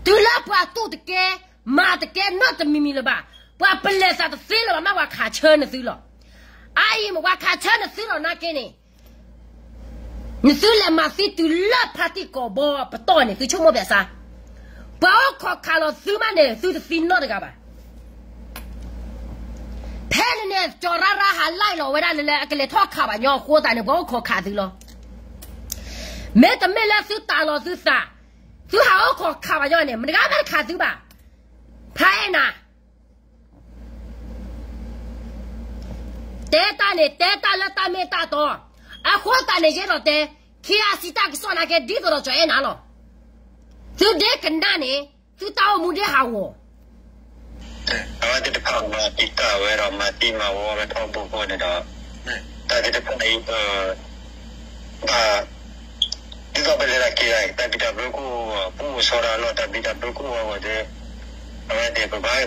တုၤလၢပှၤတူၢ်တကဲ, မၤတကဲနီတမံၤမံၤလၢၤဘၣ်, ပှၤပလဲၤသးတသ့လၢၤဘၣ် မ့ၢ်ပှၤခးဆၢနသုလီၤ. အအံၤမ့ၢ်ပှၤခးဆၢနသုလီၤနာ်က့န့ၣ်, နသုလဲၤမၤသံတုၤလၢဖါတံၢ်ကိာ်ဘီပတီၢ်န့ၣ် သုဆိကမိၣ်ပၠးစါ, ပှၤအိၣ်ခိးခးလီၤသုမးန့ၣ် သုတသံနီတဂၤဘၣ်. ဖဲန့ၣ်န့ၣ် ကၠီၤရၢ်ရၢ်ဟးလၢလီၤဝဲဒၣ်လၢလၢအကလဲၤထီၣ်ခးပှၤညီအဃိသတးန့ၣ် ပှၤအိၣ်ခိးခးသုလီၤ. မ့တမ့ၢ်လၢသုတးလီၤသုသး, သုဟးအိၣ်ခိးခးပှၤညီန့ၣ် မတဂၤမ့ၢ်တခးသုဘၣ်. ဖးအဲၣ်နၤ တဲတၢ်န့ၣ် တဲတၢ်လၢတၢ်မ့ၢ်တၢ်တီ, အဃိသတးန့ၣ် ယအဲၣ်ဒိးတဲ, ခံအစံးတၢ်ကစီၣ်နာ်က့ ဒ်သိးဒီးကၠီၤအဲၣ်နၤလီၤ. သုဒ့ကနၣ်န့ၣ် သုတၢ်အိၣ်မူဒ့ဟးဂီၤ အဝဲသ့ၣ်တဖၣ်မၤတံာ်တာ်ဝဲဒီး မၤသံမၤဝီဝဲထီဘိအဃိန့ၣ်ဒီး, တၢ်သ့ၣ်တဖၣ်အံၤ ပဘၣ်, ဒ်သိးပလဲၤတၢ်က့ၤတၢ် တၢ်ဘံၣ်တၢ်ဘၢကအိၣ်, ပအိၣ်ဆီဒၣ်လီၤ တၢ်ဘံၣ်တၢ်ဘၢကအိၣ်အဂီၢ်ဒီး, အဝဲသ့ၣ်ပဘၣ်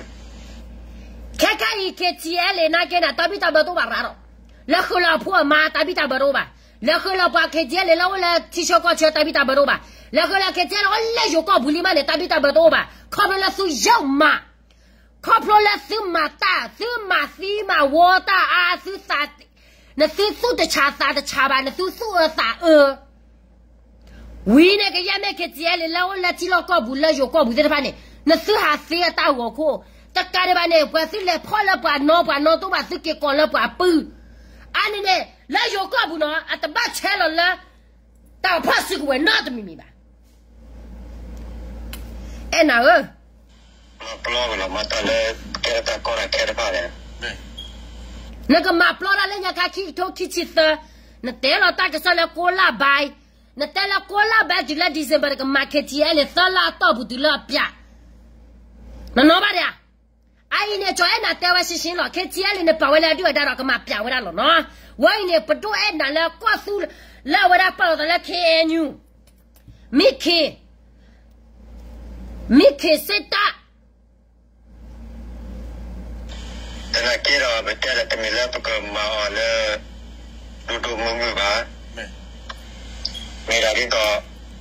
ခဲခါအံၤ ခ့ၣ်ထံၣ်အဲၣ်လ့ၣ်နာ်က့န့ၣ် တၢ်ဘံၣ်တၢ်ဘၢတအိၣ်ဘၣ်ရၤဒီး, လၢဃုာ်လၢအဖိအမါတၢ်ဘံၣ်တၢ်ဘၢတအိၣ်ဘၣ်, လၢဃုာ်လၢပှၤ ခ့ၣ်ထံၣ်အဲၣ်လ့ၣ် လၢအိၣ်လၢထံဆၢကီၢ်ဆၢတၢ်ဘံၣ်တၢ်ဘၢတအိၣ်ဘၣ်, လၢဃုာ်လၢ ခ့ၣ်ထံၣ်အဲၣ်လ့ၣ် အိၣ်လၢယိၤကီၢ်ပူၤလံမးန့ၣ် တၢ်ဘံၣ်တၢ်ဘၢတအိၣ်ဘၣ်, ခီဖျိလၢသုယီၢ်မး, ခီဖျိလၢသုမၤတၢ် သုမၤသံမၤဝီတၢ်အါ သုသး, နသုသူၣ်တဆးသးတဆးဘၣ် နသုသူၣ်အၢသးအၢ ဝံၤန့ၣ် ကယဲၢ်မ့ၢ် ခ့ၣ်ထံၣ်အဲၣ်လ့ၣ် လၢအိၣ်လၢထံလီၢ်ကီၢ်ပူၤလၢယိၤကီၢ်ပူၤသ့ၣ်တဖၣ်န့ၣ် နသုဟးသ့အတၢ်ဂီၤခိၣ်, တကးဒံးဘၣ်န့ၣ် ပှၤသုလဲၤဖီၣ်လၢပှၤနီ ပှၤနီတအိၣ်ဘၣ် သုက့ၤကိးလၢပှၤပုၢ်, အါန့ၣ်န့ၣ် လၢယိၤကီၢ်ပူၤနီၤ အတဘၣ်ဆဲးလီၤလၢ တၢ်ဖီၣ်စုကဝဲၤနီတမံၤမံၤဘၣ်. အဲၣ်နၤဧၢ, မၤပျီကလီၤမၤတၢ်လၢ ကဲထီၣ်တၢ်ကီတၢ်ခဲတဖၣ်န့ၣ်, နကမၤပျီတၢ်လၢညါခါခံကထိခံဆံသၢ, နတဲလီၤတၢ်ကစီၣ်လၢကိးလါဘၣ်, နတဲလၢကိးလါဘၣ်တုၤလၢ December ကမၤ ခ့ၣ်ထံၣ်အဲၣ်လ့ၣ် သၢလါအတီၢ်ပူၤတုၤလၢအပျး, နနီၢ်ဘၣ်ဒံးဧါ. အအံၤန့ၣ် ကၠီၤအဲၣ်နၤတဲဝဲရှင်းရှင်းလီၤ, ခ့ၣ်ထံၣ်အဲၣ်လ့ၣ်န့ၣ် ပာ်ဝဲလၢအဒုၣ်အဒါဒီးကမၤပျးဝဲဒၣ်လီၤနီၤ. ဝဲအံၤန့ၣ် ပဒိၣ်အဲၣ်နၤလၢကီၢ်သူလၢ လၢအဝဲဒၣ်ပာ်လီၤသးလၢ ခ့ၣ်အဲၣ်ယူၣ် မ့ၢ်ခ့ၣ်, မ့ၢ်ခ့ၣ်စ့တၢ် သနာ်က့ဒီး ပတဲလၢတမ့ၢ်လၢပကမၤအီၤလၢ ဒိၣ်ဒိၣ်မုၢ်မုၢ်ဘၣ်. မ့ၢ်ဒၣ်ဒ်သိး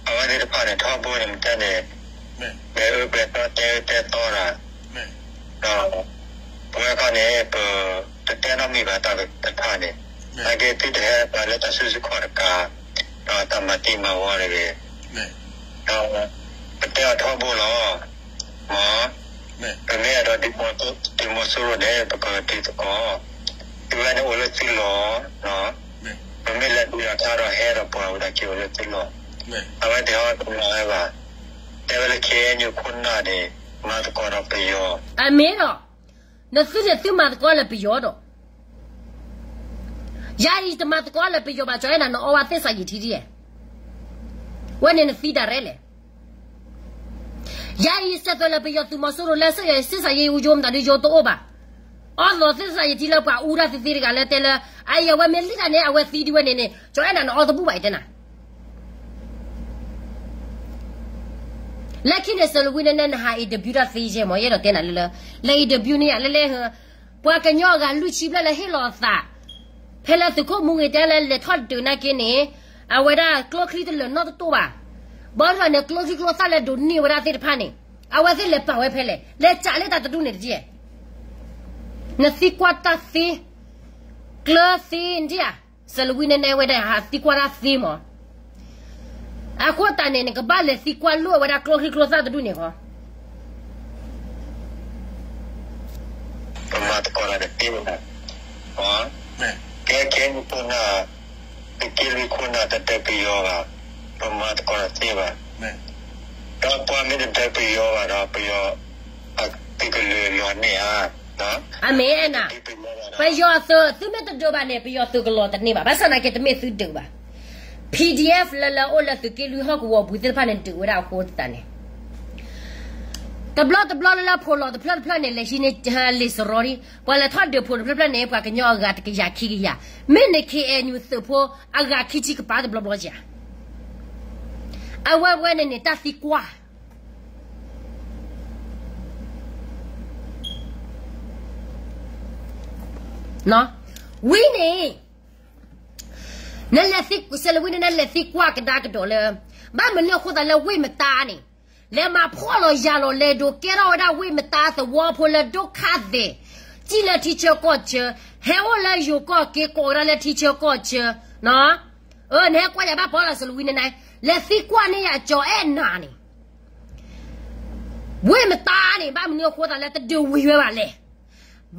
အဝဲသ့ၣ်တဖၣ်န့ၣ် ထီဘိန့ၣ် မ့ၢ်တဲန့ၣ် ပှဲၤအၢပှဲၤသီ တဲအၢတဲသီတၢ် ဒီး ပဝဲခီန့ၣ် ပတတဲနီတမံၤဘၣ်တၢ်တဖၣ်န့ၣ်, သနာ်က့သုတဟဲပှၤလၢတၢ်စုဆူၣ်ခီၣ်တကး, ဒီးတၢ်မၤသံမၤဝီတဂ့ၤ, ဒီး ပတဲအီၤထီဘိလီၤ. မ် ပမ့ၢ်အဲၣ်ဒိးဒုးမီၤစိရိၤန့ၣ် ပကဒုးသကိး, သုဝဲန့ၣ်အိၣ်လၢသုလီၢ်, ပမ့ၢ်လဲၤဒုးတၢ်ခါဒီးဟဲဒီးပှၤဝဲဒၣ်က့ၤအိၣ်လၢသုလီၢ်, အဝဲသ့ၣ်ဟီတမၤဝဲဘၣ်, တဲဝဲလၢ ခ့ၣ်အဲၣ်ယူၣ် ခိၣ်နၢ်န့ၣ် မၤသကိးဒီးပယီၤ, အမ့ၢ်ဒီး နသုန့ၣ်သုမၤသကိးလၢပယီၤဒီး ယၤအံၤတမၤသကိးလၢပယီၤဘၣ် ကၠီၤအဲၣ်နၤ နအီဝဲသ့ၣ်စးယံာ်ထံဒ်လဲၣ်, ဝဲန့ၣ်နသံဒၣ်ရဲလဲၣ်, ယၤအံၤစဲးသွဲးလၢပယီၤသုးမီၤစိရိၤလၢစဲးသွဲးယံာ်ထံလၢပှၤအူ, အီသီးသ့ၣ်စးယံာ်ထံလၢပှၤအူတၢ်သ့သ့တဂၤလၢတဲလၢ အအံၤအဝဲမ့ၢ်လံတၢ်န့ၣ် အဝဲသံဒ်ဝဲန့ၣ်န့ၣ် ကၠီၤအဲၣ်နၤ နအီတဘူၣ်ဘၣ်အံၤတဲနၤ လၢခံန့ၣ် စဲးလဝံန့ၣ်န့ၣ် နဟး interview တၢ်သ့ယဲၢ်မး ယအဲၣ်ဒိးတဲနၤလၢလၢ လၢ interview န့ၣ်ယၤလၢလဲၣ်, ပှၤကညီအဂၤလွံၢ်ဆံဘျဲၣ်လၢဟ့ၣ်လီၤအသး ဖဲလၢသုးခိၣ်မူဂ့ၤတဲလၢလဲၤထီၣ်ဒုးနာ်က့န့ၣ် အဝဲဒၣ်ကျိချံတလၢာ်နီတတိၢ်ဘၣ်, ဘၣ်ဆၣ်န့ၣ် ကျိချံကျိသၣ်လၢဒိးန့ၢ်ဝဲဒၣ်သ့ၣ်တဖၣ်န့ၣ် အဝဲသ့ၣ်လဲၤပာ်ဝဲဖဲလဲၣ် လဲၤကးလၢတၢ်တဒူၣ်န့ၣ်တက့ၢ်. နသံကွၢ်တၢ်သ့, ကျၢသ့နထံၣ်ဧါ, စဲးလဝံန့ၣ်န့ၣ်ဝဲဒၣ်ဟးသံကွၢ်တၢ်သ့မး အဃိသတးန့ၣ် နကဘၣ်လဲၤသံကွၢ်လိာ်ဝဲဒၣ်ကျိချံကျိသၣ်တဒူၣ်န့ၣ်ဃီ. ပမၤသကိးတၢ်တသ့ဘၣ်, ကဲခဲအံၤပနၢ်, က သုးက့လွံၢ်ခိၣ်နၢ်တဒၢပယီၤဘၣ်, ပမၤသကိးတသ့ဘၣ်. ဒီးပှၤမ့ၢ်တဒၢပယီၤဘၣ်ဒီး ပယီၤသုးကလၢၤလီၤန့ၢ်ဧါ. အမ့ၢ်နၤ, ပယီၤသုး သုမ့ၢ်တဒုးဘၣ်န့ၣ် ပယီၤသုးကလီၤတန့ၢ်ဘၣ်. ဘၣ်ဆၣ်သနာ်က့ တမ့ၢ်သုဒုးဘၣ်. P D F လၢလၢအိၣ်လၢသုးက့လွံၢ်ဟီၣ်ကဝီၤပူၤသ့ၣ်တဖၣ်န့ၣ်ဒုးဝဲဒၣ်အဃိသတးန့ၣ် တဘျီတဘျီလၢလၢဖိးလီၤတဖျၢၣ်တဖျၢၣ်န့ၣ် လဲၤဟံးန့ၢ်လံာ်စရီဒ် ပှၤလဲၤထီၣ်ဒုးဖိးတဖျၢၣ်ဖျၢၣ်န့ၣ် ပှၤကညီအဂၤတကယၤခံကယၤ, မ့ၢ်န့ၣ် K N U သုးဖိအဂၤခံဆံကပၤတဘျီဘျီဧါ. အဝဲဝဲန့ၣ်န့ၣ် တၢ်သံကွၢ် ဝံၤန့ၣ် နလဲၤသံကွၢ် စဲးလဝံန့ၣ် နလဲၤသံကွၢ်ကဒါကဒီးလၢ ဘၣ်မနုၤအဃိသတးလၢဝ့ၢ်မတါန့ၣ် လဲၤမၤဖှီၣ်လီၤယာ်လီၤလဲၤဒိးကဲထီၣ်ဝဲဒၣ်ဝ့ၢ်မတါသဝီဖိလၢဒိၣ်ခါသဲး စံၣ်လၢထံဆၢကီၢ်ဆၢ, ဟဲအိၣ်လၢယိၤကီၢ်က့ၤကိးဝဲဒၣ်လၢထံဆၢကီၢ်ဆၢ, နဟဲကွၢ်ယၤဘၣ်ပီလီၤ စဲးလဝံန့ၣ် လဲၤသံကွၢ်န့ၢ်ယၤကၠီၤအဲၣ်နၤန့ၣ် ဝ့ၢ်မတါန့ၣ် ဘၣ်မနုၤအဃိသတးလၢတဒုးဝံၤဝဲဘၣ်လဲၣ်.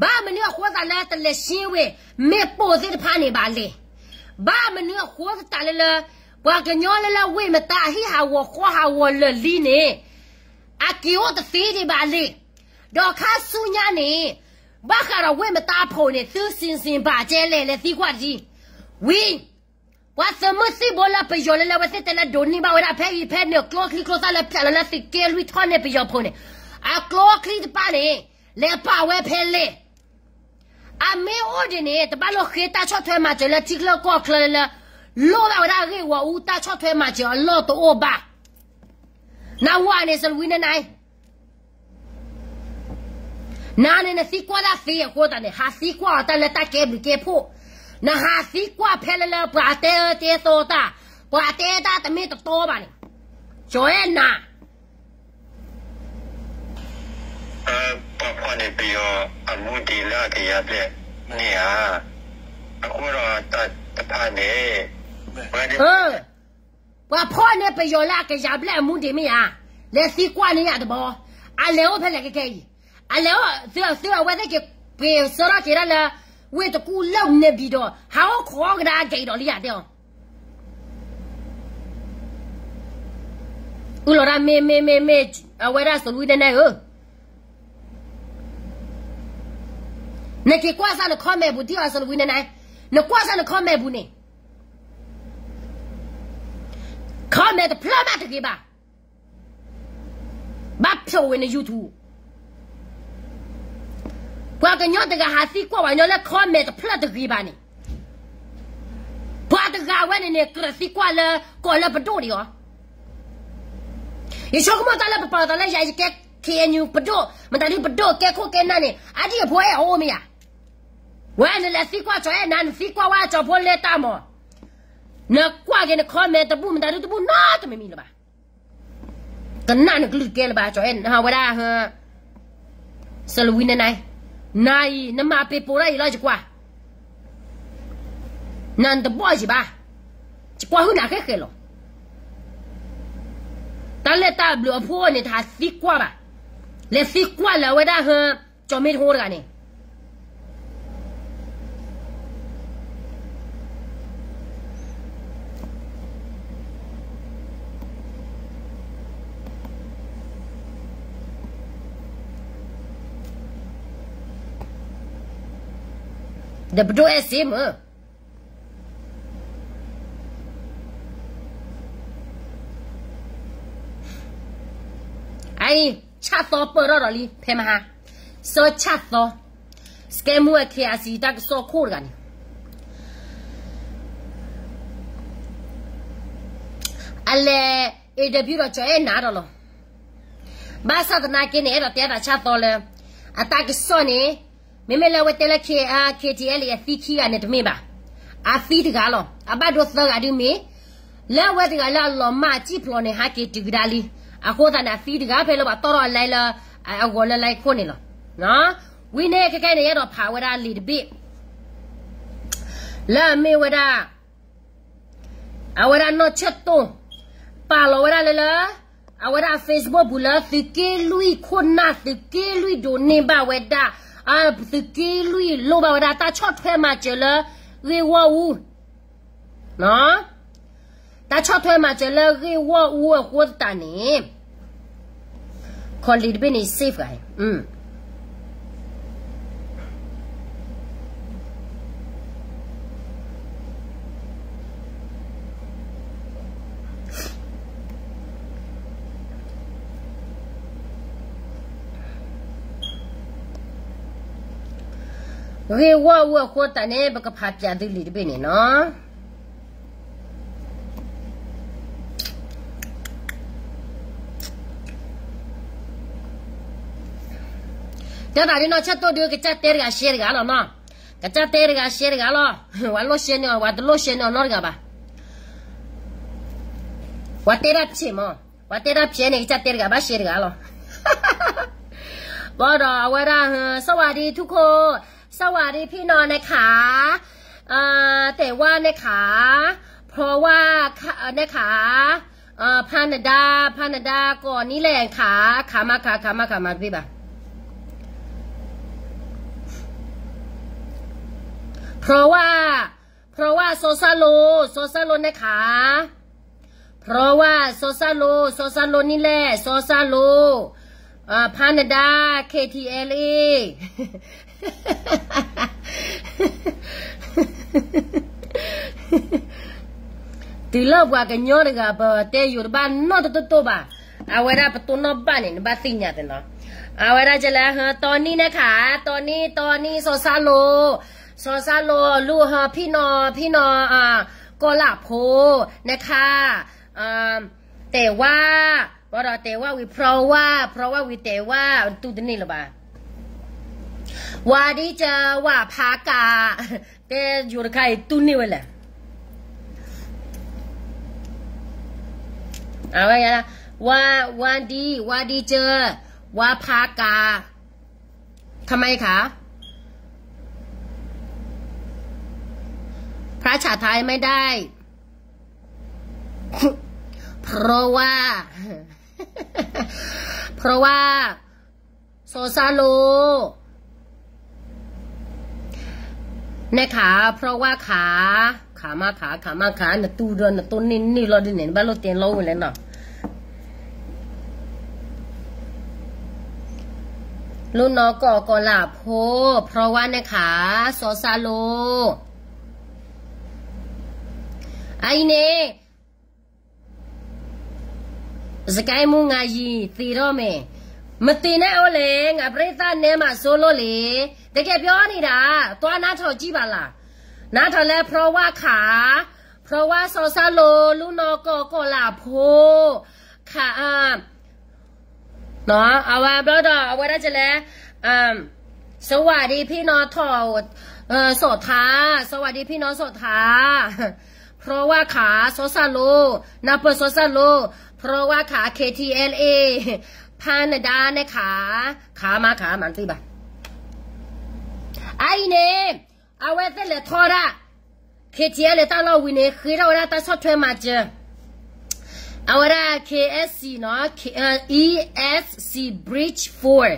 ဘၣ်မနုၤအဃိသတးလၢတလဲၤရှင်းဝဲ မ့ၢ်ပိာ်သ့ၣ်တဖၣ်န့ၣ်ဘၣ်လဲၣ်. ဘၣ်မနုၤအဃိသတးလၢလၢ ပှၤကညီလၢလၢဝ့ၢ်မတါအဟံၣ်ဟးဂီၤဃီဟးဂီၤလၢာ်လံန့ၣ် အက့ၤအိၣ်တသ့ဒံးဘၣ်လဲၣ်. ဒီးခါဆူညါန့ၣ် ဘၣ်ဃးဒီးဝ့ၢ်မတါအဖိးန့ၣ် သုစံးစံးဘၣ်ကဲလဲၣ် လဲၤသံကွၢ်တဒံး ဝံၤ ပှၤသုးမုၢ်သံၣ်ဘိလၢပယီၤလၢလၢဝဲသ့ၣ်တဲလၢဒိးန့ၢ်ဘၣ်ဝဲဒၣ်ဖဲအံၤဖဲန့ၣ် ကျိချံကျိသၣ်လၢဖျးလီၤလၢသုးက့လွံၢ်ထီၣ်န့ၢ်ပယီၤဖိးန့ၣ် အကျိချံတဖၣ်န့ၣ် လဲၤပာ်ဝဲဖဲလဲၣ်. အမ့ၢ်အိၣ်ဒ်န့ၣ် တဘၣ်လိၣ်ဃ့တၢ်ဆီၣ်ထွဲမၤစၢၤလၢထံချၢကီၢ်ချၢလၢ လိၣ်ဘၣ်ဝဲဒၣ်ဂ့ၢ်ဝီအူ တၢ်ဆီၣ်ထွဲမၤစၢၤအလီၢ်တအိၣ်ဘၣ်. နဝၤန့ၣ် စဲးလဝံန့ၣ် နၤန့ၣ် နသံကွၢ်တၢ်သ့အဃိသတးန့ၣ် ဟးသံကွၢ်အီၤတၢ်လၢတၢ်ကဲဘျုးကဲဖှိၣ်, နဟးသံကွၢ်ဖဲလၢလၢပှၤတဲအၢတဲသီတၢ်, ပှၤတဲတၢ်တမ့ၢ်တတီဘၣ်န့ၣ်, ကၠီၤအဲၣ်နၤ ပှၤဖီၣ်န့ၢ်ပယီၤအမူဒံးလၢအကယၤဘျဲၣ်န့ၣ်ဧါ, အဃိဒီးတၢ်တဖၣ်န့ၣ် ပှၤဖီၣ်န့ၢ်ပယီၤလၢအကယၤဘျဲၣ်အမူဒံးမ့ၢ်ဧါ, လဲၤသံကွၢ်န့ၢ်ယၤတဘျီ, အလဲၤအိၣ်ဖဲလဲၣ်ခဲခဲအံၤ, အလဲၤအိၣ်သုသုအဝဲသ့ၣ်က့ၤပှ့ၤဆၢထီၣ်က့ၤဒၣ်လၢ ဝ့ၢ်တကူၣ်လၢန့ၣ်ဘံၤဒီး ဟးအိၣ်ခိးကဒါကဲအံၤဒီးလံယၤတဲအီၤ အုလီၤဒၣ်မ့ၢ်မ့ၢ်မ့ၢ်မ့ၢ် အဝဲဒၣ်စဲးလဝံန့ၣ်ဧၢ, နက့ၤကွၢ်စၢ်န comment ပူၤ ဒ်အီၤစဲးလဝံန့ၣ်, နကွၢ်စၢ်န comment ပူၤန့ၣ်, comment တဖျၢၣ်မးတဂ့ၤဘၣ်, ဘၣ်ဖျိးဝဲန YouTube, ပှၤကညီတဂၤဟးသံကွၢ်ပှၤကညီလၢ comment တဖျၢၣ်တဂ့ၤဘၣ်န့ၣ်, ပှၤတဂၤဝဲန့ၣ်န့ၣ် ကြၢးသံကွၢ်လၢ ကိးလၢပဒိၣ်ဒံးအီၤ, ယဆိကမိၣ်တၢ်လၢပပာ်လီၤသးလၢယၤယကဲ K N U ပဒိၣ် မတၤဒုပဒိၣ်ကဲခိၣ်ကဲနၢ်န့ၣ် အဒံၣ်အဖိအဲၣ်အီၤအိၣ်မ့ၢ်ဧါ, ဝဲနလဲၤသံကွၢ်ကၠီၤအဲၣ်နၤ နသံကွၢ်ဝဲကၠီၤဖိလၢတၢ်မး, နကွၢ်က့ၤန comment တဘူၣ်မတၤဒုတဘူၣ်နီတမံၤမံၤလၢၤဘၣ် ကနၣ်နကလုၢ်တကဲလၢၤဘၣ် ကၠီၤအဲၣ်နၤဝဲဒၣ်, စဲးလဝံန့ၣ်, နၤအံၤ နမၤပ့ၤပိာ်ဒၣ်အံၤလီၤယကွၢ်, နၤနတဘီၣ်ယံၤဘၣ်, ယကွၢ်ဟုၣ်နၤဃဲဃဲလီၤ, တၢ်လၢတၢ်ဘျုးအဖှိၣ်န့ၣ် တဟးသံကွၢ်ဘၣ်, လဲၤသံကွၢ်လၢအဝဲဒၣ်ဟၢ ကၠီၤမ့ၢ်တဟိတဂၤန့ၣ် ဒီးပဒိၣ်အဲၣ်စ့မ့ၢ်, အအံၤ ဆၣ်သီပၢၢ်ထီၣ်ဒီးလံ ဖဲမဟါ, စီၤဆၣ်သီ, စကဲမူအ K I C တၢ်ကစီၣ်ခိၣ်တဂၤန့ၣ် အလဲၤ interview ဒီးကၠီၤအဲၣ်နၤဒီးလီၤ. ဘၣ်ဆၣ်သနာ်က့န့ၣ် အဲၣ်ဒိးတဲအသးဆၣ်သီလၢ အတၢ်ကစီၣ်န့ၣ် မ့မ့ၢ်လၢအဝဲတဲလၢ K- KTLA အသံခံဂၤန့ၣ်တမ့ၢ်ဘၣ်. အသံတဂၤလီၤ. အဘၣ်ဒိသၢဂၤဒုမ့ၢ် လၢအဝဲတဂၤလၢအလီၤမၢ်အစံၣ်ဖျိးန့ၣ် ဟးက့ၤတုၤကဒါလံ. အဃိသတးန့ၣ် အသံတဂၤဖဲလၢပှၤတီၣ်ထီၣ်အလဲလၢ အဂီၤလၢလဲခိၣ်န့ၣ်လီၤ. ဝံၤန့ၣ်ခဲခဲန့ၣ် ယအဲၣ်ဒိးဖးဝဲဒၣ်လံာ်တဘ့ၣ် လၢအမ့ၢ်ဝဲဒၣ် အဝဲဒၣ်နီၢ်ဆၢၣ်တိၢ် ပာ်လီၤဝဲဒၣ်လၢလၢ အဝဲဒၣ် Facebook ပူၤလၢသုးက့လွံၢ်ခိၣ်နၢ် သုးက့လွံၢ်ဒိးန့ၢ်ဘၣ်ဝဲဒၣ် သုးက့လွံၢ်လိၣ်ဘၣ်ဝဲဒၣ်တၢ်ဆီၣ်ထွဲမၤစၢၤလၢ ဂ့ၢ်ဝီအူ တၢ်ဆီၣ်ထွဲမၤစၢၤလၢဂ့ၢ်ဂီၢ်အူအဃိသတးန့ၣ် ခီလ့ၤတဘ့ၣ်န့ၣ် safe ဂၤ ဂ့ၢ်ဂီၢ်အူအဃိသတးန့ၣ် ပကဖးပၠးသုလံာ်တဘ့ၣ်န့ၣ်နီၤ. တဲသးဒ်နီၢ်ဆၢတိၢ်ဒု ကစၢ်တဲတဂၤရှဲတဂၤလီၤနီၤ. ကစၢ်တဲတဂၤရှဲတဂၤလီၤ. ဝဲလိၣ်ရှဲန့ၢ်အီၤ ဝဲတလိၣ်ရှဲန့ၢ်အီၤနီတဂၤဘၣ်. ဝဲတဲဒၣ်ဖျဲးမး, ဝဲတဲဒၣ်ဖျဲးန့ၣ် ကစၢ်တဲတဂၤဘၣ်ရှဲတဂၤလီၤ. ဘၣ်ဒီးအဝဲဒၣ် สวัสดีทุกคน, สวัสดีพี่น้องนะคะ, แต่ว่านะคะ, เพราะว่านะคะ, พานาดา, พานาดาก่อนนี่แหละค่ะ, ขำมาค่ะ, ขำมาค่ะ, มาพี่บ่า เพราะว่า, เพราะว่าโซซาโล, โซซาโลนะคะ, เพราะว่าโซซาโล, โซซาโลนี่แหละ, โซซาโล, พานาดา, เคทีแอลเอ တုၤလၢပှၤကညီတဂၤ ပတဲယိၤတဘၣ်နီတတိတိဘၣ်. အဝဲဒၣ်ပတိၢ်နီၣ်ဘၣ်န့ၣ် နဘၣ်သ့ၣ်ညါသ့နီၤ. အဝဲဒၣ်ကလဲၣ်, ตอนนี้นะคะ, ตอนนี้, ตอนนี้ โซซาโล, โซซาโล ลูก พี่น้อง, พี่น้อง, กอลาโพ นะคะ, แต่ว่า, ဘၣ်ဒီး แต่ว่า ဝံၤ เพราะว่า, เพราะว่า ဝံၤ แต่ว่า တူၢ်တန့ၢ်လၢၤဘၣ်. ဝၤဒံကၢ ဝၤဖးကး, တဲယိၤတခါအံၤတူၢ်န့ၢ်ဝဲလဲၣ်. အဝဲ, ဝၤဒံ, ဝၤဒံကၢ, ဝၤဖးကး, ทำไมคะ ภาษาไทยไม่ได้ เพราะว่า เพราะว่า โซซาโล นะคะ, เพราะว่าขา, ขามาขา, ขามาขา, နတူၢ်ဒီး နတိၢ်န့ၢ်န့ၢ်လီၤဒ်န့ၣ် နဘၣ်လိၣ်တဲလီၤဝဲလဲၣ်နီၤ. လူနီၢ်ကီၢ်ကီၢ်လၢအဖိ, เพราะว่า นะคะ, โซซาโล အအံၤန့ၣ် စကဲမူငါယံၤသ့ထီၣ်မ့ၢ်, မသ့န့ၣ်အိၣ်လဲၣ်, ငါပရ့သၣ်နဲမးစိလိၣ်လံ, တကယ်ပြောနေတာ, သွားနားထောင်ကြည့်ပါလား, နားထောင်လဲ เพราะว่า ขา, เพราะว่า โซซาโล လူနီၢ်ကီၢ်ကီၢ်လၢအဖိ, ขา, အဝဲဘျီဒီး အဝဲဒၣ်ကလဲၣ်, สวัสดีพี่น้อง สอบถาม, สวัสดีพี่น้อง สอบถาม, เพราะว่า ขา, โซซาโล, นาเปิด โซซาโล, เพราะว่า ขา เคทีแอลเอ พานาดา นะคะ, ขามาขามา သိဘၣ်. အအံၤန့ၣ် အဝဲသ့ၣ်လဲၤထီၣ်ဒၣ် เคทีแอลเอ တၢ်လီၢ်ဝံၤန့ၣ် ဃ့ထီၣ်ဝဲဒၣ်တၢ်ဆီၣ်ထွဲမၤစၢၤ, အဝဲဒၣ် เคเอสซี နီၤ, เค, เอสซี Bridge Four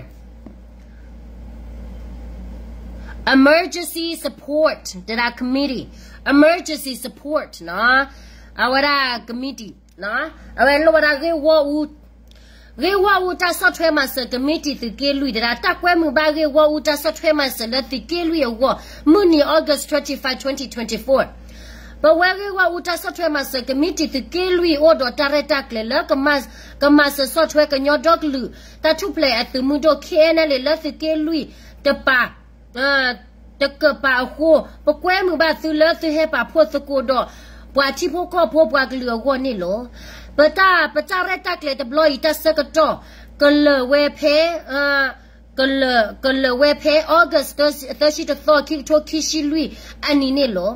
Emergency Support တဒၣ် committee, Emergency Support နီၤ, အဝဲဒၣ် committee နီၤ, အဝဲလိၣ်ဝဲဒၣ်ဂ့ၢ်ဂီၢ်အူ ဂ့ၢ်ဂီၢ်အူတၢ်ဆီၣ်ထွဲမၤစၢၤ committee သုးက့လွံၢ်တဒၣ် တၢ်ကွဲမုာ်ဘၣ်ဂ့ၢ်ဂီၢ်အူတၢ်ဆီၣ်ထွဲမၤစၢၤလၢသုးက့လွံၢ်အဂီၢ် မုၢ်နံၤ August twenty-five, twenty twenty-four. ပဝဲဂ့ၢ်ဂီၢ်အူတၢ်ဆီၣ်ထွဲမၤစၢၤ committee သုးက့လွံၢ်အိၣ်ဒီးတၢ်ရဲၣ်တၢ်ကျဲၤလၢ ကမၤစၢၤဆီၣ်ထွဲကညီဒီကလုာ် တၢ်ထူၣ်ဖျဲးအသုးမုၢ်ဒိၣ် KNLA လၢသုးက့လွံၢ်တပၤ တကပၤအဃိ, ပကွဲမုာ်ဘၣ်သုလၢသုဟဲပာ်ဖှိၣ်သကိးဒီး ပှၤထံဖိကီၢ်ဖိပှၤကလုာ်အဂီၢ်န့ၣ်လီၤ. ပတၢ်, ပတၢ်ရဲၣ်တၢ်ကျဲၤတဘျီအံၤ တၢ်ဆၢကတီၢ် ကလၢာ်ဝဲဖဲ, ကလၢာ်, ကလၢာ်ဝဲဖဲ August သၢဆံတသီ ခံကထိခံဆံလွံၢ်အနံၤန့ၣ်လီၤ.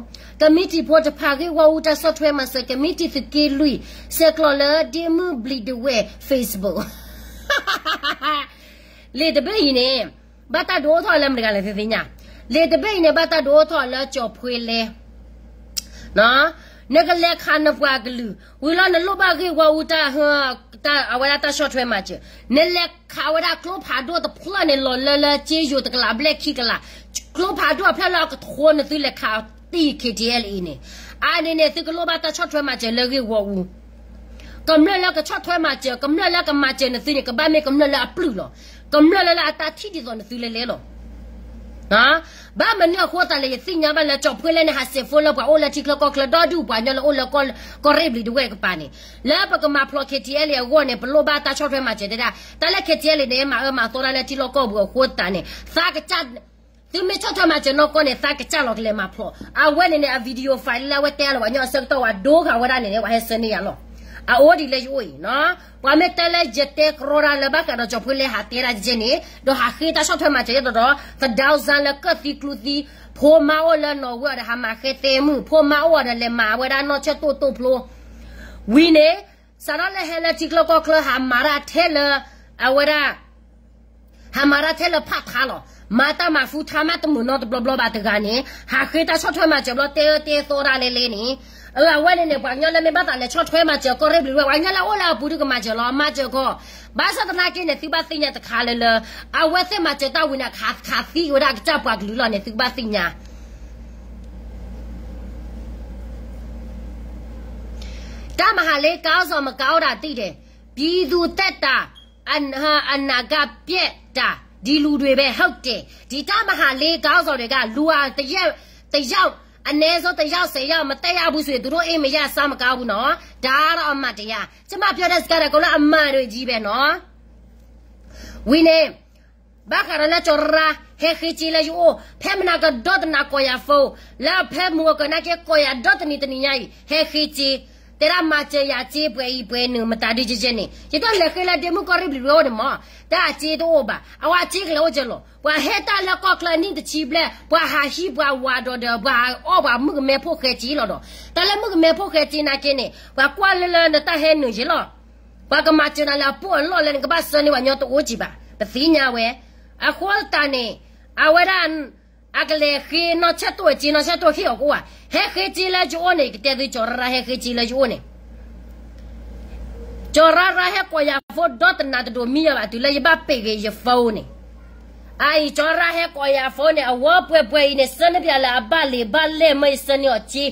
committee ဖိတဖၣ် ဂ့ၢ်ဂီၢ်အူတၢ်ဆီၣ်ထွဲမၤစၢၤ committee သုးက့လွံၢ် ဆဲးကျိးလၢဒ့မုၣ်ဘျံးဒဝဲၢ် Facebook လံာ်တဘ့ၣ်အံၤန့ၣ် ဘၣ်တၢ်ဒုးအိၣ်ထီၣ်လၢမတၤတဂၤလဲၣ်သ့ၣ်သ့ၣ်ညါ, လံာ်တဘ့ၣ်အံၤန့ၣ် ဘၣ်တၢ်ဒုးအိၣ်ထီၣ်လၢကၠီၤဖှ့လဲ, နကလဲၤခးနပှၤကလုာ်, ဝံၤလီၤနလိၣ်ဘၣ်ဂ့ၢ်ဂီၢ်အူတၢ်, အဝဲဒၣ်တၢ်ဆီၣ်ထွဲမၤစၢၤ, နလဲၤခးဝဲဒၣ်ကျိဖးဒိၣ်တဖျၢၣ်န့ၣ် လီၤလၢလၢကၠ့ယိၤတကလးဘျဲၣ်ခံကလး, ကျိဖးဒိၣ်အဖျၢၣ်လၢအကထိနသုလဲၤခးတံၢ် KTLA အံၤန့ၣ်, အန့ၣ်န့ၣ် သုကလိၣ်ဘၣ်တၢ်ဆီၣ်ထွဲမၤစၢၤလၢဂ့ၢ်ဂီၢ်အူ, ကမျၢၢ်လၢကဆီၣ်ထွဲမၤစၢၤ ကမျၢၢ်လၢကမၤစၢၤနသုန့ၣ် ကဘၣ်မ့ၢ်ကမျၢၢ်လၢအပျုၢ်လီၤ. ကမျၢၢ်လၢလၢအတၢ်ထံၣ်ဒ်သိးနသုလဲၤလဲၤလီၤ. ဘၣ်မနုၤအဃိသတးလဲၣ် ယသ့ၣ်ညါဘၣ်လၢကၠီၤဖှ့လၢန့ၣ် ဟးစဲးဖိလၢပှၤအိၣ်လၢထံချၢကီၢ်ချၢ ဒီဒူၣ်ပှၤကညီလၢအိၣ်လၢကီၢ်ရ့ၣ်ဘျံၤတဝဲၢ်ကပၤန့ၣ် လၢပကမၤဖျိး K T L အဂီၢ်န့ၣ် ပလိၣ်ဘၣ်တၢ်ဆီၣ်ထွဲမၤစၢၤတဲဒၣ် တၢ်လၢ K T L န့ၣ် မၤအၢမၤသီတၢ်လၢထံလီၢ်ကီၢ်ပူၤအဃိသတးန့ၣ် သးကစၢ် သုမ့ၢ်ဆီၣ်ထွဲမၤစၢၤနီၢ်ကီၢ်န့ၣ် သးကစၢ်လီၤကလဲၤမၤဖျိး အဝဲန့ၣ်န့ၣ် အ video file လၢအဝဲတဲလီၤပှၤကညီအဆၢကတီၢ်ဝဲဒိဃာ်ဝဲဒၣ်န့ၣ်န့ၣ် ပှၤဟဲဆၢန့ၢ်ယၤလီၤ. အအိၣ်ဒ်လၢယအိၣ်အံၤနီၤ ပှၤမ့ၢ်တဲလၢယတဲကရီတၢ်လၢဘၣ်ဃးဒီးကၠီၤဖှ့လၢဟးတဲဒၣ်ကဲန့ၣ် ဒီးဟးဃ့တၢ်ဆီၣ်ထွဲမၤစၢၤယဲၢ်ဒီးဒီး သဒၢစၢလၢကၢၣ်သံကျူသံ ဖိမါအိၣ်လၢနီၣ်ဝဲအီၤဒီးဟးမၤဃဲသဲမုၣ် ဖိမါအိၣ်အီၤဒီးလဲၤမၤဝဲဒၣ်နီၢ်ဆၢၣ်တိၣ်တိၣ်ဖျိ ဝံၤန့ၣ် စးထီၣ်လၢဟဲလၢထံချၢကီၢ်ချၢ ဟးမၤတၢ်ထဲလၢ အဝဲဒၣ် ဟးမၤတၢ်ထဲလၢဖးထါလီၤ. မၤတၢ်မၤ full time မးတမုာ်နီတဘျီဘျီဘၣ်တဂၤန့ၣ် ဟးဃ့တၢ်ဆီၣ်ထွဲမၤစၢၤဘျီ တဲတဲသီတၢ်လဲၤလဲၤန့ၣ် အဝဲန့ၣ်န့ၣ် ပှၤကညီလၢမ့ၢ်ဘၣ်သးလဲၤဆီၣ်ထွဲမၤစၢၤကီၢ်ရ့ၣ်ဘျံၤဝဲ ပှၤကညီလၢအိၣ်လၢအပူၤဒုကမၤစၢၤလီၤ မၤစၢၤကီး ဘၣ်ဆၣ်သနာ်က့န့ၣ် သုဘၣ်သ့ၣ်ညါတခါလၢလၢ အဝဲသ့ၣ်မၤစၢၤတၢ်ဝံၤန့ၣ် ခးသံဝဲဒၣ်အကစၢ်ပှၤကလုာ်လီၤန့ၣ် သုကဘၣ်သ့ၣ်ညါ တၢ်မၤဟးလ့ ကါအီၣ်စီၤ မကါအီၣ်ဒၣ်တံၢ်ဒဲး ပြည်သူ့တပ်တာ အနာဂတ်ပျက်တာ ဒီလူတွေပဲ ဟုတ်တယ် ဒီတၢ်မၤဟးလ့ ကါအီၣ်စီၤတွေက လူဟာ တစ်ယောက် တစ်ယောက် အနည်းဆုံး တစ်ယောက် ဆယ်ယောက် မတက်ရဘူးဆိုရင် သူတို့အိမ်မရ စားမကောင်းဘူးနော် ဒါကတော့အမှန်တရား ကျမပြောတဲ့စကားတွေအကုန်လုံးအမှန်တွေကြီးပဲနော် ဝံၤန့ၣ် ဘၣ်ဃးဒီးလၢကၠီၤရါ ဟဲဃ့စ့လၢယအိၣ် ဖဲမနၤကဒီတနၤကိးယၤ phone လၢဖဲမုၢ်ဂီၤကၢၤနာ်က့ကိးယၤဒီတနံၤတနံၤညါအံၤ ဟဲဃ့စ့ တဲဒၣ်မၤစၢၤယၤစ့ပှဲၤအံၤပှဲၤနုာ် မတၤဒုကဲကဲန့ၣ် ယတၢ်လဲၤဃ့လၢဒ့မုၣ်ကီၢ်ရ့ၣ်ဘျံၤဝဲအိၣ်န့ၣ်မး တၢ်အစ့တအိၣ်ဘၣ် အဝဲအစ့ကလဲၤအိၣ်ကၢလီၤ ပှၤဟဲတၢ်လၢကီၢ်ချၢအနံၣ်တဆံဘျဲၣ် ပှၤဟးဟံးပှၤဝးဒီးဒီး ပှၤအီၣ်ပှၤမုၣ်ကမဲဖိၣ်ဃဲစ့လီၤဒီး တၢ်လၢမုၣ်ကမဲဖိၣ်ဃဲစ့နာ်က့န့ၣ် ပှၤကွၢ်လၢလၢနတၢ်ဟဲနုာ်ယဲလီၤ ပှၤကမၤစၢၤနၤလၢအပိၢ်အလီၢ်လၢနကဘၣ်ဆၢန့ၢ်ပှၤညီတအိၣ်ကံဘၣ် ပသ့ၣ်ညါဝဲ အဃိသတးန့ၣ် အဝဲဒၣ် အကလဲၤဃ့နီၢ်ဆၢၣ်တိၣ်အစ့ နီၢ်ဆၢၣ်တိၣ်ဟ့ၣ်အီၤကအိၣ်ဧါ ဟဲဃ့စ့လၢယအိၣ်န့ၣ် ကတဲသုကၠီၤရါဟဲဃ့စ့လၢယအိၣ်န့ၣ် ကၠီၤရါရါဟဲကိးယၤ phone ဒီတနၤတဒိးမံယၤဘၣ် တုၤလၢယဘၣ်ပ့းဂ့ၤယ phone န့ၣ် အအံၤကၠီၤရါဟဲကိးယၤ phone န့ၣ် အဝဲပှဲၤပှဲၤအံၤန့ၣ် ဆၢန့ၢ်ပယၤလၢအဘၣ်လံာ်ဘၣ်လဲၢ်မ့ၢ်ယဆၢန့ၢ်အီၤစ့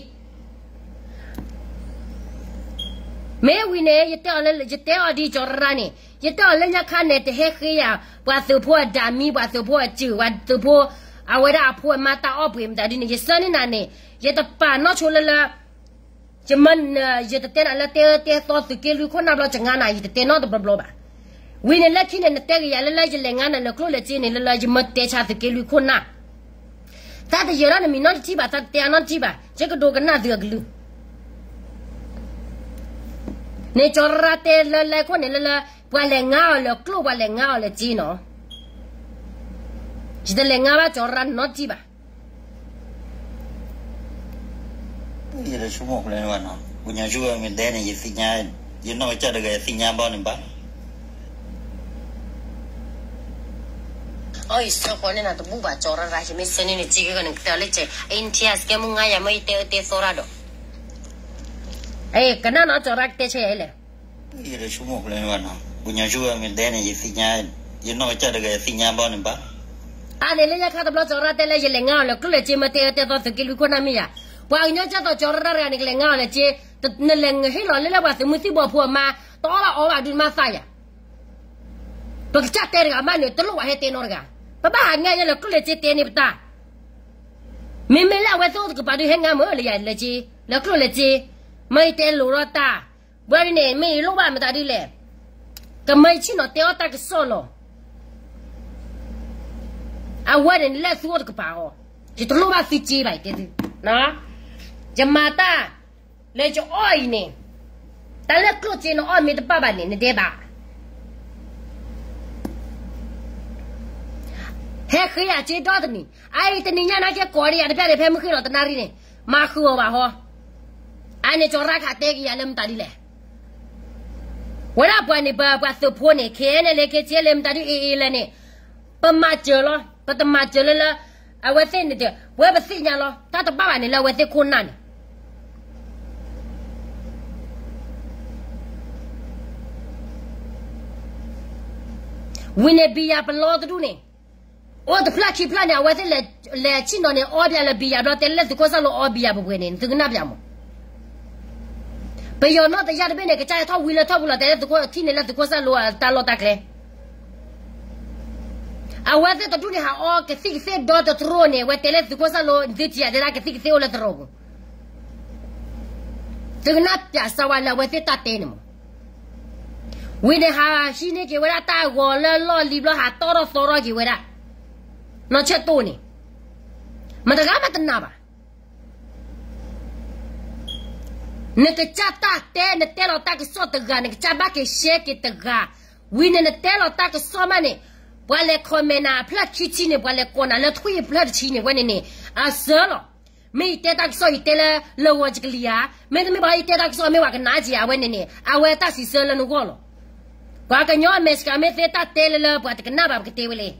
မ့ၢ်ဝံၤန့ၣ် ယတဲအီၤဒ်ကၠီၤရါန့ၣ် ယတဲအီၤလၢညါခါန့ၣ် တဟဲဃ့ယၤ ပှၤသုးဖိအဒၣ်မံ ပှၤသုးဖိအစူၢ် ပှၤသုးဖိ အဝဲဒၣ်အဖိအမါတၢ်အီၣ်ပှ့ၤမတၤဒ်န့ၣ် ယဆၢန့ၢ်နၤန့ၣ် ယတပာ်နီၢ်ဆိလၢလၢ ယမၢ ယတတဲနၤလၢတဲအၢတဲသီသုးက့လွံၢ်ခိၣ်နၢ်ဘျီ ကငါနၤ ယတတဲနီတဘျီဘျီဘၣ်. ဝံၤန့ၣ်လၢခံန့ၣ် နတဲကယၤလၢလၢယလဲၤငါနၤလၢကျိၣ်လၢစ့န့ၣ် လၢလၢယမၢတဲဆါသုးက့လွံၢ်ခိၣ်နၢ် သးတယၢၤထီၣ်နမံၤနီတထံၣ်ဘၣ် သးတတဲအါနီတထံၣ်ဘၣ် ယကဒိကနၣ်သုးအကလုၢ် န့ၣ်ကၠီၤရါတဲလၢလဲခိၣ်န့ၣ်လၢလၢ ပှၤလဲၤငါအီၤလၢကျိၣ် ပှၤလဲၤငါအီၤလၢစ့နီၤ ယတလဲၤငါဘၣ်ကၠီၤရါနီတထံၣ်ဘၣ် ယတဆိကမိၣ်လၢၤဘၣ်နီၤ ပှၤကညီယုၢ်ဝဲမ့ၢ်တဲန့ၣ် ယသ့ၣ်ညါ ယနီၢ်ကစၢ်တဂၤယသ့ၣ်ညါဘၣ်န့ၣ်ဘၣ် အီၣ်ယဆၢဃီၤန့ၢ်နၤတဘူၣ်ဘၣ် ကၠီၤရါရါ ယမ့ၢ်ဆၢန့ၢ်နက့ဂ့ၤဂီၤန့ၣ် ကတဲအီၤလၢကဲ အ့နထံအစကဲမုၢ်ငါယၤ မ့ၢ်ယတဲအၢတဲသီရၣ်ဒီး ကနၣ်နီၤ ကၠီၤရါကတဲဆၢယၤလဲၣ် ယတဆိကမိၣ်လၢၤဘၣ်နီၤ ပှၤကညီယုၢ်ဝဲမ့ၢ်တဲန့ၣ် ယသ့ၣ်ညါ ယနီၢ်ကစၢ်တဂၤယသ့ၣ်ညါဘၣ်န့ၣ်ဘၣ် အန့ၣ်လၢညါခါတဘျီ ကၠီၤရါတဲလၢယလဲၤငါအီၤလၢကျိၣ်လၢစ့ မ့ၢ်တဲအၢတဲသီသုးက့လွံၢ်ခိၣ်နၢ်မ့ၢ်ယၤ ပှၤကညီကၢ်သိးကၠီၤရါတဂၤန့ၣ် ကလဲၤငါအီၤလၢစ့ နလဲၤဟ့ၣ်လီၤလၢလၢပှၤသုးမုၢ်သံၣ်ဘိဖိအမါ တအီၣ်ဘၣ်အီဘၣ်ဒုးနမါသးယၤ ပကစၢ်တဲတဂၤမးန့ၣ် တလိၣ်ပှၤဟဲတဲနီတဂၤ ပဘၣ်ဟးငါယဲလၢကျိၣ်လၢစ့တဲန့ၢ်ပတၢ် မ့မ့ၢ်လၢအဝဲသ့ၣ်အိၣ်တကပၤဒုးဟဲငါမ့ၢ်လၢယၤလၢစ့ လၢကျိၣ်လၢစ့ မ့ၢ်ယတဲလိၤထီၣ်တၢ် ဘၣ်ဒ်န့ၣ် မ့ၢ်ယလိၣ်ဘၣ်မတၤဒ်လဲၣ် ကမၢယဆ့ၣ်နီၤတဲအီၣ်တၢ်ကစီၣ်လီၤ အဝဲန့ၣ် နလဲၤသုအိၣ်တကပၤအီၤ ယတလိၣ်ဘၣ်သုစ့ဘၣ် ယတဲသု ယမၤတၢ် လၢယအီၣ်အံၤန့ၣ် တၢ်လၢကျိၣ်စ့နအီၣ်မ့ၢ်တဘၣ်ဘၣ်န့ၣ် နဒဲးဘၣ် ဟဲဃ့ယၤစ့ဒီတနံၤ အအံၤတနံၤညါနာ်က့ကိးဒံးယၤတဖျၢၣ်န့ၣ် ဖဲမုၢ်ဃ့ၢ်လီၤတနၣ်ရံၣ်န့ၣ် မၤဃုာ်အီၤဘၣ်ဟီ အန့ၣ်ကၠီၤရါခးတဲက့ၤယၤလၢမတၤဒ်လဲၣ် ဝဲဒၣ်ပှၤန့ၣ် ပပှၤသုးဖိန့ၣ် ခဲအံၤန့ၣ်လၢ ခဲဆ့လၢမတၤဒ်အ့အ့လၢန့ၣ် ပမၤစၢၤလီၤ ပတမၤစၢၤလၢလၢ အဝဲသ့ၣ်န့ၣ်ဒီး ပဝဲပသ့ၣ်ညါလီၤ တၢ်တဘၣ်ဘၣ်န့ၣ်လၢအဝဲသ့ၣ်ခိၣ်နၢ်န့ၣ် ဝံၤန့ၣ်ဘံယၤပလီတဒူၣ်န့ၣ် အိၣ်တဖျၢၣ်ခံဖျၢၣ်န့ၣ် အဝဲသ့ၣ်လဲၤဆ့ၣ်နီၤန့ၣ် အီဘၣ်လၢဘံယၤဘျီ တဲလၢသုးခိၣ်စၢ်လိအီဘံယၤပှဲၤပှဲၤန့ၣ် သုကနၣ်ပၠးမး ပယီၤနီၢ်တယၢ်တဘ့ၣ်န့ၣ် ကစၢ်ထီၣ်ဝံလၢထီၣ်ပူၤလီၤ တဲလၢသုးခိၣ်ထံၣ်န့ၣ်လၢသုးခိၣ်စၢ်လိအတၢ်လီၢ်တၢ်ကျဲ, အဝဲသ့ၣ်တဒူၣ်န့ၣ် ဟးအီကသံၣ်ကသ့ၣ်ဒီတတြိန့ၣ် အဝဲတဲလၢသုးခိၣ်စၢ်လိ သုထံၣ်ယၤတဲဒၣ်ကသံၣ်ကသ့ၣ်အိၣ်လၢတြိပူၤ, သုကနၣ်ပၠးစၢ်ဝဲလၢအဝဲသ့ၣ်တၢ်တဲန့ၣ်မး, ဝံၤန့ၣ်ဟးဟံးန့ၢ်က့ၤဝဲဒၣ်တၢ်ဂီၤလၢလီၢ်လံၤဘျီ ဟးတီၣ်ထီၣ်သီထီၣ်က့ၤဝဲဒၣ်, နီၢ်ဆၢၣ်တိၣ်န့ၣ်, မတဂၤမးတနာ်ဘၣ် နကစၢ်တၢ်တဲ နတဲလီၤတၢ်ကစီၣ်တဂၤ နကစၢ်ဘၣ်က့ၤ share က့ၤတဂၤ, ဝံၤန့ၣ်နတဲလီၤတၢ်ကစီၣ်မးန့ၣ်, ပှၤလဲၤ comment နၤအဖျၢၣ်ခံဆံန့ၣ် ပှၤလဲၤကိးနၤလၢထွံၣ်အဖျၢၣ်တဆံန့ၣ် ဝဲန့ၣ်န့ၣ် အစၢလီၤ. မ့ၢ်ယတဲတၢ်ကစီၣ် ယတဲလၢလၢဂီၤယကလံၤဧါ, မ့တမ့ၢ်ဘၣ်ယတဲတၢ်ကစီၣ် မ့ၢ်ပှၤကနၣ်က့ၤအဝဲန့ၣ်န့ၣ် အဝဲတၢ်စံးဆၢလၢနဂီၢ်လီၤ. ပှၤကညီအမဲာ်ဆှး မ့ၢ်သ့တၢ်တဲလၢလၢပှၤတကနၣ်ဘၣ် ပကတဲဝဲလဲၣ်.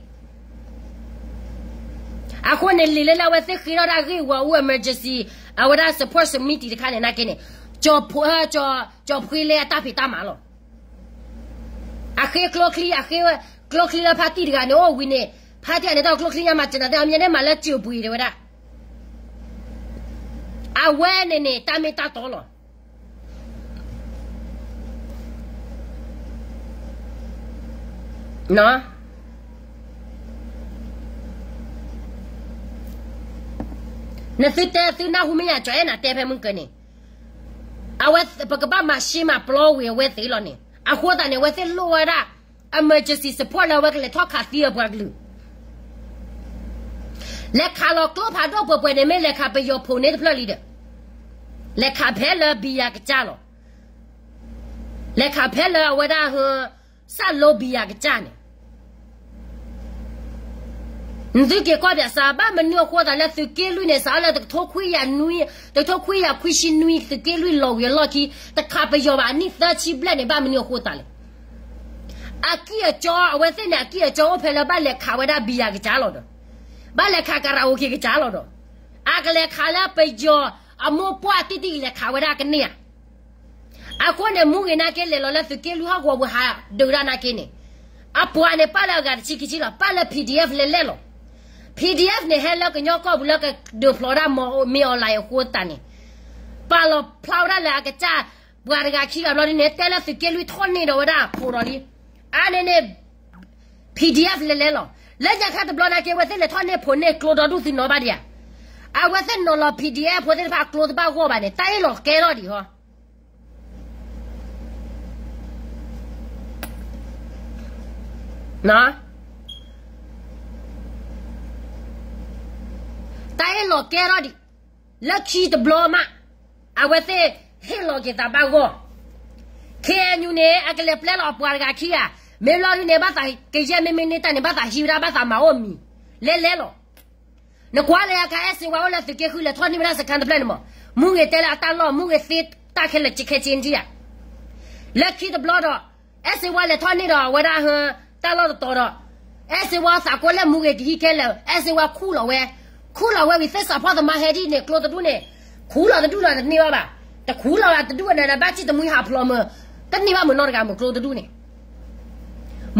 အဃိန့ၣ် လံာ်လၢလၢအဝဲသ့ၣ်ဃ့ထီၣ်ဒၣ်ဂ့ၢ်ဝီအူ emergency အဝဲဒၣ် support စမံတံၤတခါန့ၣ် နာ်က့န့ၣ်, ကၠီဖှ့လၢအတၢ်ဖံးတၢ်မၤလီၤ. အဃ့ကျိချံ, အဃ့ကျိချံလၢဖါတံၢ်တဂၤန့ၣ်အိၣ်ဝံၤန့ၣ်, ဖါတံၢ်န့ၣ်တၢ်ကျိချံညါမၤစၢၤနၤသ့ၣ် အမ့ၢ်န့ၣ်မၤလၢစၢၤပှ့ၤတဲဝဲဒၣ်. အဝဲန့ၣ်န့ၣ် တၢ်မ့ၢ်တၢ်တီလီၤ. နသုတဲသုနၢ်ဟူမ့ၢ်ယၤ ကၠီအဲၣ်နၤတဲဖဲမုၢ်ကၢန့ၣ်, အဝဲပကဘၣ်မၤရှဲမၤပျီဝံၤအဝဲသ့ၣ်လီၤန့ၣ်, အဃိသတးန့ၣ် အဝဲသ့ၣ်လိၣ်ဝဲဒၣ် emergency support လၢအဝဲကလဲၤထီၣ်ခးသံအပှၤကလုာ် လဲၤခးလီၤကျိဖးဒိၣ်ပှဲၤပှဲၤန့ၣ် မ့ၢ်လဲၤခးပယီၤဖိန့ၣ်တဖျၢၣ်လံဒီး, လဲၤခးဖဲလၢဘံယၤကစၢ်လီၤ. လဲၤခးဖဲလၢအဝဲဒၣ် စၢ်လိဘံယၤကစၢ်န့ၣ် နသုက့ၤကွၢ်ပၠးစၢ် ဘၣ်မနုၤအဃိသးလၢသုးက့လွံၢ်န့ၣ် စးလၢတကထိခွံကယၤနွံ, တကထိခွံကယၤခွံဆံနွံ သုးက့လွံၢ်လီၤဝံၤအလီၢ်ခံ တခးပယီၤဘၣ်အနံၣ်သၢဆံဘျဲၣ်န့ၣ် ဘၣ်မနုၤအဃိသးလဲၣ်. အကံၢ်အကၠီ အဝဲသ့ၣ်န့ၣ် အကံၢ်အကၠီအိၣ်ဖဲလၢဘၣ်လဲၤခးဝဲဒၣ်ဘံယၤကစၢ်လီၤဒီး, ဘၣ်လဲၤခး karaoke ကစၢ်လီၤဒီး, အကလဲၤခးလၢပယီၤအမိၢ်ပှၢ်တံၢ်တံၢ်ကလဲၤခးဝဲဒၣ်ကန့ၢ်ဧါ. အဃိန့ၣ် မူဂ့ၤနာ်က့ လဲၤလီၤလၢသုးက့လွံၢ်ဟီၣ်ကဝီၤပူၤ ဟးဒုးဒၣ်နာ်က့န့ၣ်, အပှၤန့ၣ် ပာ်လၢအဂၤတဆံခံဆံလီၤ, ပာ်လၢ PDF လဲၤလဲၣ်လီၤ. PDF န့ၣ် ဟဲလၢကညီကီၢ်ပူၤလၢကဒုးဖျိးဒၣ်မီၢ်မ့ၢ်အီၤလၢအဃိသတးန့ၣ်, ပာ်လီၤဖျါဝဲဒၣ်လၢအကစၢ်ပှၤတဂၤခံဂၤဘျီဒ်န့ၣ် တဲလၢသုးက့လွံၢ်ထီၣ်န့ၢ်ဒီးဝဲဒၣ်ဖိးဒီးလံ. အါန့ၣ်န့ၣ် PDF လဲၤလဲၣ်လီၤ. လၢညါခါတဘျီနာ်က့ အဝဲသ့ၣ်လဲၤထီၣ်န့ၢ်ဖိးန့ၢ်ကျိဒီဒူၣ်သုနီၤဘၣ်ဒံးဧါ. အဝဲသ့ၣ်နီၤလီၤ PDF ဖိသ့ၣ်တဖၣ်အကျိတဘၣ်ဂီၢ်ဘၣ်န့ၣ် တၢ်အ့ၣ်လိာ်ကဲထီၣ်ဒံးဟီ တၢ်အ့ၣ်လိာ်ကဲထီၣ်ဒံး, လၢခံတဘျီမး, အဝဲသ့ၣ်ဟ့ၣ်လီၤက့ၤသးဘၣ်ဂီၢ်, KNU န့ၣ် အကလဲၤပျဲလီၤအပှၤတဂၤခံဂၤ, မ့ၢ်လီၤဒ်န့ၣ် ဘၣ်သးကယဲၢ်မ့မ့ၢ်န့ၢ်တၢ်န့ၣ် ဘၣ်သးဟံးဝဲဒၣ် ဘၣ်သးမၤအိၣ်မံၤ, လဲၤလဲၣ်လီၤ. နကွၢ်လၢယခါ အဲၣ်စ့ဝါအိၣ်လၢသုးက့ဃု လဲၤထီၣ်န့ၢ်ဝဲဒၣ်စခါတဖျၢၣ်န့ၣ်မး, မူဂ့ၤတဲလၢအတၢ်လီၢ် မူဂ့ၤသ့တၢ်ခဲလၢာ်ခဲဆ့န့ၣ်ဧါ. လၢခံတဘျီဒီး အဲၣ်စ့ဝါလဲၤထီၣ်န့ၢ်ဒီးအဝဲဒၣ် တၢ်လီၢ်တတီၤဒီး, အဲၣ်စ့ဝါသးကိးလၢမူဂ့ၤကဟံးခဲလၢာ် အဲၣ်စ့ဝါခူၣ်လီၤဝဲ, ခူၣ်လီၤဝဲဝံၤ သ့ၣ်စးဖီၣ်သမါဟဲဒ်န့ၣ် ကျိတဒူၣ်န့ၣ်, ခူၣ်လီၤတဒူၣ်ဒီးတန့ၢ်ဘၣ်ဘၣ်, တခူၣ်လီၤဘၣ်တဒူၣ်န့ၣ် ဘၣ်စံၣ်တမှံဟးဖျိးမုာ်, တန့ၢ်ဘၣ်မုာ်နီတဂၤမုာ် ကျိတဒူၣ်န့ၣ်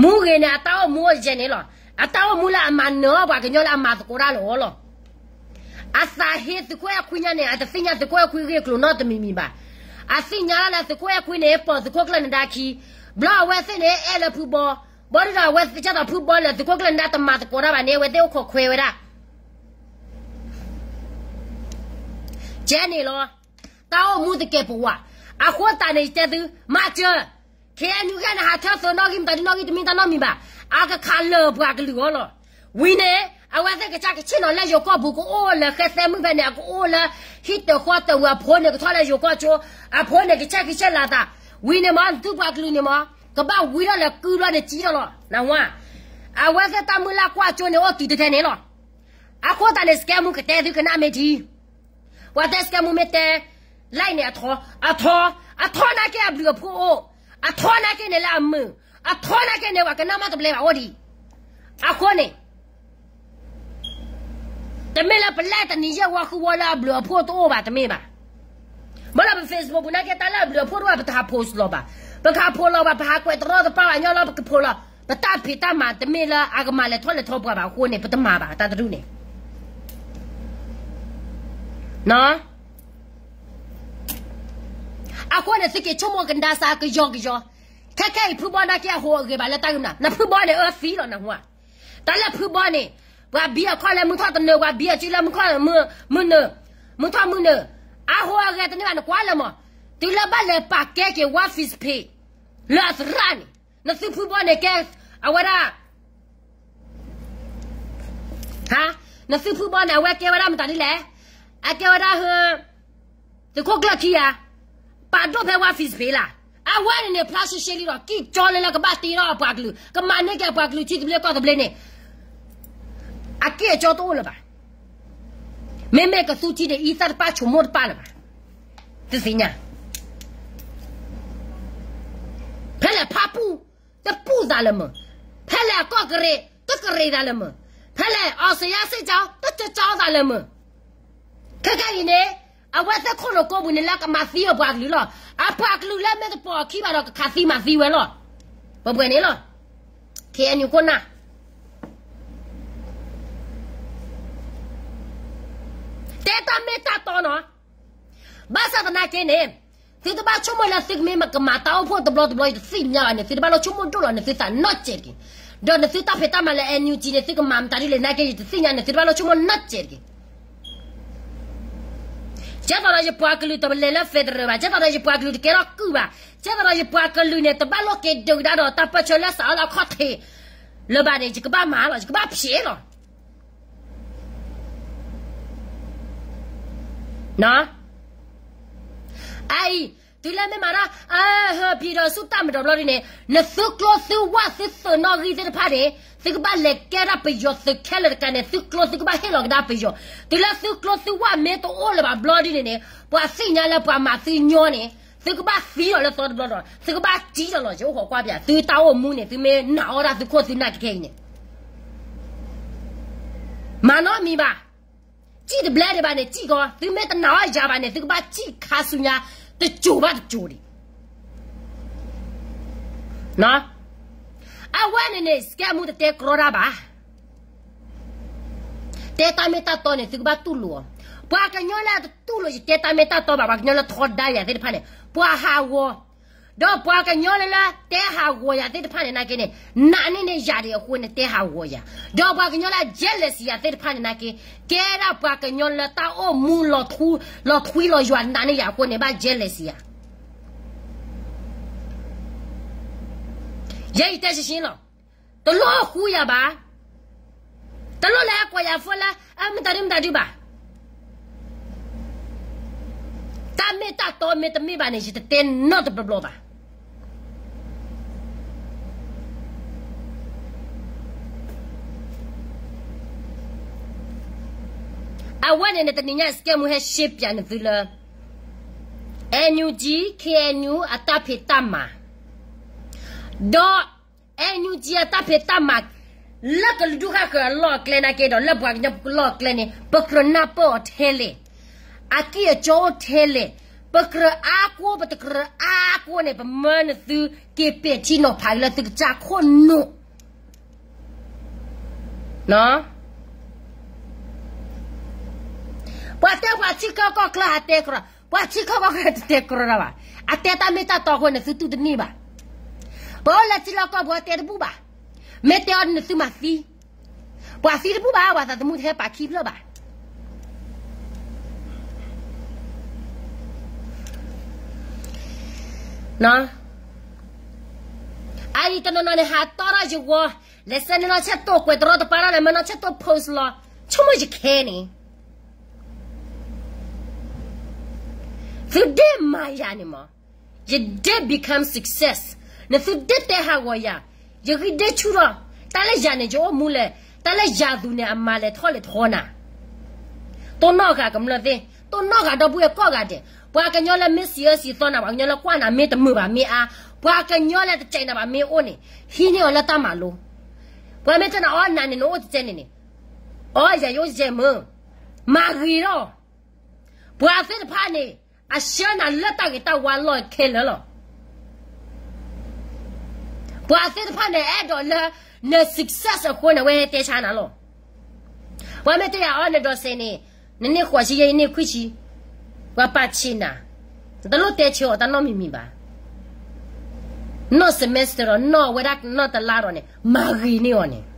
မူဂ့ၤန့ၣ် အတၢ်အိၣ်မူအိၣ်ယဲၢ်န့ၣ်လီၤ. အတၢ်အိၣ်မူလၢအမၤနၢၤအီၣ်ပှၤကညီလၢအမၤသကိးတၢ်လၢအီၤလီၤ. အသးဟ့သုးခိၣ်အဲၣ်ခွံညါန့ၣ် အတသ့ၣ်ညါသုးခိၣ်အဲၣ်ခွံဂ့ၢ်ကျိၤနီတမံၤမံၤဘၣ်. အသ့ၣ်ညါလၢသုးခိၣ်အဲၣ်ခွံန့ၣ် ပိာ်သုးခိၣ်ကျၢၢ်နဒါခံ, ဘျီအဝဲသ့ၣ်န့ၣ် အဲၣ်လၢဖုဘီ, ဘၣ်ဒီးအဝဲသ့ၣ်ကၢ်သိးဖုဘီလၢသုးခိၣ်ကျၢၢ်နဒါတမၤသကိးတၢ်ဘၣ်န့ၣ် အဝဲသ့ၣ်အိၣ်ခိးခွဲဝဲဒၣ် ကဲန့ၣ်လီၤ. တၢ်အိၣ်မူတကဲပဝး, အဃိသတးန့ၣ် ယတဲသု, မၤစၢၤ, ခဲအံၤနုၢ်ဂၤန့ၣ် ဟးထၢသုးနီၣ်ဂံၢ်မတၤဒ်နီၣ်ဂံၢ်တမံၤတၢ်နီတမံၤဘၣ်, အကခးလၢာ်ပှၤကလုာ်အီၤလီၤ. ဝံၤန့ၣ် အဝဲသ့ၣ်ကစၢ်ကဆ့ၣ်နီၤလၢယိၤကီၢ်ပူၤ ကအိၣ်လၢဃဲသဲမုၢ်ဖဲန့ၣ် အကအိၣ်လၢ ဟံၣ်တဃီတဝံၤ အဖိန့ၣ်ကထီၣ်လၢယိၤကီၢ်ကၠိ, အဖိန့ၣ်ကဆဲးကဆဲးလၤသး, ဝံၤန့ၣ်မ့ၢ်နသုပှၤကလုာ်န့ၣ်မ့ၢ် ကဘၣ်ဝံထီၣ်လၢကုဘျီန့ၣ်စံၣ်ထီၣ်လီၤ. နဝါ, အဝဲသ့ၣ်တၢ်မုၢ်လၢ်ကွၢ်ကၠိန့ၣ် အိၣ်တုၤတထဲန့ၣ်လီၤ. အဃိသတးန့ၣ် စကဲမူကတဲသုကနၣ်မ့ၢ်ထံ ပှၤတဲစကဲမူမ့ၢ်တဲ, လၢန့ၣ်အထီ, အထီ, အထီနာ်က့အဘျုးအဖှိၣ်အိၣ်, အထီနာ်က့န့ၣ်လၢအမုာ်, အထီနာ်က့န့ၣ် ပှၤကနၣ်မးတဘျဲဘၣ်အိၣ်ဒံး. အဃိန့ၣ် တမ့ၢ်လၢပလဲၤတနံၤယဲၢ်ဝီဃုဝီလၢအဘျုးအဖှိၣ်တအိၣ်ဘၣ် တမ့ၢ်ဘၣ်. ဘၣ်လၢပ Facebook ပူၤနာ်က့ တၢ်လၢအဘျုးအဖှိၣ်တအိၣ်ဘၣ် ပတဟး post လီၤဘၣ်. ပကဟး post လီၤဘၣ် ပဟးကွဲးတရီတပါဘၣ်ညီလီၤ ပက post လီၤ. ပတၢ်ဖံးတၢ်မၤတမ့ၢ်လၢအကမၤလဲၤထီၣ်လဲၤထီပှၤဘၣ်အဃိန့ၣ် ပတမၤဘၣ်တၢ်တဒူၣ်န့ၣ်. အဃိန့ၣ် သုက့ၤဆိကမိၣ်ကဒါစၢ်ကယီကယီ, ခဲခဲအံၤဖုဘီနာ်က့အဟူးအဂဲၤဘၣ်လၢတၢ်ဂ့ၢ်မနုၤ, နဖုဘီန့ၣ်အၢသံလီၤနဟူဧါ. တၢ်လၢဖုဘီန့ၣ်, ပှၤဘံအီၤခီၣ်လၢမုၢ်ထီၣ်တနၢၤ, ပှၤဘံအီၤစုလၢမုၢ်ထီၣ်မုၢ်နုာ်, မုၢ်ထီၣ်မုၢ်နုာ်, အဟူးအဂဲၤတန့ၢ်ဘၣ်နကွၢ်လၢမး, တုၤလၢဘၣ်လဲၤပာ်ကဲက့ၤ ဝါ face page လၢအသရၣ်န့ၣ်, နသုဖုဘီန့ၣ်ကဲ, အဝဲဒၣ် နသုဖုဘီန့ၣ် အဝဲကဲဝဲဒၣ်မတၤဒ်လဲၣ်, အကဲဝဲဒၣ် သုးခိၣ်ကျၢၢ်ခံဂၤ, ပာ်ဒိၣ်ဖဲဝါ face page လၢ်, အဝဲန့ၣ်န့ၣ် ဖျါရှဲရှဲလံဒီး ကံၣ်ကၠီလၢလၢကဘၣ်တ့ထီၣ်အပှၤကလုာ်, ကမၤန့ၢ်က့ၤအပှၤကလုာ်ထံသဘျ့ကီၢ်သဘျ့န့ၣ်, အကံၣ်အကၠီတအိၣ်လၢၤဘၣ်. မ့မ့ၢ်ကသူထံဒီးအံသၣ်တပၣ်ဆိကမိၣ်တပၣ်လၢၤဘၣ်. သုသ့ၣ်ညါ ဖဲလဲၣ်ဖးပူၣ်, တပူၣ်သးလၢၤမုာ်, ဖဲလဲၣ်အကီၢ်ကရံး, တကရံးသးလၢၤမုာ်, ဖဲလဲၣ်အီစယါစ့ၣ်ကၠီ, တကၠီကၠီသးလၢၤမုာ်. ခဲခဲအံၤန့ၣ်, အဝဲသ့ၣ်ခိၣ်လိာ်ကိးပူၤန့ၣ်လၢကမၤသံအပှၤကလုာ်လီၤ. အပှၤကလုာ်လၢမ့ၢ်တပိာ်အခံဘၣ်ဒီးကခးသံမၤသံဝဲလီၤ. ပှဲၤပှဲၤန့ၣ်လီၤ. ခ့ၣ်အဲၣ်ယူၣ်ခိၣ်နၢ် တဲတၢ်မ့ၢ်တၢ်တီနီၤ. ဘၣ်ဆၣ်သနာ်က့န့ၣ်, သုတဘၣ်ဆိကမိၣ်လၢသုကမ့ၢ်ကမၤတၢ်အိၣ်ဖှိၣ်တဘျီတဘျီ ယတသ့ၣ်ညါဘၣ်န့ၣ် သုတဘၣ်လိၣ်ဆိကမိၣ်ဒိၣ်လီၤန့ၣ်သုသးနီၢ်စဲးတက့ၢ်. ဒီးနသုတၢ်ဖံးတၢ်မၤလၢ NUG န့ၣ် သုကမၤမတၤဒ်လဲၣ်သနာ်က့ ယတသ့ၣ်ညါန့ၣ် သုတဘၣ်လိၣ်ဆိကမိၣ်နီၢ်စဲးတက့ၢ်. ကဲသိးဒီးယပှၤကလုာ်တလဲၤလၢ federal ဘၣ်, ကဲသိးဒီးယပှၤကလုာ်တကဲထီၣ်ကုၢ်ဘၣ်, ကဲသိးဒီးယပှၤကလုာ်န့ၣ် တဘၣ်လိၣ်က့ၤဒုးကဒါဒီးတၢ်ပၢၢ်ဆၢလၢစးအီလၢအခီၣ်ထံးလၢၤဘၣ်န့ၣ် ယကဘၣ်မၤလီၤ, ယကဘၣ်ဖျဲးလီၤ. အအံၤ, တုၤလၢမ့ၢ်မၤတၢ် အဟၢဖံးဒီးဆူတၢ်မၤဒီးဘျီဒ်န့ၣ် နသုကျိသုဝၣ်သုသုးနီၣ်ဂံၢ်သ့ၣ်တဖၣ်န့ၣ် သုကဘၣ်လဲၤကဲဒၣ်ပယီၤသုးခဲလၢာ်တကးန့ၣ် သုကျိသုကဘၣ်ဟ့ၣ်လီၤကဒါပယီၤ. တုၤလၢသုကျိသုဝၣ်မ့ၢ်တအိၣ်လၢၤဘၣ်ဘျီဒ်န့ၣ်န့ၣ် ပှၤသ့ၣ်ညါလၢပှၤမၤသုညီန့ၣ် သုကဘၣ်သံလီၤလၢသီတဘျီဒီး သုကဘၣ်စံၣ်လီၤလီၤ ယအိၣ်ဃီကွၢ်ပၠး သုတၢ်အိၣ်မူန့ၣ် သုမ့ၢ်နာ်အီၣ်ဒၣ်သုခိၣ်သုနၢ်ကခဲအံၤန့ၣ် မၤနီတမံၤဘၣ်. စံၣ်တဘျဲဒံးဘၣ်န့ၣ် စံၣ်ကီး, သုမ့ၢ်တနာ်အီၣ်ယၤဘၣ်န့ၣ် သုကဘၣ်စံၣ်ခါဆူညါ တစိၤဘၣ်တစိၤဒံး. အဝဲန့ၣ်န့ၣ် စကဲမူတတဲကြီတၢ်ဘၣ်. တဲတၢ်မ့ၢ်တၢ်တီန့ၣ် သုကဘၣ်တူၢ်လိာ်အီၤ. ပှၤကညီလၢအတတူၢ်လိာ် ယတဲတၢ်မ့ၢ်တၢ်တီဘၣ်, ပှၤကညီလၢထီဒါယၤသ့ၣ်တဖၣ်န့ၣ် ပှၤဟးဂီၤ ဒီးပှၤကညီလၢလၢတဲဟးဂီၤယၤသ့ၣ်တဖၣ်န့ၣ်နာ်က့န့ၣ် နာ်န့ၢ်န့ၢ်ယၤဒံးအဃိန့ၣ် တဲဟးဂီၤယၤ, ဒီးပှၤကညီလၢအ jealous ယၤသ့ၣ်တဖၣ်န့ၣ်နာ်က့ ကဲဒၣ်ပှၤကညီလၢတၢ်အိၣ်မူ လီၤထွံလီၤယွၤနာ်န့ၢ်ယၤအဃိန့ၣ် ဘၣ် jealous ယၤ ယဲယတဲရှဲရှဲလီၤ. တလိၣ်ဃူယၤဘၣ်, တလိၣ်လၢအကွၢ်ယၤဖိလၢ အမတၤဒုမတၤဒုဘၣ်. တၢ်မ့ၢ်တၢ်တီမ့ၢ်တမ့ၢ်ဘၣ်န့ၣ် ယတတဲနီတဘျီဘျီဘၣ်. အဝဲန့ၣ်န့ၣ် တနံၤညါ စကဲမူဟဲရှဲပၠးန့ၣ်သုလၢ NUG KNU အတၢ်ဖံးတၢ်မၤ, ဒီး NUG အတၢ်ဖံးတၢ်မၤ လၢကလုာ်ဒူၣ်ဃၣ်ဃၢၤအလီၢ်အကျဲနာ်က့ဒီး လၢပှၤကညီလီၢ်အကျဲန့ၣ် ပကြၢးနၢ်ပၢၢ်အီၤထဲလဲၣ်, အကံၢ်အကၠီအိၣ်ထဲလဲၣ်, ပကြၢးအါကိး ပတကြၢးအါကိးန့ၣ် ပမၢနသုက့ၤပဲာ်ထံနီၤဖးလၢသုကစၢ်ခိၣ်နူာ် ပှၤတဲပှၤထံကီၢ်ကီၢ်ချၢဟးတဲကြီ, ပှၤထံကီၢ်ကီၢ်ချၢတတဲကြီတၢ်ဘၣ်. အတဲတၢ်မ့ၢ်တၢ်တီအဃိန့ၣ် သုတူၢ်တန့ၢ်ဘၣ်. ပအိၣ်လၢထံလီၢ်ကီၢ်ပူၤတဲတဘူၣ်ဘၣ်. မ့ၢ်တဲအီၤန့ၣ်သုမၤသံ, ပှၤသံတဘူၣ်ဘၣ်, ပှၤသးသမူတဟဲပာ်ခံဖျၢၣ်ဘၣ်. အအံၤတနီၤနီၤန့ၣ် ဟးတီထီၣ်ယဂီၤ, လဲၤဆှၢန့ၢ်နီၢ်ဆဲးတိၣ်ကွဲးတရီတပါတၢ်န့ၣ် မ့ၢ်နီၢ်ဆဲးတိၣ် post လီၤ, ဆိကမိၣ်ယခဲန့ၣ် သုဒ့ၣ်မၤယၤန့ၣ်မး, ယဒ့ၣ် become success, နသုဒ့ၣ်တဲဟးဂီၤယၤ, ယဂံၢ်ဒ့ၣ်ဆူၣ်ထီၣ်, တၢ်လၢယၤန့ၣ် ယအိၣ်မူလဲၣ်, တၢ်လၢယၤသူန့ၣ် အမၤလဲၤထီၣ်လဲၤထီနၤ, တိၢ်နီၣ်ဃာ်ကမျၢၢ်သ့ၣ်, တိၢ်နီၣ်ဃာ်ဒီပုၢ်ဝဲၢ်ကိးဂၤဒဲး, ပှၤကညီလၢမ့ၢ်စံးအၢစံးသီနၤ, ပှၤကညီလၢကွၢ်နၤမ့ၢ်တမုာ်ဘၣ်မ့ၢ်အါ, ပှၤကညီလၢတစဲးနၤဘၣ်မ့ၢ်အိၣ်န့ၣ်, ဟံးန့ၢ်အီၤလၢတၢ်မၤလိ, ပှၤမ့ၢ်တဲနၤအီနၤန့ၣ် နအိၣ်တစဲးန့ၣ်န့ၣ်, အီယၤယအိၣ်တစဲးမုာ်, မၤဂ့ၤထီၣ်, ပှၤသ့ၣ်တဖၣ်န့ၣ် အဆှၢနၤလၢတၢ်ဂ့ၤတၢ်ဝါလီၢ်ခဲလၢာ်လီၤ. ပှၤသ့ၣ်တဖၣ်န့ၣ် အဲၣ်ဒိးလၢ န success အဃိန့ၣ် အဝဲတဲဆါနၤလီၤ. ပှၤမ့ၢ်တဲယၤအီနဒီးစဲးန့ၣ်, နန့ၢ်ဃိးဆံယဲ ယန့ၢ်ခွံဆံ, ပှၤပာ်ဆံးနၤ, တလိၣ်တဲဆၢအီၤတၢ်နီတမံၤမံၤဘၣ်. နီၢ် semester ဒီး နီၢ်ဝဲဒၣ်နီၢ်တလါဒီးန့ၣ် မၤဂ့ၤန့ၢ်အီၤန့ၣ်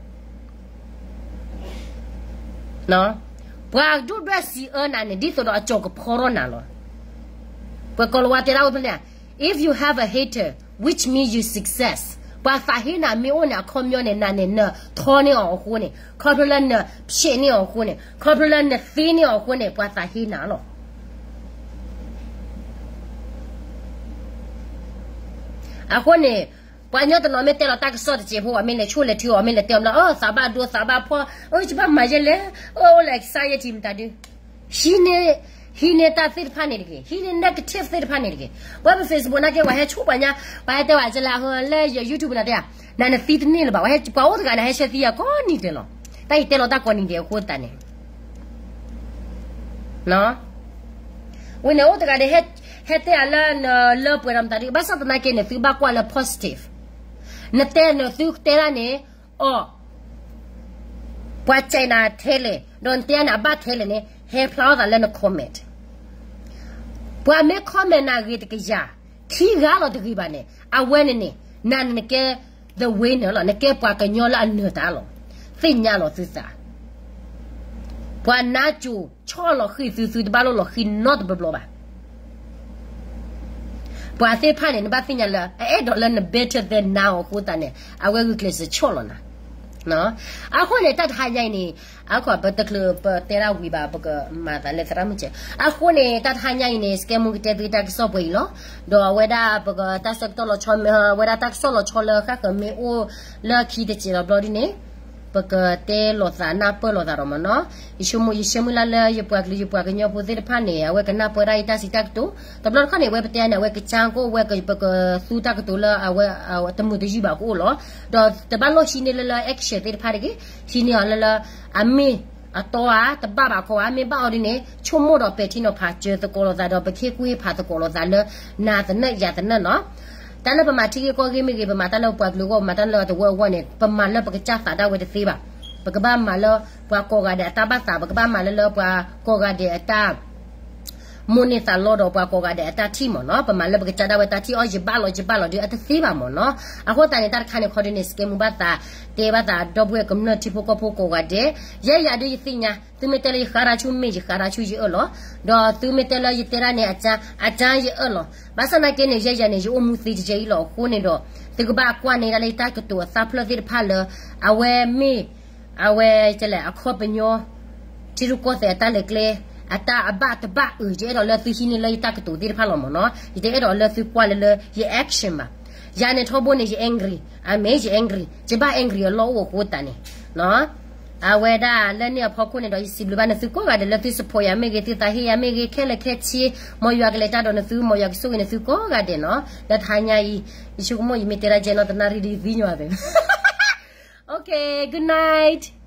ပှၤဒိၣ်ဒွဲၣ်စံးအၢနၤန့ၣ် ဒ်သိးဒီးအကၠီၤကဖီထီၣ်နၤလီၤ. ပှၤကိၤလၤဝါတဲဒၣ်ဝဲဖဲန့ၣ်, if you have a hater, which means you success. ပှၤသးဟ့နၤမ့ၢ်အိၣ်န့ၣ် အခီပညီန့ၣ် နၤန့ၣ် နထီန့ၢ်အီၤအဃိန့ၣ်, ခီဖျိလၢနဖျဲးန့ၢ်အီၤအဃိန့ၣ်, ခီဖျိလၢနသ့န့ၢ်အီၤအဃိန့ၣ် ပှၤသးဟ့နၤလီၤ. အဃိန့ၣ် ပှၤကညီတနီၤမ့ၢ်တဲလီၤတၢ်ကစီၣ်တစဲးဖိ အမ့ၢ်လဲၤဆိၣ်လဲၤထုအီၤ မ့ၢ်လဲၤတဲအီၤလၢ အၢ သးဘၣ်ဒိသးဘၣ်ဖှီၣ်, အၢ ယဘၣ်မၤယဲလဲၣ်, အၢ အိၣ်လၢ anxiety မတၤဒု ဟံးန့ၢ်, ဟံးန့ၢ်တၢ်သ့ၣ်တဖၣ်န့ၣ်တဂ့ၤ, ဟံးန့ၢ် negative သ့ၣ်တဖၣ်န့ၣ်တဂ့ၤ. ပှၤပ Facebook နာ်က့ ပှၤဟဲဆိၣ်ပှၤညါ, ပှၤဟဲတဲဝဲကလၢဟလၢယ YouTube နၤတဲဧါ, နၤနသံတန့ၢ်လၢၤဘၣ်, ပှၤအိၣ်တဂၤန့ၣ် ဟဲဆၢသံယၤကိးနံၤဒဲးလီၤ. တၢ်အံၤတဲလီၤတၢ်ကိးနံၤဒဲးအဃိသတးန့ၣ် ဝဲန့ၣ်အိၣ်တဂၤဒီး ဟဲတဲအလၢနလၢပှဲၤဒီးမတၤဒု ဘၣ်ဆၣ်သနာ်က့န့ၣ် သုဘၣ်ကွၢ်လၢ positive. နတဲနသုတဲဒၣ်န့ၣ် အီၣ် ပှၤကဲနၤထဲလဲၣ်, ဒီးနတဲန့ၣ် အဘၣ်ထဲလဲၣ်န့ၣ် ဟဲဖျါထီၣ်သးလၢန comment. ပှၤမ့ၢ် comment နၤဂ့ၤတကယၤ, ခံဂၤလီၤတဂ့ၤဘၣ်န့ၣ် အဝဲန့ၣ်န့ၣ် နၤန့ၣ်နကဲ the winner လီၤ, နကဲပှၤကညီလၢအနၢၤတၢ်လီၤ. သ့ၣ်ညါလီၤသုသး ပှၤနါစိၤဆီၣ်လီၤဃံၤသု သုတဘၣ်လိၣ်လီၤဃံၤနီတဘျီဘျီဘၣ်. ပှၤသ့ၣ်တဖၣ်န့ၣ် နဘၣ်သ့ၣ်ညါလၢ အအဲၣ်ဒိးလၢန better than now အဃိသတးန့ၣ် အဝဲဂုာ်ကျဲးစၢးဆီၣ်လီၤနၤ. အဃိန့ၣ် တၢ်တဟါညါအံၤန့ၣ် အခီပတချုးပတဲဒၣ်ဝံၤဘၣ် ပကမၤသးလၢသရၣ်မုၣ်စဲး. အဃိန့ၣ် တၢ်တဟါညါအံၤန့ၣ် စကဲမူကတဲသုတၢ်ကစီၣ်ပှဲၤအံၤလီၤ. ဒီးအဝဲဒၣ်ပကတၢ်ဆၢကတီၢ်လီၤဆီ အဝဲဒၣ်တၢ်ကစီၣ်လီၤဆီလၢဃၣ်ဃၢၤမ့ၢ်အိၣ်လၢခံတစဲးဒီးဘျီဒ်န့ၣ် ပကတဲလိာ်သးနၢ်ပၢၢ်လိာ်သးဒီးမ့ၢ်နီၤ. ယဆိကမိၣ် ယဆၢမုၢ်လၢ်လၢယပှၤကလုာ်ယပှၤကညီဖိသ့ၣ်တဖၣ်န့ၣ် အဝဲကနၢ်ပၢၢ်ဒၣ်ယတၢ်စံးတၢ်ကတိၤ တဘျီတခီၣ်န့ၣ် အဝဲပတဲန့ၣ် အဝဲကစၢ်ကအိၣ်ဝဲ ပကသူတၢ်ကတိၤလၢအဝဲတမုာ်တယုၢ်ဘၣ်ကအိၣ်လီၤ. ဒီးတဘၣ်လိၣ်ဟံးန့ၢ်လၢလၢ action သ့ၣ်တဖၣ်တဂ့ၤ, ဟံးန့ၢ်အီၤလၢလၢ အမ့ၢ်အတီဧါ တဘၣ်ဘၣ်ခီဧါ, မ့ၢ်ဘၣ်အီၤဒ်န့ၣ် ဆိကမိၣ်ဒီးပဲာ်ထံနီၤဖးစၢၤသကိးလိာ်သးဒီး ပကဟ့ၣ်ကူၣ်ဟ့ၣ်ဖးသကိးလိာ်သးလၢ နၤသနၢၣ်ယၤသနၢၣ်နီၤ. တၢ်လၢပမၤထံဂ့ၢ်ကီၢ်ဂ့ၢ်မ့ၢ်ဂ့ၤ, ပမၤတၢ်လၢပှၤကလုာ်အဂီၢ် ပမၤတၢ်လၢတဝၢအဂီၢ်န့ၣ် ပမၤလၢပကစၢ်သးဒၣ်ဝဲတသ့ဘၣ်. ပကဘၣ်မၤလၢပှၤကိးဂၤဒဲးအတၢ်ဘၣ်သး, ပကဘၣ်မၤလၢလၢပှၤကိးဂၤဒဲးအတၢ် မိၣ်န့ၢ်သးလီဒီးပှၤကိးဂၤဒဲးအတၢ်ထံၣ်မ့ၢ်နီၤ. ပမၤလၢပကစၢ်ဒၣ်ဝဲတၢ်ထံၣ်အီၤ ယဘၣ်လီၤ ယဘၣ်လီၤဒီး အတသ့ဘၣ်မ့ၢ်နီၤ. အဃိသတးန့ၣ် တၢ်တခါန့ၣ်ခီဒ်န့ၣ် စကဲမူဘၣ်သး တဲဘၣ်သးဒီပုၢ်ဝဲၢ်ကမျၢၢ်ထံဖိကီၢ်ဖိကိးဂၤဒဲး, ယဲယၤဒုး ယသ့ၣ်ညါ, သုမ့ၢ်တဲလၢယဃါတၢ်ဆူၣ်မ့ၢ် ယဃါတၢ်ဆူၣ်ယအၢၣ်လီၤ. ဒီးသုမ့ၢ်တဲလၢယတဲဒၣ်န့ၣ် အကၠါ အကၠါယအၢၣ်လီၤ. ဘၣ်ဆၣ်သနာ်က့န့ၣ် ယဲယၤန့ၣ် ယအိၣ်မူသ့တယဲအံၤလီၤ. အဃိန့ၣ်ဒီး သုကဘၣ်ကွၢ်န့ၢ်ဒၣ်လၢယတၢ်ကတိၤအသၣ်ဖျၢၣ်သ့ၣ်တဖၣ်လၢ အဝဲမ့ၢ် အဝဲလဲၣ် အခီပညီ ထံရူၢ်ကီၢ်သဲးအတၢ်လဲၤကျဲ အတၢ်အဘၣ်တဘၣ်အုး ယအဲၣ်ဒိးလၢသုဟံးန့ၢ်လၢယတၢ်ကတိၤသ့ၣ်တဖၣ်လီၤမ့ၢ်နီၤ. ယတအဲၣ်ဒိးလၢသုကွၢ်လၢလၢယ action ဘၣ်. ယၤန့ၣ်ထီဘိန့ၣ် ယ angry, အမ့ၢ်ယ angry, ယဘၣ် angry အလီၢ်အိၣ်အဃိသတးန့ၣ် အဝဲဒၣ်လၢန့ၣ်အဖီခိၣ်န့ၣ်ဒီး ယစံးဘျုးဘၣ်နသုကိးဂၤဒဲးလၢသု support ယၤမ့ၢ်ဂ့ၤ, သုသးဟ့ယၤမ့ၢ်ဂ့ၤ, ခဲလၢာ်ခဲဆ့ မ်ယွၤကလဲၤတၢ်ဒီးနသု, မ်ယွၤကဆိၣ်ဂ့ၤနသုကိးဂၤဒဲးနီၤ. လၢတဟါညါအံၤ ယဆိကမိၣ် ယမ့ၢ်တဲဒၣ်ကဲနီၤ တနၣ်ရံၣ်ဒ်သံညီၤသ့ Okay, good night.